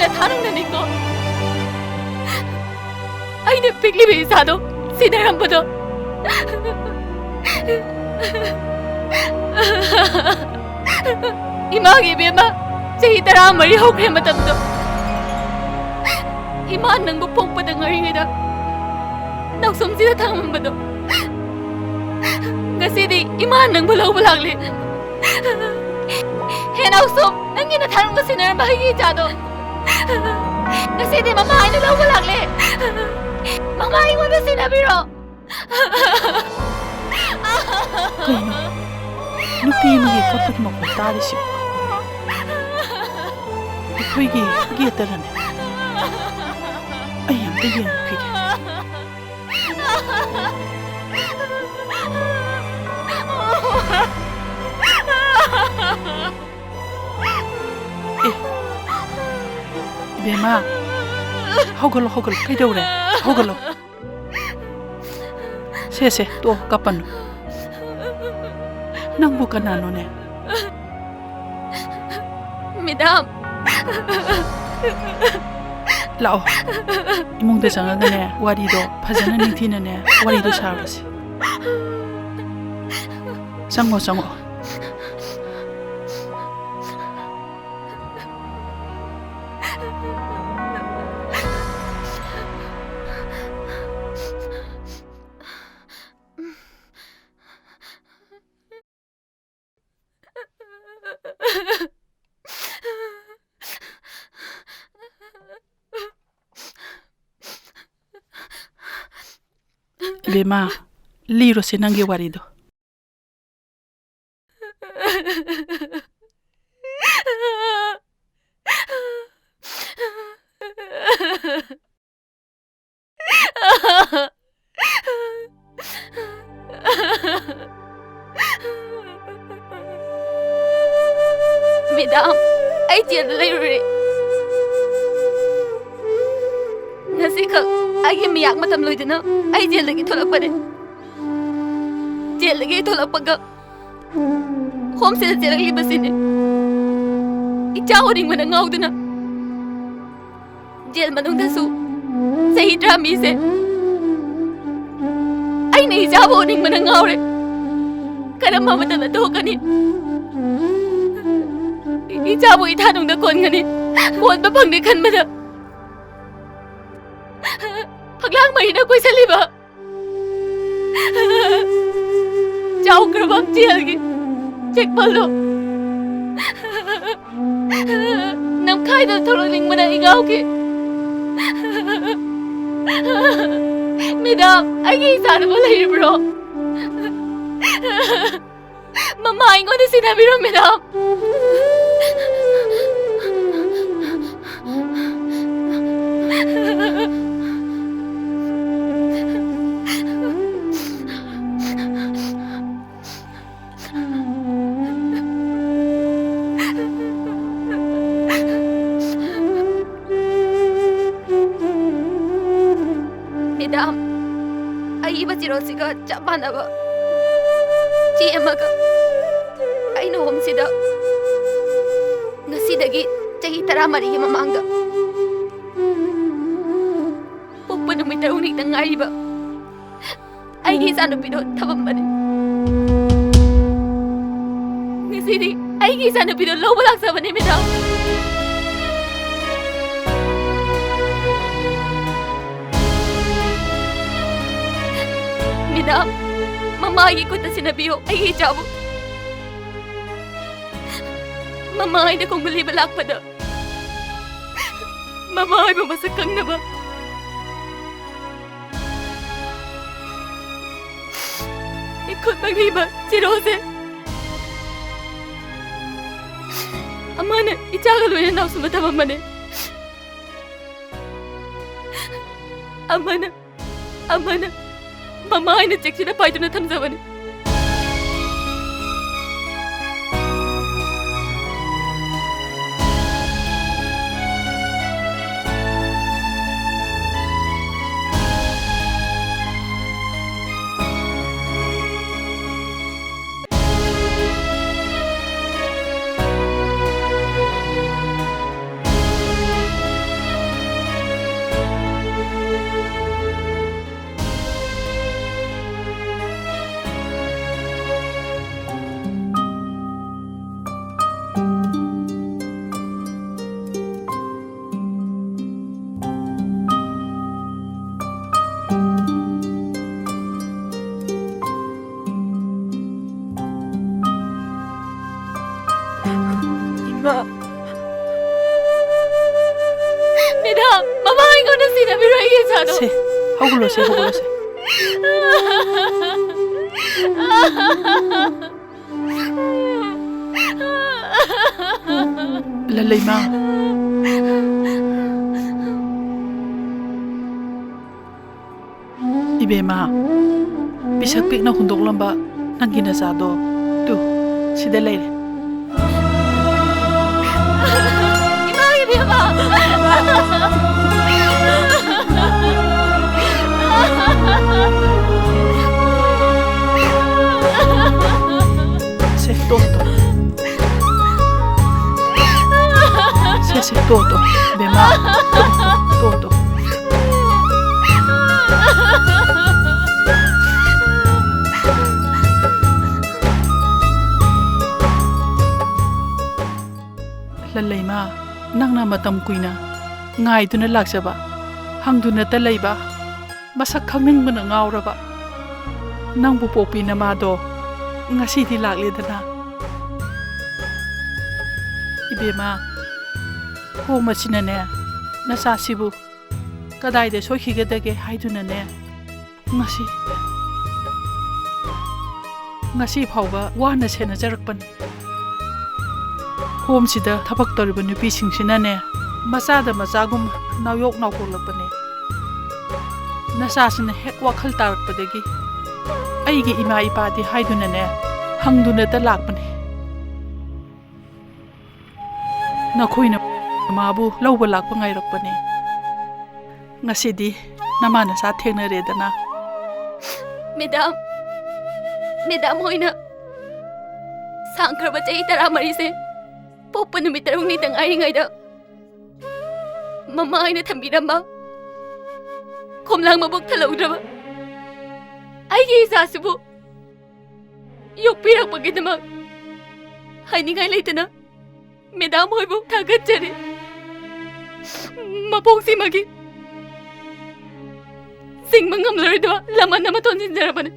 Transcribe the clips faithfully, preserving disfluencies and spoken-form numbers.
ꯅ ꯊꯥꯔꯝꯒꯅꯤꯀꯣ꯫ ꯑꯩꯅ ꯄꯤꯛꯂꯤꯕ ꯏꯆꯥꯗꯣ ꯁꯤꯟꯅꯔꯝꯕꯗꯣ꯫ ꯏꯃꯥꯒꯤ ꯏꯕꯦꯝꯃ, ꯆꯍꯤ ꯇꯔꯥꯃꯔꯤ ꯍꯧꯈ꯭ꯔꯦ ꯃꯇꯝꯗꯣ꯫ ꯏꯃꯥ ꯅꯪꯕꯨ ꯄꯣꯛꯄꯗ ꯉꯥꯏꯔꯤꯉꯩꯗ ꯅꯥꯎꯁꯨꯝꯁꯤꯗ ꯊꯝꯃꯝꯕꯗꯣ꯫ ꯉꯁꯤꯗꯤ ꯏꯃꯥ ꯅꯪꯕꯨ ꯂꯧꯕ ꯂꯥꯛꯂꯦ꯫ ꯍꯦ ꯅꯥꯎꯁꯨꯝ, ꯅꯪꯒꯤ ꯅꯊꯥꯔꯨꯝꯒ ꯁꯤꯟꯅꯔꯝꯕ ꯑꯩꯒꯤ ꯏꯆꯥꯗꯣ꯫ ꯉꯁꯤꯗꯤ ꯃꯃꯥ ꯑꯩꯅ ꯂꯧꯕ ꯂꯥꯛꯂꯦ꯫ ꯃꯃꯥ ꯑꯩꯉꯣꯟꯗ ꯁꯤꯟꯅꯕꯤꯔꯣ꯫ ꯀꯩꯅꯣ? ꯅꯨꯄꯤ ꯑꯃꯒꯤ ꯀꯞꯄꯒꯤ ꯃꯈꯣꯜ ꯇꯥꯔꯤꯁꯤꯕꯣ? ꯑꯩꯈꯣꯏꯒꯤ ꯒꯦꯠꯇꯔꯅꯦ? ꯑꯩ ꯑꯝꯇ ꯌꯦꯡꯉꯨꯈꯤꯒꯦ꯫ ꯑꯦ, ꯏꯕꯦꯝꯃ, ꯍꯧꯒꯠꯂꯣ, ꯍꯧꯒꯠꯂꯣ, ꯀꯩꯗꯧꯔꯦ? ꯍꯧꯒꯠꯂꯣ꯫ ꯁꯦ, ꯁꯦ, ꯇꯣꯛꯑꯣ, ꯀꯞꯄꯅꯨ꯫ ꯅꯪꯕꯨ ꯀꯅꯥꯅꯣꯅꯦ? ꯃꯦꯗꯥꯝ꯫ ꯂꯥꯛꯑꯣ꯫ ꯏꯃꯨꯡꯗ ꯆꯪꯉꯒꯅꯦ, ꯋꯥꯔꯤꯗꯣ ꯐꯖꯅ ꯅꯤꯡꯊꯤꯅꯅꯦ, ꯋꯥꯔꯤꯗꯣ ꯁꯥꯔꯨꯔꯁꯤ꯫ ꯆꯪꯉꯣ, ꯆꯪꯉꯣ꯫ ꯏꯕꯦꯝꯃ, ꯂꯤꯔꯣꯁꯦ ꯅꯪꯒꯤ ꯋꯥꯔꯤꯗꯣ꯫ ꯃꯦꯗꯥꯝ, ꯑꯩ ꯖꯦꯜꯗ ꯂꯩꯔꯨꯔꯦ꯫ ꯉꯁꯤꯈꯛ ꯑꯩꯒꯤ ꯃꯤꯌꯥꯛ ꯃꯇꯝ ꯂꯣꯏꯗꯨꯅ ꯑꯩ ꯖꯦꯜꯗꯒꯤ ꯊꯣꯛꯂꯛꯄꯅꯦ꯫ ꯖꯦꯜꯗꯒꯤ ꯊꯣꯛꯂꯛꯄꯒ ꯍꯣꯝꯁꯤꯗ ꯆꯦꯜꯂꯛꯂꯤꯕꯁꯤꯅꯤ꯫ ꯏꯆꯥ ꯎꯅꯤꯡꯕꯅ ꯉꯥꯎꯗꯨꯅ ꯖꯦꯜ ꯃꯅꯨꯡꯗꯁꯨ ꯆꯍꯤ ꯇꯔꯥ ꯃꯤꯁꯦ ꯑꯩꯅ ꯏꯆꯥꯕꯨ ꯎꯅꯤꯡꯕꯅ ꯉꯥꯎꯔꯦ꯫ ꯀꯔꯝꯕ ꯃꯇꯝꯗ ꯊꯣꯛꯀꯅꯤ? ꯏꯆꯥꯕꯨ ꯏꯊꯥꯅꯨꯡꯗ ꯀꯣꯟꯒꯅꯤ꯫ ꯀꯣꯟꯕ ꯐꯪꯗꯦ ꯈꯟꯕꯗ ꯐꯛꯂꯥꯡ ꯃꯩꯅ ꯀꯣꯏꯁꯤꯜꯂꯤꯕ ꯆꯥꯎꯈ꯭ꯔꯕ ꯖꯦꯜꯒꯤ ꯆꯦꯛꯄꯜꯗꯣ ꯅꯝꯈꯥꯏꯗꯨꯅ ꯊꯣꯛꯂꯛꯅꯤꯡꯕꯅ ꯑꯩ ꯉꯥꯎꯈꯤ꯫ ꯃꯦꯗꯥꯝ, ꯑꯩꯒꯤ ꯏꯆꯥꯅꯨꯄꯥ ꯂꯩꯔꯤꯕ꯭ꯔꯣ? ꯃꯃꯥ ꯑꯩꯉꯣꯟꯗ ꯁꯤꯟꯅꯕꯤꯔꯣ, ꯃꯦꯗꯥꯝ꯫ ꯃꯦꯗꯥꯝ, ꯑꯏꯕ ꯆꯦꯔꯣꯜꯁꯤꯒ ꯆꯞ ꯃꯥꯟꯅꯕ ꯆꯦ ꯑꯃꯒ ꯑꯩꯅ ꯍꯣꯝꯁꯤꯗ ꯉꯁꯤꯗꯒꯤ ꯆꯍꯤ ꯇꯔꯥꯃꯔꯤꯒꯤ ꯃꯃꯥꯡꯗ ꯄꯣꯛꯄ ꯅꯨꯃꯤꯠ ꯇꯔꯨꯛꯅꯤꯛꯇ ꯉꯥꯏꯔꯤꯕ ꯑꯩꯒꯤ ꯏꯆꯥꯅꯨꯄꯤꯗꯣ ꯊꯝꯃꯝꯕꯅꯤ꯫ ꯉꯁꯤꯗꯤ ꯑꯩꯒꯤ ꯏꯆꯥꯅꯨꯄꯤꯗꯣ ꯂꯧꯕ ꯂꯥꯛꯆꯕꯅꯤ, ꯃꯦꯗꯥꯝ꯫ ꯃꯦꯗꯥꯝ, ꯃꯃꯥꯒꯤ ꯈꯨꯠꯇ ꯁꯤꯟꯅꯕꯤꯌꯨ ꯑꯩꯒꯤ ꯏꯆꯥꯕꯨ꯫ ꯃꯃꯥ ꯍꯥꯏꯅ ꯈꯣꯡꯒꯨꯜ ꯂꯤꯕ ꯂꯥꯛꯄꯗ ꯃꯃꯥ ꯍꯥꯏꯕ ꯃꯁꯛ ꯈꯪꯅꯕ ꯏꯈꯨꯠꯃꯛ ꯂꯤꯕ ꯆꯦꯔꯣꯜꯁꯦ ꯑꯃꯅ ꯏꯆꯥꯒ ꯂꯣꯏꯅꯅ ꯅꯥꯎꯁꯨꯝꯕ ꯊꯝꯃꯝꯕꯅꯦ꯫ ꯑꯃꯅ, ꯑꯃꯅ ꯃꯃꯥ ꯍꯥꯏꯅ ꯆꯦꯛꯁꯤꯟꯅ ꯄꯥꯏꯗꯨꯅ ꯊꯝꯖꯕꯅꯤ꯫ ꯃꯦꯗꯥꯝ, ꯃꯃꯥ ꯑꯩꯉꯣꯟꯗ ꯁꯤꯟꯅꯕꯤꯔꯣ ꯑꯩꯒꯤ ꯏꯆꯥꯗꯣ꯫ ꯁꯦ, ꯍꯧꯒꯠꯂꯣꯁꯦ, ꯍꯧꯒꯠꯂꯣꯁꯦ꯫ ꯂꯜꯂꯩꯃ꯫ ꯏꯕꯦꯝꯃ, ꯄꯤꯁꯛ ꯄꯤꯛꯅ ꯍꯨꯟꯗꯣꯛꯂꯝꯕ ꯅꯪꯒꯤ ꯅꯆꯥꯗꯣ ꯇꯨ, ꯁꯤꯗ ꯂꯩꯔꯦ꯫ ꯏꯃꯥ ꯏꯕꯦꯝꯃ! ꯁꯦ, ꯇꯣ, ꯇꯣ꯫ ꯁꯦ, ꯁꯦ, ꯇꯣ, ꯇꯣ, ꯕꯦꯝꯃ, ꯇꯣ, ꯇꯣ, ꯇꯣ꯫ ꯂꯜꯂꯩꯃ, ꯅꯪꯅ ꯃꯇꯝ ꯀꯨꯏꯅ ꯉꯥꯏꯗꯨꯅ ꯂꯥꯛꯆꯕ, ꯍꯪꯗꯨꯅꯇ ꯂꯩꯕ, ꯃꯁꯛ ꯈꯪꯅꯤꯡꯕꯅ ꯉꯥꯎꯔꯕ ꯅꯪꯕꯨ ꯄꯣꯛꯄꯤ ꯅꯃꯥꯗꯣ ꯉꯁꯤꯗꯤ ꯂꯥꯛꯂꯦꯗꯅ꯫ ꯏꯕꯦꯝꯃ, ꯍꯣꯝ ꯑꯁꯤꯅꯅꯦ, ꯅꯆꯥꯁꯤꯕꯨ ꯀꯗꯥꯏꯗ ꯁꯣꯏꯈꯤꯒꯗꯒꯦ ꯍꯥꯏꯗꯨꯅꯅꯦ, ꯉꯁꯤ, ꯉꯁꯤ ꯐꯥꯎꯕ ꯋꯥꯅ ꯁꯦꯟꯅꯖꯔꯛꯄꯅꯤ꯫ ꯍꯣꯝꯁꯤꯗ ꯊꯕꯛ ꯇꯧꯔꯤꯕ ꯅꯨꯄꯤꯁꯤꯡꯁꯤꯅꯅꯦ, ꯃꯆꯥꯗ ꯃꯆꯥꯒꯨꯝ ꯅꯥꯎꯌꯣꯛ ꯅꯥꯎꯀꯣꯛꯂꯛꯄꯅꯦ꯫ ꯅꯆꯥꯁꯤꯅ ꯍꯦꯛ ꯋꯥꯈꯜ ꯇꯥꯔꯛꯄꯗꯒꯤ ꯑꯩꯒꯤ ꯏꯃꯥ ꯏꯄꯥꯗꯤ ꯍꯥꯏꯗꯨꯅꯅꯦ, ꯍꯪꯗꯨꯅꯇ ꯂꯥꯛꯄꯅꯦ꯫ ꯅꯈꯣꯏꯅ ꯃꯥꯕꯨ ꯂꯧꯕ ꯂꯥꯛꯄ ꯉꯥꯏꯔꯛꯄꯅꯦ꯫ ꯉꯁꯤꯗꯤ ꯅꯃꯥ ꯅꯆꯥ ꯊꯦꯡꯅꯔꯦꯗꯅ꯫ ꯃꯦꯗꯥꯝ, ꯃꯦꯗꯥꯝ ꯍꯣꯏꯅ ꯁꯥꯡꯈ꯭ꯔꯕ ꯆꯍꯤ ꯇꯔꯥꯃꯔꯤꯁꯦ ꯄꯣꯛꯄ ꯅꯨꯃꯤꯠ ꯇꯔꯨꯛꯅꯤꯇ ꯉꯥꯏꯔꯤꯉꯩꯗ ꯃꯃꯥ ꯍꯣꯏꯅ ꯊꯝꯕꯤꯔꯝꯕ ꯈꯣꯝꯂꯥꯡ ꯃꯕꯨꯛ ꯊꯜꯍꯧꯗ꯭ꯔꯕ ꯑꯩꯒꯤ ꯏꯆꯥꯁꯤꯕꯨ ꯌꯣꯛꯄꯤꯔꯛꯄꯒꯤꯗꯃꯛ ꯍꯥꯏꯅꯤꯡꯉꯥꯏ ꯂꯩꯇꯅ ꯃꯦꯗꯥꯝ ꯍꯣꯏꯕꯨ ꯊꯥꯒꯠꯆꯔꯤ꯫ ꯃꯄꯣꯛꯁꯤꯃꯒꯤ ꯆꯤꯡꯕ ꯉꯝꯂꯔꯣꯏꯗꯕ ꯂꯃꯟ ꯑꯃ ꯊꯣꯟꯖꯤꯟꯖꯔꯕꯅꯤ꯫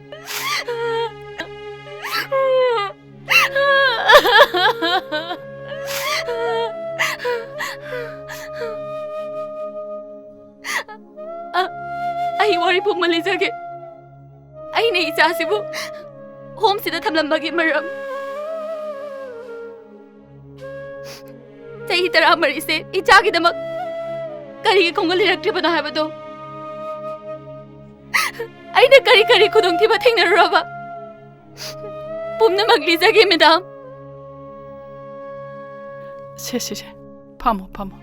ꯑꯩ ꯋꯥꯔꯤ ꯄꯨꯝꯕ ꯂꯤꯖꯒꯦ꯫ ꯑꯩꯅ ꯏꯆꯥꯁꯤꯕꯨ ꯍꯣꯝꯁꯤꯗ ꯊꯝꯂꯝꯕꯒꯤ ꯃꯔꯝ, ꯆꯍꯤ ꯇꯔꯥꯃꯔꯤꯁꯦ ꯏꯆꯥꯒꯤꯗꯃꯛ ꯀꯔꯤꯒꯤ ꯈꯣꯡꯒꯨꯜ ꯂꯤꯔꯛꯇ꯭ꯔꯤꯕꯅꯣ ꯍꯥꯏꯕꯗꯣ, ꯑꯩꯅ ꯀꯔꯤ ꯀꯔꯤ ꯈꯨꯗꯣꯡꯊꯤꯕ ꯊꯦꯡꯅꯔꯨꯔꯕ, ꯄꯨꯝꯅꯃꯛ ꯂꯤꯖꯒꯦ, ꯃꯦꯗꯥꯝ꯫ ꯁꯦ, ꯁꯦ, ꯁꯦ꯫ ꯐꯝꯃꯣ, ꯐꯝꯃꯣ꯫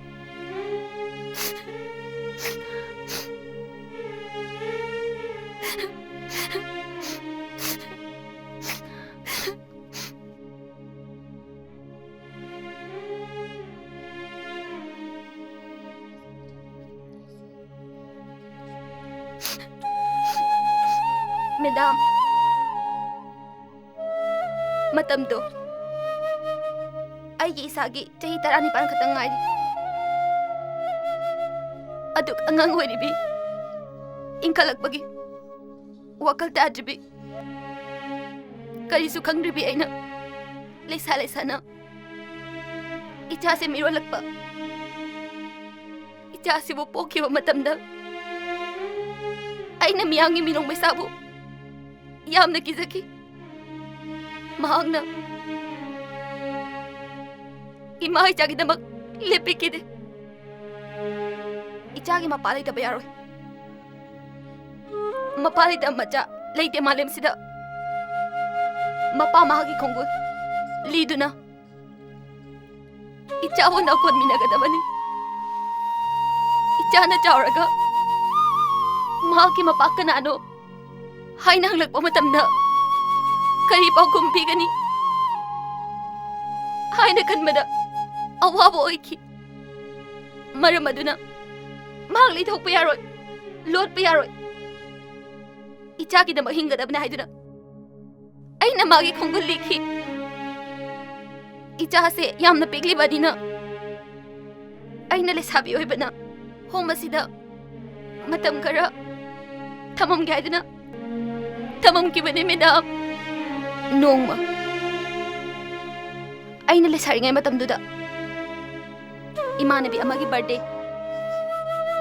ꯃꯦꯗꯥꯝ, ꯃꯇꯝꯗꯣ ꯑꯩꯒꯤ ꯏꯁꯥꯒꯤ ꯆꯍꯤ ꯇꯔꯥꯅꯤꯄꯥꯟ ꯈꯛꯇꯪ ꯉꯥꯏꯔꯤ꯫ ꯑꯗꯨꯛ ꯑꯉꯥꯡ ꯑꯣꯏꯔꯤꯕꯤ, ꯏꯟꯈꯠꯂꯛꯄꯒꯤ ꯋꯥꯈꯜ ꯇꯥꯗ꯭ꯔꯤꯕꯤ, ꯀꯔꯤꯁꯨ ꯈꯪꯗ꯭ꯔꯤꯕꯤ ꯑꯩꯅ ꯂꯩꯁꯥ ꯂꯩꯁꯥꯅ ꯏꯆꯥꯁꯦ ꯃꯤꯔꯣꯜꯂꯛꯄ, ꯏꯆꯥꯁꯤꯕꯨ ꯄꯣꯛꯈꯤꯕ ꯃꯇꯝꯗ ꯑꯩꯅ ꯃꯤꯌꯥꯝꯒꯤ ꯃꯤꯅꯣꯛ ꯃꯩꯁꯥꯕꯨ ꯌꯥꯝꯅ ꯀꯤꯖꯈꯤ꯫ ꯃꯍꯥꯛꯅ ꯏꯃꯥ ꯏꯆꯥꯒꯤꯗꯃꯛ ꯂꯦꯞꯄꯤꯈꯤꯗꯦ꯫ ꯏꯆꯥꯒꯤ ꯃꯄꯥ ꯂꯩꯇꯕ ꯌꯥꯔꯣꯏ꯫ ꯃꯄꯥ ꯂꯩꯇꯕ ꯃꯆꯥ ꯂꯩꯇꯦ ꯃꯥꯂꯦꯝꯁꯤꯗ꯫ ꯃꯄꯥ ꯃꯍꯥꯛꯀꯤ ꯈꯣꯡꯒꯨꯜ ꯂꯤꯗꯨꯅ ꯏꯆꯥꯕꯨ ꯅꯥꯀꯣꯟꯃꯤꯟꯅꯒꯗꯕꯅꯤ꯫ ꯏꯆꯥꯅ ꯆꯥꯎꯔꯒ ꯃꯍꯥꯛꯀꯤ ꯃꯄꯥ ꯀꯅꯥꯅꯣ ꯍꯥꯏꯅ ꯍꯪꯂꯛꯄ ꯃꯇꯝꯗ ꯀꯔꯤ ꯄꯥꯎꯈꯨꯝ ꯄꯤꯒꯅꯤ ꯍꯥꯏꯅ ꯈꯟꯕꯗ ꯑꯋꯥꯕ ꯑꯣꯏꯈꯤ꯫ ꯃꯔꯝ ꯑꯗꯨꯅ ꯃꯍꯥꯛ ꯂꯩꯊꯣꯛꯄ ꯌꯥꯔꯣꯏ, ꯂꯣꯠꯄ ꯌꯥꯔꯣꯏ꯫ ꯏꯆꯥꯒꯤꯗꯃꯛ ꯍꯤꯡꯒꯗꯕꯅꯤ ꯍꯥꯏꯗꯨꯅ ꯑꯩꯅ ꯃꯥꯒꯤ ꯈꯣꯡꯒꯨꯜ ꯂꯤꯈꯤ꯫ ꯏꯆꯥꯁꯦ ꯌꯥꯝꯅ ꯄꯤꯛꯂꯤꯕꯅꯤꯅ ꯑꯩꯅ ꯂꯩꯁꯥꯕꯤ ꯑꯣꯏꯕꯅ ꯍꯣꯝ ꯑꯁꯤꯗ ꯃꯇꯝ ꯈꯔ ꯊꯝꯃꯝꯒꯦ ꯍꯥꯏꯗꯨꯅ ꯊꯝꯃꯝꯈꯤꯕꯅꯤ, ꯃꯦꯗꯥꯝ꯫ ꯅꯣꯡꯃ ꯑꯩꯅ ꯂꯩꯁꯥꯔꯤꯉꯩ ꯃꯇꯝꯗꯨꯗ ꯏꯃꯥꯟꯅꯕꯤ ꯑꯃꯒꯤ ꯕꯥꯔꯗꯦ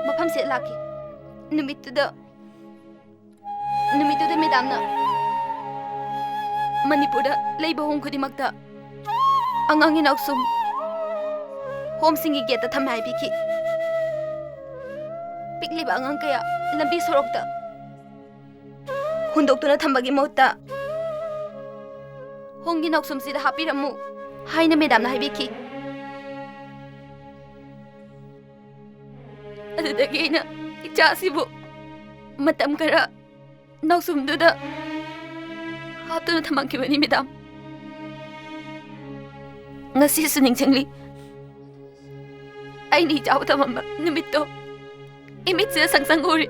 ꯃꯐꯝꯁꯤꯗ ꯂꯥꯛꯈꯤ꯫ ꯅꯨꯃꯤꯠꯇꯨꯗ ꯅꯨꯃꯤꯠꯇꯨꯗ ꯃꯦꯗꯥꯝꯅ ꯃꯅꯤꯄꯨꯔꯗ ꯂꯩꯕ ꯍꯣꯝ ꯈꯨꯗꯤꯡꯃꯛꯇ ꯑꯉꯥꯡ ꯏꯅꯥꯎꯁꯨꯝ ꯍꯣꯝꯁꯤꯡꯒꯤ ꯒꯦꯠꯇ ꯊꯝꯃꯦ ꯍꯥꯏꯕꯤꯈꯤ꯫ ꯄꯤꯛꯂꯤꯕ ꯑꯉꯥꯡ ꯀꯌꯥ ꯂꯝꯕꯤ ꯁꯣꯔꯣꯛꯇ ꯍꯨꯟꯗꯣꯛꯇꯨꯅ ꯊꯝꯕꯒꯤ ꯃꯍꯨꯠꯇ ꯍꯣꯝꯒꯤ ꯅꯥꯎꯁꯨꯝꯁꯤꯗ ꯍꯥꯞꯄꯤꯔꯝꯃꯨ ꯍꯥꯏꯅ ꯃꯦꯗꯥꯝꯅ ꯍꯥꯏꯕꯤꯈꯤ꯫ ꯑꯗꯨꯗꯒꯤ ꯑꯩꯅ ꯏꯆꯥꯁꯤꯕꯨ ꯃꯇꯝ ꯈꯔ ꯅꯥꯎꯁꯨꯝꯗꯨꯗ ꯍꯥꯞꯇꯨꯅ ꯊꯝꯃꯝꯈꯤꯕꯅꯤ, ꯃꯦꯗꯥꯝ꯫ ꯉꯁꯤꯁꯨ ꯅꯤꯡꯁꯤꯡꯂꯤ꯫ ꯑꯩꯅ ꯏꯆꯥꯕꯨ ꯊꯝꯃꯝꯕ ꯅꯨꯃꯤꯠꯇꯣ ꯏꯃꯤꯠꯁꯤꯗ ꯁꯪ ꯁꯪ ꯎꯔꯤ꯫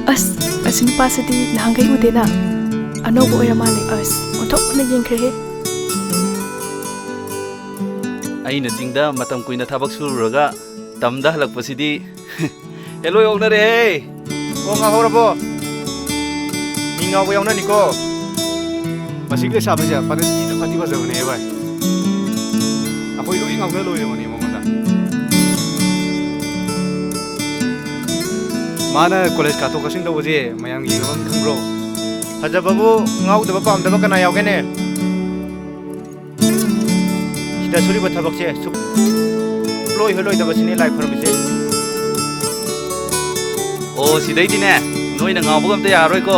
ꯑꯁ, ꯑꯁꯤ ꯅꯨꯄꯥꯁꯤꯗꯤ ꯅꯍꯥꯟꯈꯩ ꯎꯗꯦꯅ꯫ ꯑꯅꯧꯕ ꯑꯣꯏꯔ ꯃꯥꯜꯂꯦ꯫ ꯑꯁ, ꯑꯣꯟꯊꯣꯛꯅ ꯌꯦꯡꯈ꯭ꯔꯦꯍꯦ꯫ ꯑꯩꯅ ꯆꯤꯡꯗ ꯃꯇꯝ ꯀꯨꯏꯅ ꯊꯕꯛ ꯁꯨꯔꯨꯔꯒ ꯇꯝꯗ ꯍꯜꯂꯛꯄꯁꯤꯗꯤ꯫ ꯍꯦ, ꯂꯣꯏ ꯑꯣꯛꯅꯔꯦꯍꯦ꯫ ꯑꯣ, ꯉꯥꯎꯍꯧꯔꯕꯣ? ꯃꯤ ꯉꯥꯎꯕ ꯌꯥꯎꯅꯅꯤꯀꯣ꯫ ꯃꯁꯤꯒꯤ ꯂꯩꯁꯥꯕꯤꯁꯦ ꯐꯅ ꯊꯤꯅ ꯐꯗꯤ ꯐꯖꯕꯅꯦ ꯚꯥꯏ꯫ ꯑꯩꯈꯣꯏ ꯂꯣꯏ ꯉꯥꯎꯖ ꯂꯣꯏꯔꯕꯅꯦ ꯃꯉꯣꯟꯗ꯫ ꯃꯥꯅ ꯀꯣꯂꯦꯖ ꯀꯥꯊꯣꯛ ꯀꯥꯁꯤꯟ ꯇꯧꯕꯁꯦ ꯃꯌꯥꯝ ꯌꯦꯡꯅꯕ ꯑꯃ ꯈꯪꯕ꯭ꯔꯣ? ꯐꯖꯕꯕꯨ ꯉꯥꯎꯗꯕ ꯄꯥꯝꯗꯕ ꯀꯅꯥ ꯌꯥꯎꯒꯦꯅꯦ? ꯁꯤꯗ ꯁꯨꯔꯤꯕ ꯊꯕꯛꯁꯦ ꯁꯨꯛ ꯂꯣꯏ ꯍꯣꯏ ꯂꯣꯏꯗꯕꯁꯤꯅꯦ ꯂꯥꯏ ꯈꯨꯔꯨꯝꯃꯤꯁꯦ꯫ ꯑꯣ, ꯁꯤꯗꯩꯗꯤꯅꯦ, ꯅꯣꯏꯅ ꯉꯥꯎꯕꯒ ꯑꯝꯇ ꯌꯥꯔꯔꯣꯏꯀꯣ꯫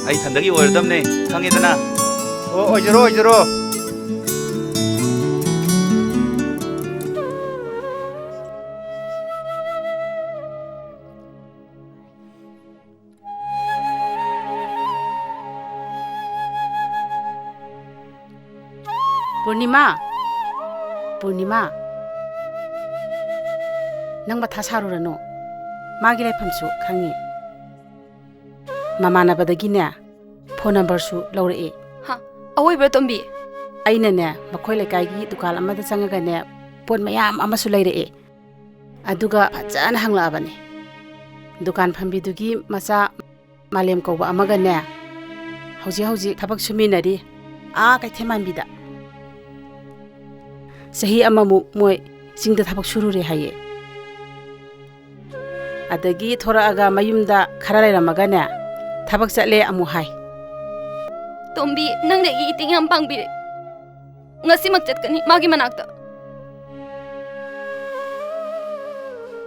ꯑꯩ ꯏꯊꯟꯗꯒꯤ ꯑꯣꯏꯔꯗꯝꯅꯦ, ꯈꯪꯉꯦꯗꯅ꯫ ꯑꯣ, ꯑꯣꯏꯖꯔꯣ, ꯑꯣꯏꯖꯔꯣ꯫ ꯄꯨꯔꯅꯤꯃꯥ, ꯄꯨꯔꯅꯤꯃꯥ, ꯅꯪ ꯃꯊꯥ ꯁꯥꯔꯨꯔꯅꯨ꯫ ꯃꯥꯒꯤ ꯂꯩꯐꯝꯁꯨ ꯈꯪꯉꯤ꯫ ꯃꯃꯥꯟꯅꯕꯗꯒꯤꯅꯦ, ꯐꯣꯟ ꯅꯝꯕꯔꯁꯨ ꯂꯧꯔꯛꯑꯦ꯫ ꯍꯥ? ꯑꯋꯣꯏꯕ꯭ꯔꯥ, ꯇꯣꯝꯕꯤ? ꯑꯩꯅꯅꯦ, ꯃꯈꯣꯏ ꯂꯩꯀꯥꯏꯒꯤ ꯗꯨꯀꯥꯟ ꯑꯃꯗ ꯆꯪꯉꯒꯅꯦ, ꯄꯣꯠ ꯃꯌꯥꯝ ꯑꯃꯁꯨ ꯂꯩꯔꯛꯑꯦ꯫ ꯑꯗꯨꯒ ꯐꯖꯅ ꯍꯪꯂꯛꯑꯕꯅꯦ꯫ ꯗꯨꯀꯥꯟ ꯐꯝꯕꯤꯗꯨꯒꯤ ꯃꯆꯥ ꯃꯥꯂꯦꯝ ꯀꯧꯕ ꯑꯃꯒꯅꯦ, ꯍꯧꯖꯤꯛ ꯍꯧꯖꯤꯛ ꯊꯕꯛ ꯁꯨꯃꯤꯟꯅꯔꯤ, ꯑꯥ ꯀꯩꯊꯦꯜ ꯃꯥꯟꯕꯤꯗ꯫ ꯆꯍꯤ ꯑꯃꯃꯨꯛ ꯃꯣꯏ ꯆꯤꯡꯗ ꯊꯕꯛ ꯁꯨꯔꯨꯔꯦ ꯍꯥꯏꯌꯦ꯫ ꯑꯗꯒꯤ ꯊꯣꯔꯛꯑꯒ ꯃꯌꯨꯝꯗ ꯈꯔ ꯂꯩꯔꯝꯃꯒꯅꯦ, ꯊꯕꯛ ꯆꯠꯂꯦ ꯑꯃꯨꯛ ꯍꯥꯏ꯫ ꯇꯣꯝꯕꯤ, ꯅꯪꯅ ꯑꯩꯒꯤ ꯏꯇꯦꯡ ꯌꯥꯝ ꯄꯥꯡꯕꯤꯔꯦ꯫ ꯉꯁꯤꯃꯛ ꯆꯠꯀꯅꯤ ꯃꯥꯒꯤ ꯃꯅꯥꯛꯇ꯫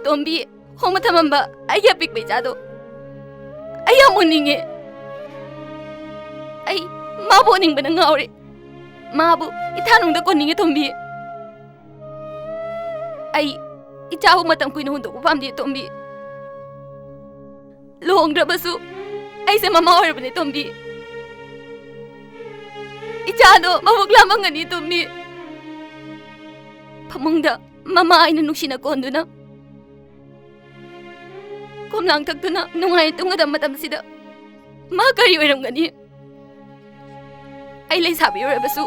ꯇꯣꯝꯕꯤ, ꯍꯣꯡꯕ ꯊꯝꯃꯝꯕ ꯑꯩꯒꯤ ꯑꯄꯤꯛꯄ ꯏꯆꯥꯗꯣ ꯑꯩ ꯌꯥꯝ ꯎꯅꯤꯡꯉꯦ꯫ ꯑꯩ ꯃꯥꯕꯨ ꯎꯅꯤꯡꯕꯅ ꯉꯥꯎꯔꯦ꯫ ꯃꯥꯕꯨ ꯏꯊꯥꯅꯨꯡꯗ ꯀꯣꯟꯅꯤꯡꯉꯦ, ꯇꯣꯝꯕꯤ꯫ ꯑꯩ ꯏꯆꯥꯕꯨ ꯃꯇꯝ ꯀꯨꯏꯅ ꯍꯨꯟꯗꯣꯛꯄ ꯄꯥꯝꯗꯦ, ꯇꯣꯝꯕꯤ꯫ ꯂꯨꯍꯣꯡꯗ꯭ꯔꯕꯁꯨ ꯑꯩꯁꯦ ꯃꯃꯥ ꯑꯣꯏꯔꯕꯅꯦ, ꯇꯣꯝꯕꯤ꯫ ꯏꯆꯥꯗꯣ ꯃꯕꯨꯛ ꯂꯥꯝꯃꯝꯒꯅꯤ, ꯇꯣꯝꯕꯤ꯫ ꯐꯃꯨꯡꯗ ꯃꯃꯥ ꯑꯩꯅ ꯅꯨꯡꯁꯤꯅ ꯀꯣꯟꯗꯨꯅ, ꯈꯣꯝꯂꯥꯡ ꯊꯛꯇꯨꯅ ꯅꯨꯡꯉꯥꯏꯅ ꯇꯨꯝꯒꯗꯕ ꯃꯇꯝꯁꯤꯗ ꯃꯥ ꯀꯔꯤ ꯑꯣꯏꯔꯝꯒꯅꯤ? ꯑꯩ ꯂꯩꯁꯥꯕꯤ ꯑꯣꯏꯔꯕꯁꯨ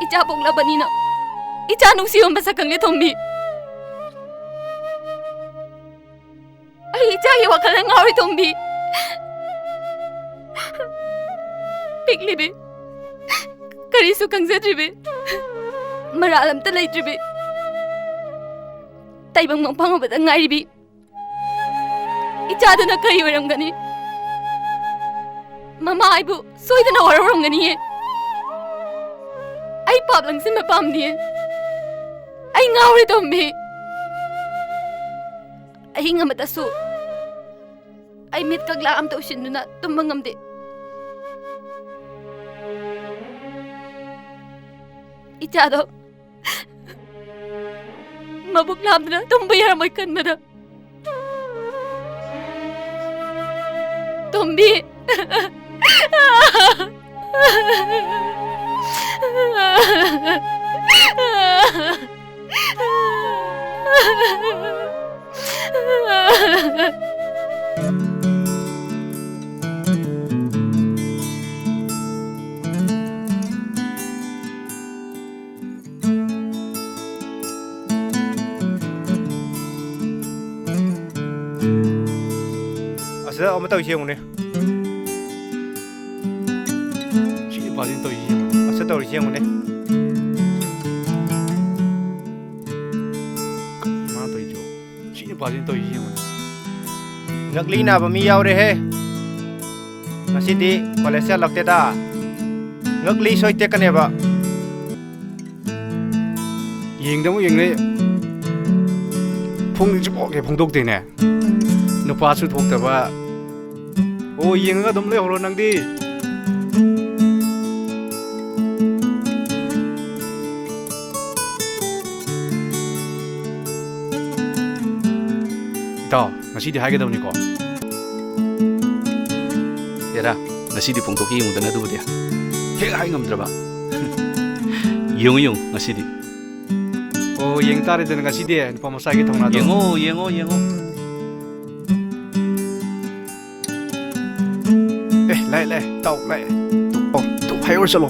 ꯏꯆꯥ ꯄꯣꯛꯂꯕꯅꯤꯅ ꯏꯆꯥ ꯅꯨꯡꯁꯤꯕ ꯃꯁꯛ ꯈꯪꯂꯦ, ꯇꯣꯝꯕꯤ꯫ ꯑꯩ ꯏꯆꯥꯒꯤ ꯋꯥꯈꯜꯗ ꯉꯥꯎꯔꯦ, ꯇꯣꯝꯕꯤ꯫ ꯄꯤꯛꯂꯤꯕꯤ, ꯀꯔꯤꯁꯨ ꯈꯪꯖꯗ꯭ꯔꯤꯕꯤ, ꯃꯔꯥꯜ ꯑꯝꯇ ꯂꯩꯇ꯭ꯔꯤꯕꯤ, ꯇꯥꯏꯕꯪ ꯃꯪꯐꯪ ꯑꯃꯗ ꯉꯥꯏꯔꯤꯕꯤ ꯏꯆꯥꯗꯨꯅ ꯀꯔꯤ ꯑꯣꯏꯔꯝꯒꯅꯤ? ꯃꯃꯥ ꯑꯩꯕꯨ ꯁꯣꯏꯗꯅ ꯋꯥꯔꯧꯔꯝꯒꯅꯤꯌꯦ꯫ ꯑꯩ ꯄꯥꯞ ꯂꯪꯁꯤꯟꯕ ꯄꯥꯝꯗꯤꯌꯦ꯫ ꯑꯩ ꯉꯥꯎꯔꯦ, ꯇꯣꯝꯕꯤ꯫ ꯑꯍꯤꯡ ꯑꯃꯗꯁꯨ ꯑꯩ ꯃꯤꯠ ꯀꯛꯂꯥ ꯑꯝꯇ ꯎꯏꯁꯤꯟꯗꯨꯅ ꯇꯨꯝꯕ ꯉꯝꯗꯦ꯫ ꯏꯆꯥꯗꯣ ꯃꯕꯨꯛ ꯂꯥꯝꯗꯅ ꯇꯨꯝꯕ ꯌꯥꯔꯝꯃꯣꯏ ꯈꯟꯕꯗ꯫ ꯇꯣꯝꯕꯤ꯫ ꯑꯁꯤꯗ ꯑꯃ ꯇꯧꯔꯤꯁꯤ ꯌꯦꯡꯉꯨꯅꯦ꯫ ꯁꯤ ꯅꯨꯄꯥꯁꯤꯅ ꯇꯧꯔꯤꯁꯤ ꯌꯦꯡꯉꯨꯅꯦ꯫ ꯑꯁꯤꯗ ꯇꯧꯔꯤꯁꯤ ꯌꯦꯡꯉꯨꯅꯦ꯫ ꯃꯥꯅ ꯇꯧꯔꯤꯁꯤꯕꯣ? ꯁꯤ ꯅꯨꯄꯥꯁꯤꯅ ꯇꯧꯔꯤꯁꯤ ꯌꯦꯡꯉꯨꯅꯦ꯫ ꯉꯛꯂꯤ ꯅꯥꯕ ꯃꯤ ꯌꯥꯎꯔꯦꯍꯦ꯫ ꯉꯁꯤꯗꯤ ꯀꯣꯂꯦꯖ ꯍꯜꯂꯛꯇꯦꯗ꯫ ꯉꯛꯂꯤ ꯁꯣꯏ ꯇꯦꯛꯀꯅꯦꯕ꯫ ꯌꯦꯡꯗ ꯑꯃꯨꯛ ꯌꯦꯡꯅꯩ꯫ ꯐꯣꯡꯗꯤ ꯁꯨꯡꯐꯣꯡ ꯍꯦꯛ ꯐꯣꯡꯗꯣꯛꯇꯦꯅꯦ꯫ ꯅꯨꯄꯥꯁꯨ ꯊꯣꯛꯇꯕ꯫ ꯑꯣ, ꯌꯦꯡꯉꯒ ꯑꯗꯨꯝ ꯂꯩꯍꯧꯔꯣ ꯅꯪꯗꯤ꯫ ꯏꯇꯥꯎ, ꯉꯁꯤꯗꯤ ꯍꯥꯏꯒꯗꯕꯅꯤꯀꯣ꯫ ꯑꯦꯔꯥ, ꯉꯁꯤꯗꯤ ꯐꯣꯡꯗꯣꯛꯀꯤ ꯌꯦꯡꯉꯨꯗꯅ ꯑꯗꯨꯕꯨꯗꯤ꯫ ꯍꯦꯛ ꯍꯥꯏ ꯉꯝꯗ꯭ꯔꯕ꯫ ꯌꯦꯡꯉꯨ, ꯌꯦꯡꯉꯨ, ꯉꯁꯤꯗꯤ꯫ ꯑꯣ, ꯌꯦꯡ ꯇꯥꯔꯦꯗꯅ ꯉꯁꯤꯗꯤ ꯅꯨꯄꯥ ꯃꯆꯥꯒꯤ ꯊꯧꯅꯥꯗꯣ꯫ ꯌꯦꯡꯉꯣ, ꯌꯦꯡꯉꯣ, ꯌꯦꯡꯉꯣ꯫ ꯑꯦ, ꯂꯥꯛꯑꯦ, ꯂꯥꯛꯑꯦ, ꯏꯇꯥꯎ, ꯂꯥꯛꯑꯦ꯫ ꯇꯨ, ꯑꯣ, ꯇꯨ, ꯍꯥꯏꯔꯨꯔ ꯆꯠꯂꯣ꯫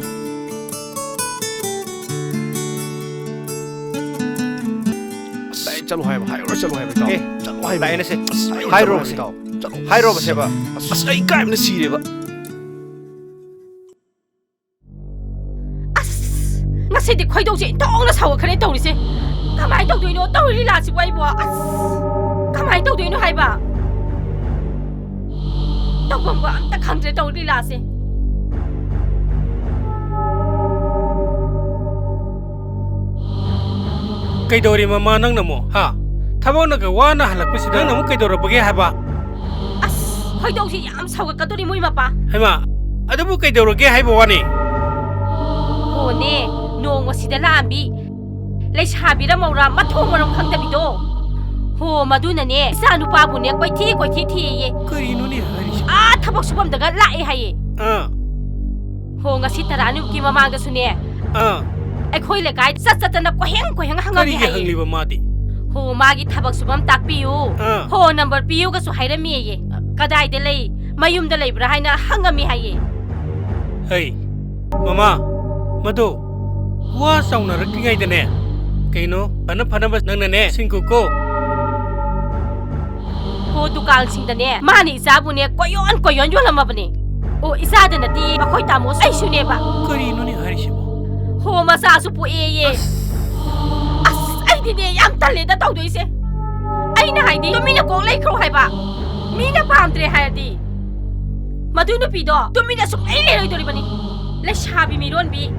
ꯑꯁ, ꯂꯥꯛꯑꯦ, ꯆꯠꯂꯣ ꯍꯥꯏꯕ, ꯍꯥꯏꯔꯨꯔ ꯆꯠꯂꯣ ꯍꯥꯏꯕ, ꯏꯇꯥꯎ꯫ ꯑꯦ, ꯆꯠꯂꯣ ꯍꯥꯏꯕ꯫ ꯂꯥꯛꯑꯦꯅꯦꯁꯦ꯫ ꯑꯁ, ꯍꯥꯏꯔꯨꯔ ꯍꯥꯏꯔꯨꯔꯕꯁꯦ꯫ ꯆꯠꯂꯣ, ꯏꯇꯥꯎ꯫ ꯆꯠꯂꯣ꯫ ꯍꯥꯏꯔꯨꯔꯕꯁꯦꯕ꯫ ꯑꯁ, ꯑꯩ ꯏꯀꯥꯏꯕꯅ ꯁꯤꯔꯦꯕ꯫ ꯁꯤꯗꯤ ꯈꯣꯏꯗꯧꯁꯦ ꯏꯟꯊꯣꯛꯅ ꯁꯥꯎꯒꯠꯈ꯭ꯔꯦ ꯇꯧꯔꯤꯁꯦ꯫ ꯀꯃꯥꯏꯅ ꯇꯧꯗꯣꯏꯅꯣ ꯇꯧꯔꯤ ꯂꯤꯂꯥꯁꯤꯕꯨ ꯑꯩꯕꯨ? ꯑꯁ! ꯀꯃꯥꯏꯅ ꯇꯧꯗꯣꯏꯅꯣ ꯍꯥꯏꯕ? ꯇꯧꯐꯝꯒ ꯑꯝꯇ ꯈꯪꯗ꯭ꯔꯦ ꯇꯧꯔꯤ ꯂꯤꯂꯥꯁꯦ꯫ ꯀꯩꯗꯧꯔꯦ ꯃꯃꯥ ꯅꯪꯅ ꯑꯃꯨꯛ? ꯍꯥ? ꯊꯕꯛꯅꯒ ꯋꯥꯅ ꯍꯜꯂꯛꯄꯁꯤꯗ ꯅꯪꯅ ꯑꯃꯨꯛ ꯀꯩꯗꯧꯔꯕꯒꯦ ꯍꯥꯏꯕ? ꯑꯁ, ꯈꯣꯏꯗꯧꯁꯦ ꯌꯥꯝ ꯁꯥꯎꯒꯠꯀꯗꯧꯔꯤ ꯃꯣꯏ ꯃꯄꯥ꯫ ꯍꯩꯃꯥ, ꯑꯗꯨꯕꯨ ꯀꯩꯗꯧꯔꯒꯦ ꯍꯥꯏꯕ ꯋꯥꯅꯤ? ꯍꯣꯅꯦ, ꯅꯣꯡꯃ ꯁꯤꯗ ꯂꯥꯛꯑꯝꯕꯤ ꯂꯩꯁꯥꯕꯤꯔ ꯃꯧꯔꯥ ꯃꯊꯣꯡ ꯃꯔꯝ ꯈꯪꯗꯕꯤꯗꯣ꯫ ꯍꯣ, ꯃꯗꯨꯅꯅꯦ ꯏꯆꯥ ꯅꯨꯄꯥꯕꯨꯅꯦ ꯀꯣꯏꯊꯤ ꯀꯣꯏꯊꯤ ꯊꯤꯌꯦ꯫ ꯀꯔꯤꯅꯣꯅꯦ ꯍꯥꯏꯔꯤꯁꯤ? ꯑꯥ, ꯊꯕꯛ ꯁꯨꯐꯝꯗꯒ ꯂꯥꯛꯑꯦ ꯍꯥꯏꯌꯦ꯫ ꯑꯥ꯫ ꯍꯣ, ꯉꯁꯤ ꯇꯔꯥꯅꯤꯃꯨꯛꯀꯤ ꯃꯃꯥꯡꯗꯁꯨꯅꯦ ꯑꯥ꯫ ꯑꯩꯈꯣꯏ ꯂꯩꯀꯥꯏ ꯆꯠ ꯆꯠꯇꯅ ꯀꯣꯏꯍꯦꯡ ꯀꯣꯏꯍꯦꯡ ꯍꯪꯉꯝꯃꯤ ꯀꯔꯤꯒꯤ ꯍꯥꯏꯌꯦ꯫ ꯍꯪꯂꯤꯕ ꯃꯥꯗꯤ? ꯍꯣ, ꯃꯥꯒꯤ ꯊꯕꯛ ꯁꯨꯐꯝ ꯇꯥꯛꯄꯤꯌꯨ꯫ ꯑꯥ꯫ ꯍꯣ, ꯅꯝꯕꯔ ꯄꯤꯌꯨꯒꯁꯨ ꯍꯥꯏꯔꯝꯃꯦꯌꯦ꯫ ꯀꯗꯥꯏꯗ ꯂꯩ? ꯃꯌꯨꯝꯗ ꯂꯩꯕ꯭ꯔꯥ ꯍꯥꯏꯅ ꯍꯪꯉꯝꯃꯤ ꯍꯥꯏꯌꯦ꯫ ꯍꯩ, ꯃꯃꯥ, ꯃꯗꯨ ꯋꯥ ꯆꯥꯎꯅꯔꯛꯇ꯭ꯔꯤꯉꯩꯗꯅꯦ, ꯀꯩꯅꯣ, ꯐꯅ ꯐꯅꯕ ꯅꯪꯅꯅꯦ ꯁꯤꯡꯈꯨꯀꯣ꯫ ꯍꯣ, ꯗꯨꯀꯥꯟꯁꯤꯡꯗꯅꯦ ꯃꯥꯅ ꯏꯆꯥꯕꯨꯅꯦ ꯀꯣꯏꯌꯣꯟ ꯀꯣꯏꯌꯣꯟ ꯌꯣꯜꯂꯝꯃꯕꯅꯦ꯫ ꯑꯣ, ꯏꯆꯥꯗ ꯅꯠꯇꯦ, ꯃꯈꯣꯏ ꯇꯥꯃꯣꯁꯨ ꯑꯩꯁꯨꯅꯦꯕ꯫ ꯀꯔꯤꯅꯣꯅꯦ ꯍꯥꯏꯔꯤꯁꯤꯕꯣ? ꯍꯣ, ꯃꯆꯥꯁꯨ ꯄꯣꯛꯑꯦꯌꯦ꯫ ꯑꯁ꯫ ꯑꯁ, ꯑꯩꯗꯤꯅꯦ ꯌꯥꯝ ꯇꯜꯂꯦꯗ ꯇꯧꯗꯣꯏꯁꯦ꯫ ꯑꯩꯅ ꯍꯥꯏꯗꯤ ꯇꯨꯃꯤꯟꯅ ꯀꯣꯛ ꯂꯩꯈ꯭ꯔꯣ ꯍꯥꯏꯕ꯫ ꯃꯤꯅ ꯄꯥꯝꯗ꯭ꯔꯦ ꯍꯥꯏꯔꯗꯤ ꯃꯗꯨ ꯅꯨꯄꯤꯗꯣ ꯇꯨꯃꯤꯟꯅ ꯁꯨꯡꯂꯩ ꯂꯩꯔꯣꯏꯗꯧꯔꯤꯕꯅꯤ꯫ ꯂꯩꯁꯥꯕꯤ ꯃꯤꯔꯣꯟꯕꯤ,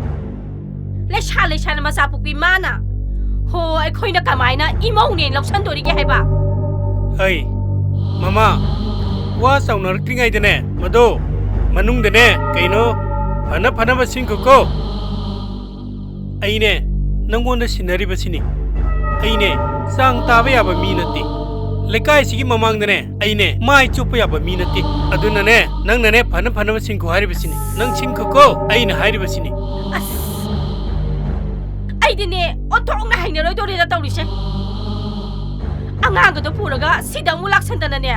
ꯂꯩꯁꯥ ꯂꯩꯁꯥꯅ ꯃꯆꯥ ꯄꯣꯛꯄꯤ ꯃꯥꯅ꯫ ꯍꯣ, ꯑꯩꯈꯣꯏꯅ ꯀꯃꯥꯏꯅ ꯏꯃꯧꯅꯦꯅ ꯂꯧꯁꯟꯗꯣꯔꯤꯒꯦ ꯍꯥꯏꯕ? ꯑꯩ, ꯃꯃꯥ, ꯋꯥ ꯆꯥꯎꯅꯔꯛꯇ꯭ꯔꯤꯉꯩꯗꯅꯦ ꯃꯗꯣ ꯃꯅꯨꯡꯗꯅꯦ ꯀꯩꯅꯣ ꯐꯅ ꯐꯅꯕ ꯁꯤꯡꯈꯣꯀꯣ꯫ ꯑꯩꯅꯦ ꯅꯪꯉꯣꯟꯗ ꯁꯤꯟꯅꯔꯤꯕꯁꯤꯅꯤ꯫ ꯑꯩꯅꯦ ꯆꯥꯡ ꯇꯥꯕ ꯌꯥꯕ ꯃꯤ ꯅꯠꯇꯦ꯫ ꯂꯩꯀꯥꯏꯁꯤꯒꯤ ꯃꯃꯥꯡꯗꯅꯦ ꯑꯩꯅꯦ ꯃꯥꯏ ꯆꯨꯞꯄ ꯌꯥꯕ ꯃꯤ ꯅꯠꯇꯦ꯫ ꯑꯗꯨꯅꯅꯦ ꯅꯪꯅꯅꯦ ꯐꯅ ꯐꯅꯕ ꯁꯤꯡꯈꯣ ꯍꯥꯏꯔꯤꯕꯁꯤꯅꯤ꯫ ꯅꯪ ꯁꯤꯡꯈꯣꯀꯣ ꯑꯩꯅ ꯍꯥꯏꯔꯤꯕꯁꯤꯅꯤ꯫ ꯑꯁ! ꯑꯩꯗꯤꯅꯦ ꯑꯣꯟꯊꯣꯛꯅ ꯍꯩꯅꯔꯣꯏꯗꯧꯔꯦꯗ ꯇꯧꯔꯤꯁꯦ꯫ ꯑꯉꯥꯡꯒꯗꯣ ꯄꯨꯔꯒ ꯁꯤꯗ ꯑꯃꯨꯛ ꯂꯥꯛꯁꯟꯗꯅꯅꯦ꯫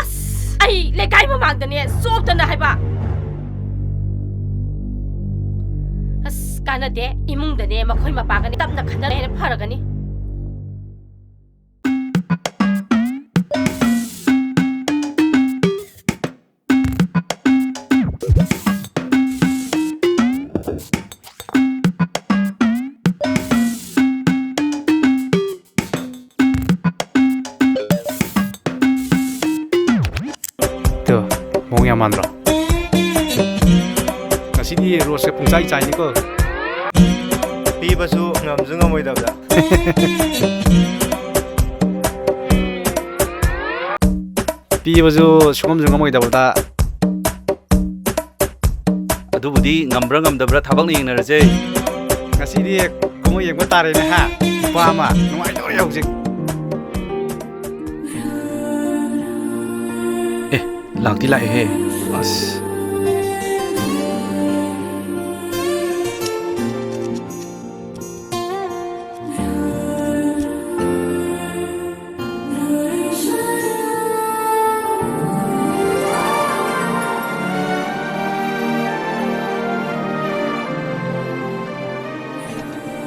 ꯑꯁ! ꯑꯩ ꯂꯩꯀꯥꯏ ꯃꯃꯥꯡꯗꯅꯦ ꯆꯣꯞꯇꯅ ꯍꯥꯏꯕ꯫ ꯑꯁ, ꯀꯥꯟꯅꯗꯦ꯫ ꯏꯃꯨꯡꯗꯅꯦ ꯃꯈꯣꯏ ꯃꯄꯥꯒꯅꯦ ꯇꯞꯅ ꯈꯟꯅꯔ ꯍꯦꯟꯅ ꯐꯔꯒꯅꯤ꯫ ꯃꯑꯣꯡ ꯌꯥꯝ ꯃꯥꯟꯗ꯭ꯔꯣ? ꯉꯁꯤꯗꯤ ꯔꯣꯁꯁꯦ ꯄꯨꯡꯆꯥꯏ ꯆꯥꯏꯅꯤꯀꯣ꯫ ꯄꯤꯕꯁꯨ ꯉꯝꯁꯨ ꯉꯝꯃꯣꯏꯗꯕꯗ꯫ ꯄꯤꯕꯁꯨ ꯁꯨꯡꯉꯝꯁꯨ ꯉꯝꯃꯣꯏꯗꯕꯗ꯫ ꯑꯗꯨꯕꯨꯗꯤ ꯉꯝꯕ꯭ꯔꯥ ꯉꯝꯗꯕ꯭ꯔꯥ ꯊꯕꯛꯅ ꯌꯦꯡꯅꯔꯁꯦ꯫ ꯉꯁꯤꯗꯤ ꯀꯨꯝꯍꯩ ꯌꯦꯡꯕ ꯇꯥꯔꯦꯅꯦ ꯍꯥ? ꯅꯨꯄꯥ ꯑꯃ ꯅꯨꯡꯉꯥꯏꯗꯧꯔꯦ ꯍꯧꯖꯤꯛ꯫ ꯑꯦ, ꯂꯥꯛꯇꯤ ꯂꯥꯛꯑꯦꯍꯦ꯫ ꯑꯁ꯫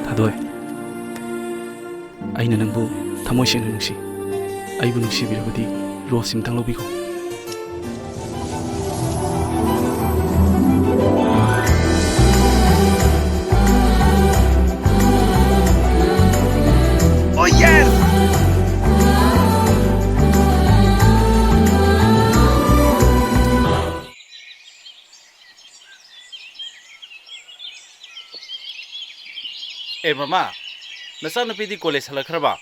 ꯊꯥꯗꯣꯏ, ꯑꯩꯅ ꯅꯪꯕꯨ ꯊꯃꯣꯏ ꯁꯦꯡꯅ ꯅꯨꯡꯁꯤ꯫ ꯑꯩꯕꯨ ꯅꯨꯡꯁꯤꯕꯤꯔꯕꯗꯤ ꯔꯣꯁ ꯁꯤꯝꯇꯪ ꯂꯧꯕꯤꯈꯣ꯫ Oh, yes! ꯑꯦ ꯃꯃꯥ, ꯅꯆꯥꯅꯨꯄꯤꯗꯤ ꯀꯣꯂꯦꯖ ꯍꯜꯂꯛꯈ꯭ꯔꯕ?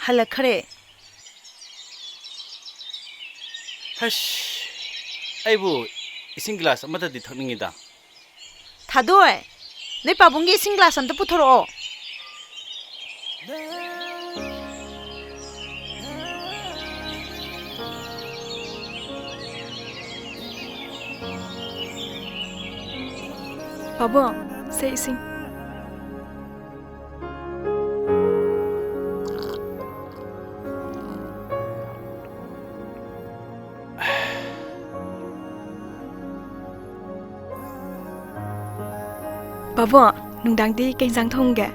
ꯍꯜꯂꯛꯈ꯭ꯔꯦ꯫ ꯍꯁ, ꯑꯩꯕꯨ ꯏꯁꯤꯡ ꯒꯤꯂꯥꯁ ꯑꯃꯠꯇꯗꯤ ꯊꯛꯅꯤꯡꯉꯤꯗ꯫ ꯊꯥꯗꯣꯏ, ꯅꯣꯏ ꯄꯥꯕꯨꯡꯒꯤ ꯏꯁꯤꯡ ꯒꯤꯂꯥꯁ ꯑꯝꯇ ꯄꯨꯊꯣꯔꯛꯑꯣ꯫ ꯄꯥꯕꯨꯡ, ꯁꯦ ꯏꯁꯤꯡ꯫ ꯄꯥꯕꯨꯡ, ꯅꯨꯡꯗꯥꯡꯗꯤ ꯀꯩ ꯏꯟꯁꯥꯡ ꯊꯣꯡꯒꯦ?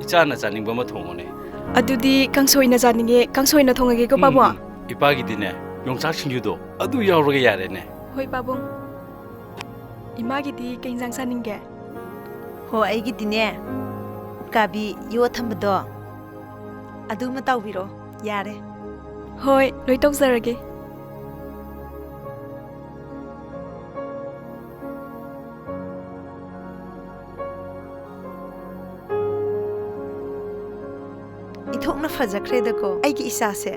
ꯏꯆꯥꯅ ꯆꯥꯅꯤꯡꯕ ꯑꯃ ꯊꯣꯡꯉꯨꯅꯦ꯫ ꯑꯗꯨꯗꯤ ꯀꯥꯡꯁꯣꯏꯅ ꯆꯥꯅꯤꯡꯉꯦ, ꯀꯥꯡꯁꯣꯏꯅ ꯊꯣꯡꯉꯒꯦꯀꯣ, ꯎꯝ, ꯄꯥꯕꯨꯡ꯫ ꯎꯝ꯫ ꯏꯄꯥꯒꯤꯗꯤꯅꯦ, ꯌꯣꯡꯆꯥꯛ ꯁꯤꯡꯖꯨꯗꯣ ꯑꯗꯨ ꯌꯥꯎꯔꯒ ꯌꯥꯔꯦꯅꯦ꯫ ꯍꯣꯏ, ꯄꯥꯕꯨꯡ꯫ ꯏꯃꯥꯒꯤꯗꯤ ꯀꯩ ꯏꯟꯁꯥꯡ ꯆꯥꯅꯤꯡꯒꯦ? ꯍꯣ, ꯑꯩꯒꯤꯗꯤꯅꯦ, ꯀꯥꯕꯤ ꯌꯣ ꯊꯝꯕꯗꯣ, ꯑꯗꯨꯃ ꯇꯧꯕꯤꯔꯣ, ꯌꯥꯔꯦ꯫ ꯍꯣꯏ, ꯂꯣꯏ ꯇꯧꯖꯔꯒꯦ꯫ ꯐꯖꯈ꯭ꯔꯦꯗꯀꯣ ꯑꯩꯒꯤ ꯏꯆꯥꯁꯦ꯫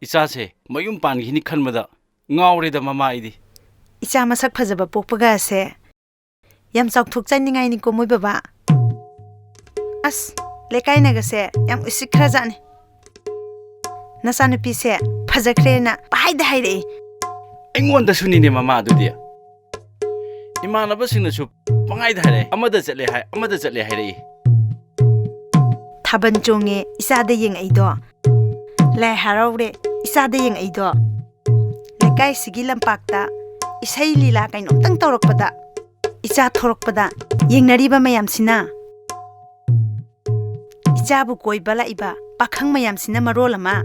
ꯏꯆꯥꯁꯦ ꯃꯌꯨꯝ ꯄꯥꯟꯈꯤꯅꯤ ꯈꯟꯕꯗ ꯉꯥꯎꯔꯦꯗ ꯃꯃꯥ ꯑꯩꯗꯤ꯫ ꯏꯆꯥ ꯃꯁꯛ ꯐꯖꯕ ꯄꯣꯛꯄꯒꯁꯦ ꯌꯥꯝ ꯆꯥꯎꯊꯣꯛꯆꯅꯤꯡꯉꯥꯏꯅꯤꯀꯣ ꯃꯣꯏ ꯕꯕꯥ꯫ ꯑꯁ, ꯂꯩꯀꯥꯏꯅꯒꯁꯦ ꯌꯥꯝ ꯎꯁꯤꯠꯈ꯭ꯔꯖꯥꯠꯅꯤ꯫ ꯅꯆꯥꯅꯨꯄꯤꯁꯦ ꯐꯖꯈ꯭ꯔꯦꯅ ꯄꯍꯥꯏꯗ ꯍꯥꯏꯔꯛꯏ꯫ ꯑꯩꯉꯣꯟꯗꯁꯨꯅꯤꯅꯦ ꯃꯃꯥ ꯑꯗꯨꯗꯤ꯫ ꯏꯃꯥꯟꯅꯕꯁꯤꯡꯅꯁꯨ ꯄꯪꯍꯥꯏꯗ ꯍꯥꯏꯔꯛꯑꯦ, "ꯑꯃꯗ ꯆꯠꯂꯦ ꯍꯥꯏ, ꯑꯃꯗ ꯆꯠꯂꯦ" ꯍꯥꯏꯔꯛꯏ꯫ ꯊꯥꯕꯜ ꯆꯣꯡꯉꯦ ꯏꯆꯥꯗ ꯌꯦꯡꯉꯛꯏꯗꯣ꯫ ꯂꯥꯏ ꯍꯔꯥꯎꯔꯦ ꯏꯆꯥꯗ ꯌꯦꯡꯉꯛꯏꯗꯣ꯫ ꯂꯩꯀꯥꯏꯁꯤꯒꯤ ꯂꯝꯄꯥꯛꯇ ꯏꯁꯩ ꯂꯤꯂꯥ ꯀꯩꯅꯣꯝꯇꯪ ꯇꯧꯔꯛꯄꯗ, ꯏꯆꯥ ꯊꯣꯔꯛꯄꯗ ꯌꯦꯡꯅꯔꯤꯕ ꯃꯌꯥꯝꯁꯤꯅ꯫ ꯏꯆꯥꯕꯨ ꯀꯣꯏꯕ ꯂꯥꯛꯏꯕ ꯄꯥꯈꯪ ꯃꯌꯥꯝꯁꯤꯅ ꯃꯔꯣꯜ ꯑꯃ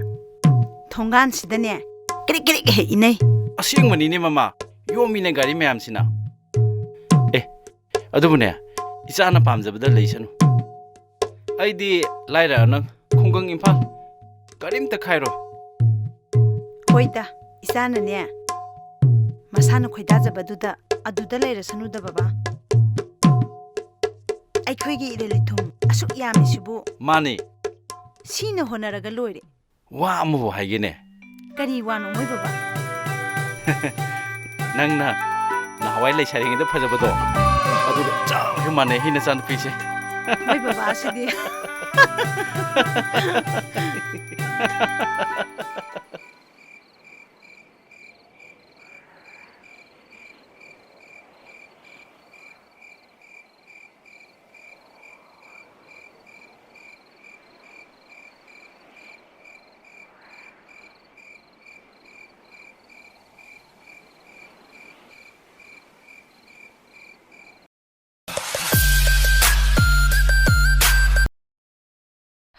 ꯊꯣꯡꯒꯥꯟꯁꯤꯗꯅꯦ ꯀ꯭ꯔꯤꯛ ꯀ꯭ꯔꯤꯛ ꯍꯦꯛ ꯏꯟꯅꯩ꯫ ꯑꯁꯦꯡꯕꯅꯤꯅꯦ ꯃꯃꯥ, ꯌꯣꯝꯃꯤꯅꯦ ꯒꯥꯔꯤ ꯃꯌꯥꯝꯁꯤꯅ꯫ ꯑꯦ, ꯑꯗꯨꯕꯨꯅꯦ, ꯏꯆꯥꯅ ꯄꯥꯝꯖꯕꯗ ꯂꯩꯁꯅꯨ꯫ ꯑꯩꯗꯤ ꯂꯥꯏꯔ ꯅꯪ ꯈꯨꯡꯒꯪ ꯏꯝꯐꯥꯜ ꯀꯔꯤꯝꯇ ꯈꯥꯏꯔꯣꯏ꯫ ꯍꯣꯏꯗ, ꯏꯆꯥꯅꯅꯦ ꯃꯁꯥꯅ ꯈꯣꯏꯗꯥꯖꯕꯗꯨꯗ ꯑꯗꯨꯗ ꯂꯩꯔꯁꯅꯨꯗ ꯕꯕꯥ꯫ ꯑꯩꯈꯣꯏꯒꯤ ꯏꯔꯩ ꯂꯩꯊꯨꯝ ꯑꯁꯨꯛ ꯌꯥꯝꯃꯤꯁꯤꯕꯨ꯫ ꯃꯥꯅꯤ꯫ ꯁꯤꯅ ꯍꯣꯠꯅꯔꯒ ꯂꯣꯏꯔꯦ꯫ ꯋꯥ ꯑꯃꯕꯨ ꯍꯥꯏꯒꯦꯅꯦ꯫ ꯀꯔꯤ ꯋꯥꯅꯣ ꯃꯣꯏ ꯕꯕꯥ? ꯅꯪꯅ ꯅꯍꯥꯟꯋꯥꯏ ꯂꯩꯁꯥꯔꯤꯉꯩꯗ ꯐꯖꯕꯗꯣ, ꯑꯗꯨꯒ ꯆꯞ ꯍꯦꯛ ꯃꯥꯟꯅꯩ ꯍꯤ ꯅꯆꯥꯅꯨꯄꯤꯁꯦ꯫ ꯃꯣꯏ ꯕꯕꯥꯁꯤꯗꯤ꯫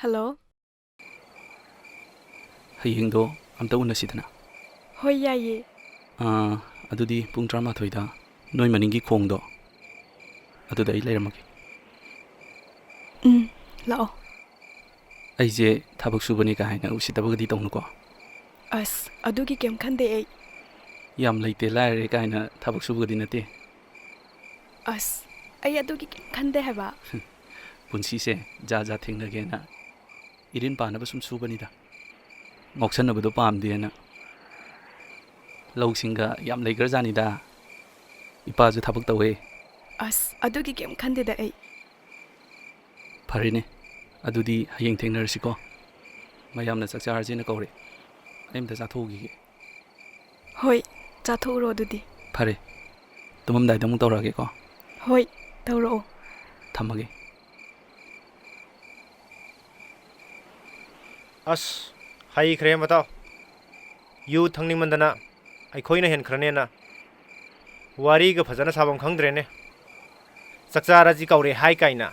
ꯍꯜꯂꯣ꯫ ꯍꯌꯦꯡꯗꯣ ꯑꯝꯇ ꯎꯅꯁꯤꯗꯅ꯫ ꯍꯣꯏ, ꯌꯥꯏꯌꯦ꯫ ꯑꯥ, ꯑꯗꯨꯗꯤ ꯄꯨꯡ ꯇꯔꯥꯃꯥꯊꯣꯏꯗ ꯅꯣꯏ ꯃꯅꯤꯡꯒꯤ ꯈꯣꯡꯗꯣ ꯑꯗꯨꯗ ꯑꯩ ꯂꯩꯔꯝꯃꯒꯦ꯫ ꯎꯝ, ꯂꯥꯛꯑꯣ꯫ ꯑꯩꯁꯦ ꯊꯕꯛ ꯁꯨꯕꯅꯤ ꯀꯥꯏꯅ ꯎꯁꯤꯠꯇꯕꯒꯗꯤ ꯇꯧꯅꯨꯀꯣ꯫ ꯑꯁ, ꯑꯗꯨꯒꯤ ꯀꯩꯝ ꯈꯟꯗꯦ ꯑꯩ꯫ ꯌꯥꯝ ꯂꯩꯇꯦ ꯂꯥꯏꯔꯔꯦ ꯀꯥꯏꯅ ꯊꯕꯛ ꯁꯨꯕꯒꯗꯤ ꯅꯠꯇꯦ꯫ ꯑꯁ, ꯑꯩ ꯑꯗꯨꯒꯤ ꯀꯩꯝ ꯈꯟꯗꯦ ꯍꯥꯏꯕ꯫ ꯄꯨꯟꯁꯤꯁꯦ ꯖꯥ ꯖꯥ ꯊꯦꯡꯅꯒꯦꯅ ꯏꯔꯤꯟ ꯄꯥꯅꯕ ꯁꯨꯝ ꯁꯨꯕꯅꯤꯗ꯫ ꯉꯥꯎꯁꯟꯅꯕꯗꯣ ꯄꯥꯝꯗꯦꯅ꯫ ꯂꯧꯁꯤꯡꯒ ꯌꯥꯝ ꯂꯩꯈ꯭ꯔꯖꯥꯠꯅꯤꯗ꯫ ꯏꯄꯥꯁꯨ ꯊꯕꯛ ꯇꯧꯋꯦ꯫ ꯑꯁ, ꯑꯗꯨꯒꯤ ꯀꯩꯝ ꯈꯟꯗꯦꯗ ꯑꯩ꯫ ꯐꯔꯦꯅꯦ, ꯑꯗꯨꯗꯤ ꯍꯌꯦꯡ ꯊꯦꯡꯅꯔꯁꯤꯀꯣ꯫ ꯃꯌꯥꯝꯅ ꯆꯥꯛ ꯆꯥꯔꯁꯦꯅ ꯀꯧꯔꯦ꯫ ꯑꯩ ꯑꯝꯇ ꯆꯥꯊꯣꯛꯎꯈꯤꯒꯦ꯫ ꯍꯣꯏ, ꯆꯥꯊꯣꯛꯎꯔꯣ ꯑꯗꯨꯗꯤ꯫ ꯐꯔꯦ, ꯇꯨꯝꯃꯝꯗꯥꯏꯗ ꯑꯃꯨꯛ ꯇꯧꯔꯛꯑꯒꯦꯀꯣ꯫ ꯍꯣꯏ, ꯇꯧꯔꯛꯑꯣ꯫ ꯊꯝꯃꯒꯦ꯫ ꯑꯁ, ꯍꯩꯈ꯭ꯔꯦ ꯃꯇꯥꯎ꯫ ꯌꯨ ꯊꯛꯅꯤꯡꯃꯟꯗꯅ ꯑꯩꯈꯣꯏꯅ ꯍꯦꯟꯈ꯭ꯔꯅꯦꯅ ꯋꯥꯔꯤꯒ ꯐꯖꯅ ꯁꯥꯐꯝ ꯈꯪꯗ꯭ꯔꯦꯅꯦ꯫ ꯆꯥꯛ ꯆꯥꯔꯁꯤ ꯀꯧꯔꯦ ꯍꯥꯏ ꯀꯥꯏꯅ꯫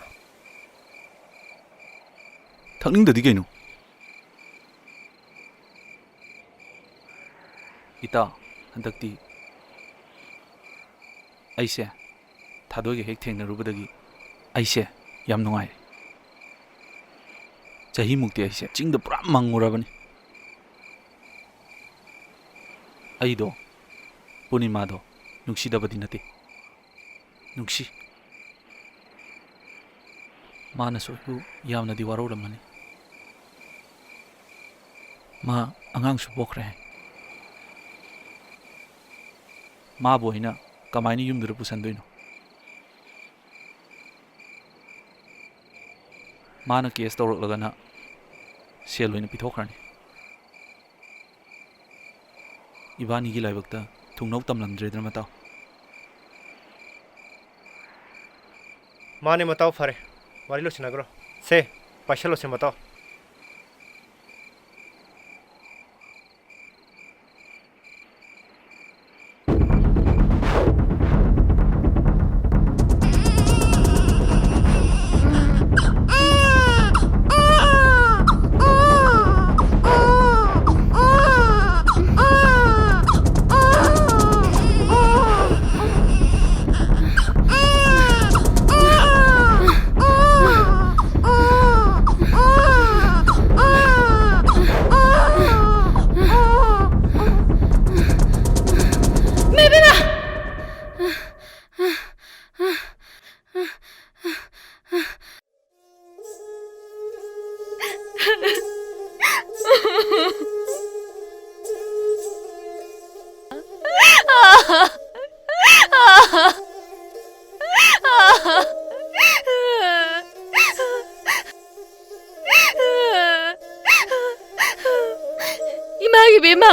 ꯊꯛꯅꯤꯡꯗꯗꯤ ꯀꯩꯅꯣ? ꯏꯇꯥꯎ, ꯍꯟꯗꯛꯇꯤ ꯑꯩꯁꯦ ꯊꯥꯗꯣꯏꯒ ꯍꯦꯛ ꯊꯦꯡꯅꯔꯨꯕꯗꯒꯤ ꯑꯩꯁꯦ ꯌꯥꯝ ꯅꯨꯡꯉꯥꯏꯔꯦ꯫ ꯆꯍꯤꯃꯨꯛꯇꯤ ꯑꯩꯁꯦ ꯆꯤꯡꯗ ꯄꯨꯔꯥ ꯃꯪꯉꯨꯔꯕꯅꯤ꯫ ꯑꯩꯗꯣ ꯄꯨꯔꯅꯤꯃꯥꯗꯣ ꯅꯨꯡꯁꯤꯗꯕꯗꯤ ꯅꯠꯇꯦ, ꯅꯨꯡꯁꯤ꯫ ꯃꯥꯅꯁꯨ ꯑꯩꯕꯨ ꯌꯥꯝꯅꯗꯤ ꯋꯥꯔꯧꯔꯝꯃꯅꯤ꯫ ꯃꯥ ꯑꯉꯥꯡꯁꯨ ꯄꯣꯛꯈ꯭ꯔꯦ ꯍꯥꯏ꯫ ꯃꯥꯕꯨ ꯑꯩꯅ ꯀꯃꯥꯏꯅ ꯌꯨꯝꯗꯨꯗ ꯄꯨꯁꯟꯗꯣꯏꯅꯣ? ꯃꯥꯅ ꯀꯦꯁ ꯇꯧꯔꯛꯂꯒꯅ ꯁꯦꯜ ꯑꯣꯏꯅ ꯄꯤꯊꯣꯛꯈ꯭ꯔꯅꯤ꯫ ꯏꯕꯥꯅꯤꯒꯤ ꯂꯥꯏꯕꯛꯇ ꯊꯨꯡꯅꯧ ꯇꯝꯂꯝꯗ꯭ꯔꯦꯗꯅ, ꯃꯇꯥꯎ꯫ ꯃꯥꯅꯦ ꯃꯇꯥꯎ, ꯐꯔꯦ, ꯋꯥꯔꯤ ꯂꯣꯏꯁꯤꯟꯅꯈ꯭ꯔꯣ꯫ ꯁꯦ, ꯄꯥꯏꯁꯜꯂꯣꯁꯦ ꯃꯇꯥꯎ꯫ ꯏꯕꯦꯝꯃ,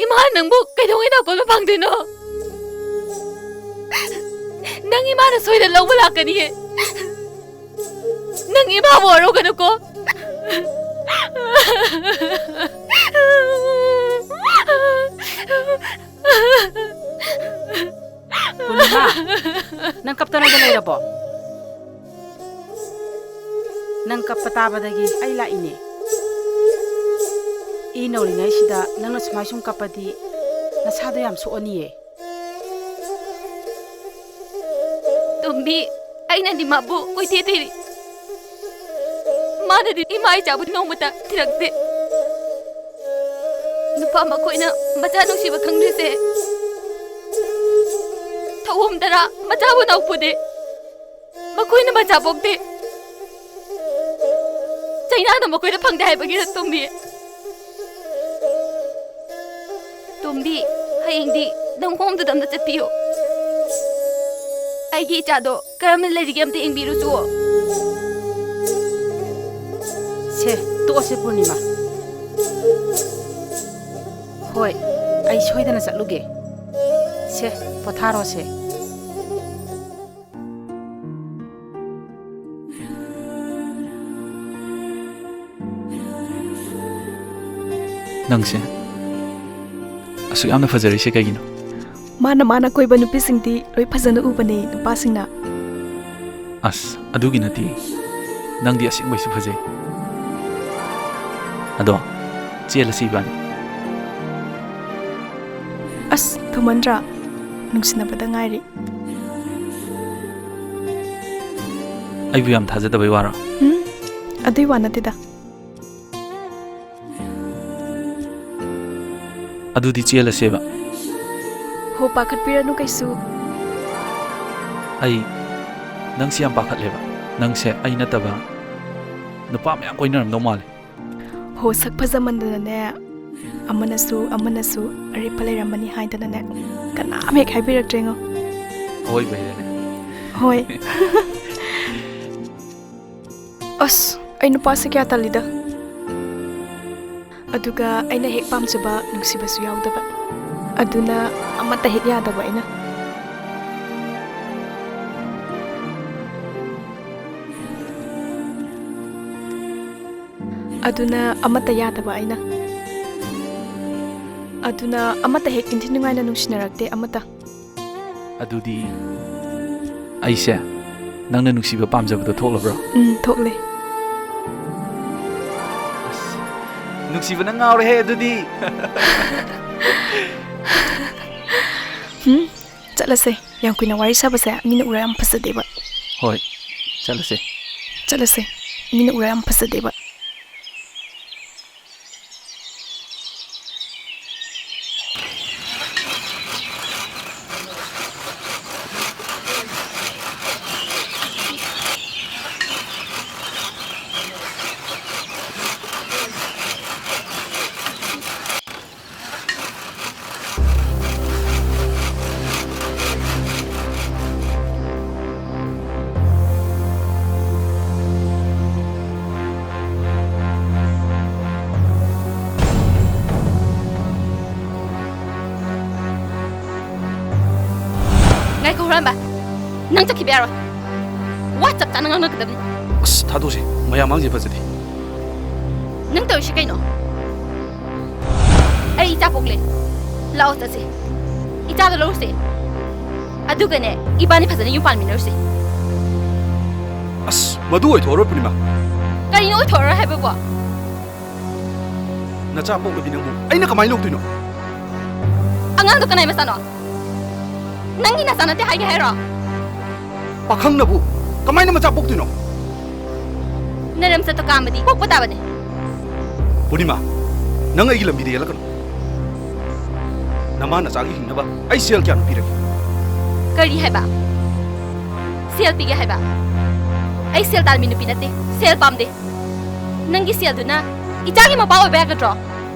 ꯏꯃꯥ ꯅꯪꯕꯨ ꯀꯩꯗꯧꯉꯩ ꯅꯥꯀꯣꯟꯕ ꯐꯪꯗꯣꯏꯅꯣ? ꯅꯪ ꯏꯃꯥꯅ ꯁꯣꯏꯗꯅ ꯂꯧꯕ ꯂꯥꯛꯀꯅꯤꯌꯦ꯫ ꯅꯪ ꯏꯃꯥꯕꯨ ꯋꯥꯔꯧꯒꯅꯨꯀꯣ꯫ ꯄꯨꯔꯅꯤꯃꯥ, ꯅꯪ ꯀꯞꯇꯅꯗ ꯂꯩꯔꯕꯣ? ꯅꯪ ꯀꯞꯄ ꯇꯥꯕꯗꯒꯤ ꯑꯩ ꯂꯥꯛꯏꯅꯦ꯫ ꯏ ꯅꯧꯔꯤꯉꯩꯁꯤꯗ ꯅꯪꯅ ꯁꯨꯃꯥꯏ ꯁꯨꯝ ꯀꯞꯄꯗꯤ ꯅꯁꯥꯗꯣ ꯌꯥꯝ ꯁꯣꯛꯑꯅꯤꯌꯦ꯫ ꯇꯣꯝꯕꯤ, ꯑꯩꯅꯗꯤ ꯃꯥꯕꯨ ꯀꯣꯏꯊꯤ ꯊꯤꯔꯤ꯫ ꯃꯥꯅꯗꯤ ꯏꯃꯥ ꯏꯆꯥꯕꯨ ꯅꯣꯡꯃꯇ ꯊꯤꯔꯛꯇꯦ꯫ ꯅꯨꯄꯥ ꯃꯈꯣꯏꯅ ꯃꯆꯥ ꯅꯨꯡꯁꯤꯕ ꯈꯪꯗ꯭ꯔꯤꯁꯦ ꯊꯧꯑꯣꯝꯗꯔꯥ ꯃꯆꯥꯕꯨ ꯅꯧꯄꯨꯗꯦ꯫ ꯃꯈꯣꯏꯅ ꯃꯆꯥ ꯄꯣꯛꯇꯦ꯫ ꯆꯩꯅꯥꯗꯣ ꯃꯈꯣꯏꯗ ꯐꯪꯗꯦ ꯍꯥꯏꯕꯒꯤꯔ ꯇꯣꯝꯕꯤ? ꯇꯣꯝꯕꯤ, ꯍꯌꯦꯡꯗꯤ ꯅꯪ ꯍꯣꯝꯗꯨꯗ ꯑꯝꯇ ꯆꯠꯄꯤꯌꯨ꯫ ꯑꯩꯒꯤ ꯏꯆꯥꯗꯣ ꯀꯔꯝꯅ ꯂꯩꯔꯤꯒꯦ ꯑꯝꯇ ꯌꯦꯡꯕꯤꯔꯨꯆꯣ꯫ ꯁꯦ, ꯇꯣꯛꯑꯁꯦ ꯄꯨꯔꯅꯤꯃꯥ꯫ ꯍꯣꯏ, ꯑꯩ ꯁꯣꯏꯗꯅ ꯆꯠꯂꯨꯒꯦ꯫ ꯁꯦ, ꯄꯣꯊꯥꯔꯣꯁꯦ꯫ ꯅꯪꯁꯦ ꯑꯁꯨꯛ ꯌꯥꯝꯅ ꯐꯖꯔꯤꯁꯦ ꯀꯩꯒꯤꯅꯣ? ꯃꯥꯅ ꯃꯥꯅ ꯀꯣꯏꯕ ꯅꯨꯄꯤꯁꯤꯡꯗꯤ ꯂꯣꯏ ꯐꯖꯅ ꯎꯕꯅꯦ ꯅꯨꯄꯥꯁꯤꯡꯅ꯫ ꯑꯁ, ꯑꯗꯨꯒꯤ ꯅꯠꯇꯦ꯫ ꯅꯪꯗꯤ ꯑꯁꯦꯡꯕꯩꯁꯨ ꯐꯖꯩ꯫ ꯑꯗꯣ, ꯆꯦꯜꯂꯁꯤ ꯏꯕꯥꯅꯤ꯫ ꯑꯁ, ꯊꯨꯃꯟꯗ꯭ꯔꯥ? ꯅꯨꯡꯁꯤꯅꯕꯗ ꯉꯥꯏꯔꯤ꯫ ꯑꯩꯕꯨ ꯌꯥꯝ ꯊꯥꯖꯗꯕꯩ ꯋꯥꯔꯣ? ꯎꯝ, ꯑꯗꯨꯏ ꯋꯥ ꯅꯠꯇꯦꯗ꯫ ꯑꯗꯨꯗꯤ ꯆꯦꯜꯂꯁꯦꯕ꯫ ꯍꯣ, ꯄꯥꯈꯠꯄꯤꯔꯅꯨ ꯀꯩꯁꯨ꯫ ꯑꯩ ꯅꯪꯁꯤ ꯌꯥꯝ ꯄꯥꯈꯠꯂꯦꯕ꯫ ꯅꯪꯁꯦ ꯑꯩ ꯅꯠꯇꯕ ꯅꯨꯄꯥ ꯃꯌꯥꯝ ꯀꯣꯏꯅꯔꯝꯗꯧ ꯃꯥꯜꯂꯦ꯫ ꯍꯣ, ꯁꯛ ꯐꯖꯃꯟꯗꯅꯅꯦ, ꯑꯃꯅꯁꯨ ꯑꯃꯅꯁꯨ ꯑꯔꯦꯞꯄ ꯂꯩꯔꯝꯃꯅꯤ ꯍꯥꯏꯗꯅꯅꯦ, ꯀꯅꯥꯝ ꯍꯦꯛ ꯍꯥꯏꯕꯤꯔꯛꯇ꯭ꯔꯦꯉꯣ꯫ ꯑꯋꯣꯏꯕꯩꯔꯅꯦ? ꯍꯣꯏ꯫ ꯑꯁ, ꯑꯩ ꯅꯨꯄꯥꯁꯦ ꯀꯌꯥ ꯇꯜꯂꯤꯗ꯫ ꯑꯗꯨꯒ ꯑꯩꯅ ꯍꯦꯛ ꯄꯥꯝꯖꯕ ꯅꯨꯡꯁꯤꯕꯁꯨ ꯌꯥꯎꯗꯕ꯫ ꯑꯗꯨꯅ ꯑꯃꯠꯇ ꯍꯦꯛ ꯌꯥꯗꯕ ꯑꯩꯅ꯫ ꯑꯗꯨꯅ ꯑꯃꯠꯇ ꯌꯥꯗꯕ ꯑꯩꯅ꯫ ꯑꯗꯨꯅ ꯑꯃꯠꯇ ꯍꯦꯛ ꯏꯟꯊꯤ ꯅꯨꯡꯉꯥꯏꯅ ꯅꯨꯡꯁꯤꯅꯔꯛꯇꯦ ꯑꯃꯠꯇ꯫ ꯑꯗꯨꯗꯤ ꯑꯩꯁꯦ ꯅꯪꯅ ꯅꯨꯡꯁꯤꯕ ꯄꯥꯝꯖꯕꯗꯣ ꯊꯣꯛꯂꯕ꯭ꯔꯣ? ꯎꯝ, ꯊꯣꯛꯂꯦ꯫ ꯑꯁ, ꯅꯨꯡꯁꯤꯕꯅ ꯉꯥꯎꯔꯦꯍꯦ ꯑꯗꯨꯗꯤ꯫ ꯍꯨꯝ, ꯆꯠꯂꯁꯦ꯫ ꯌꯥꯝ ꯀꯨꯏꯅ ꯋꯥꯔꯤ ꯁꯥꯕꯁꯦ ꯃꯤꯅ ꯎꯔ ꯌꯥꯝ ꯐꯖꯗꯦꯕ꯫ ꯍꯣꯏ, ꯆꯠꯂꯁꯦ꯫ ꯆꯠꯂꯁꯦ꯫ ꯃꯤꯅ ꯎꯔ ꯌꯥꯝ ꯐꯖꯗꯦꯕ꯫ ꯉꯥꯏꯈꯣ, ꯍꯨꯔꯥꯟꯕ꯫ ꯅꯪ ꯆꯠꯈꯤꯕ ꯌꯥꯔꯣꯏ꯫ ꯋꯥ ꯆꯞ ꯆꯥꯅ ꯉꯥꯡꯅꯒꯗꯕꯅꯤ꯫ ꯑꯁ, ꯊꯥꯗꯣꯛꯁꯦ꯫ ꯃꯌꯥꯝ ꯃꯥꯡꯁꯦ ꯐꯖꯗꯦ꯫ ꯅꯪ ꯇꯧꯔꯤꯁꯦ ꯀꯩꯅꯣ? ꯑꯩ ꯏꯆꯥ ꯄꯣꯛꯂꯦ꯫ ꯂꯥꯛꯑꯣ ꯆꯠꯁꯦ꯫ ꯏꯆꯥꯗꯣ ꯂꯧꯔꯨꯁꯦ꯫ ꯑꯗꯨꯒꯅꯦ, ꯏꯕꯥꯅꯤ ꯐꯖꯅ ꯌꯨꯝ ꯄꯥꯟꯃꯤꯟꯅꯔꯨꯁꯦ꯫ ꯑꯁ, ꯃꯗꯨ ꯑꯣꯏꯊꯣꯛꯑꯔꯣꯏ, ꯄꯨꯔꯅꯤꯃꯥ꯫ ꯀꯔꯤꯅꯣ ꯑꯣꯏꯊꯣꯛꯑꯔꯣꯏ ꯍꯥꯏꯕꯕꯣ? ꯅꯆꯥ ꯄꯣꯛꯂꯕꯤ ꯅꯪꯕꯨ ꯑꯩꯅ ꯀꯃꯥꯏꯅ ꯂꯧꯗꯣꯏꯅꯣ? ꯑꯉꯥꯡꯗꯣ ꯀꯅꯥꯏ ꯃꯆꯥꯅꯣ? ꯅꯪꯒꯤ ꯅꯆꯥ ꯅꯠꯇꯦ ꯍꯥꯏꯒꯦ ꯍꯥꯏꯔꯣ? ꯄꯥꯈꯪꯅꯕꯨ ꯀꯃꯥꯏꯅ ꯃꯆꯥ ꯄꯣꯛꯇꯣꯏꯅꯣ? ꯅꯔꯝꯆꯠꯇꯣ ꯀꯥꯝꯃꯗꯤ ꯄꯣꯛꯄ ꯇꯥꯕꯅꯦ꯫ ꯄꯨꯔꯅꯤꯃꯥ, ꯅꯪ ꯑꯩꯒꯤ ꯂꯝꯕꯤꯗ ꯌꯦꯜꯂꯛꯀꯅꯨ꯫ ꯅꯃꯥ ꯅꯆꯥꯒꯤ ꯍꯤꯡꯅꯕ ꯑꯩ ꯁꯦꯜ ꯀꯌꯥꯝ ꯄꯤꯔꯒꯦ? ꯀꯔꯤ ꯍꯥꯏꯕ? ꯁꯦꯜ ꯄꯤꯒꯦ ꯍꯥꯏꯕ? ꯑꯩ ꯁꯦꯜ ꯇꯥꯟꯕꯤ ꯅꯨꯄꯤ ꯅꯠꯇꯦ, ꯁꯦꯜ ꯄꯥꯝꯗꯦ꯫ ꯅꯪꯒꯤ ꯁꯦꯜꯗꯨꯅ ꯏꯆꯥꯒꯤ ꯃꯄꯥ ꯑꯣꯏꯕ ꯌꯥꯒꯗ꯭ꯔꯣ?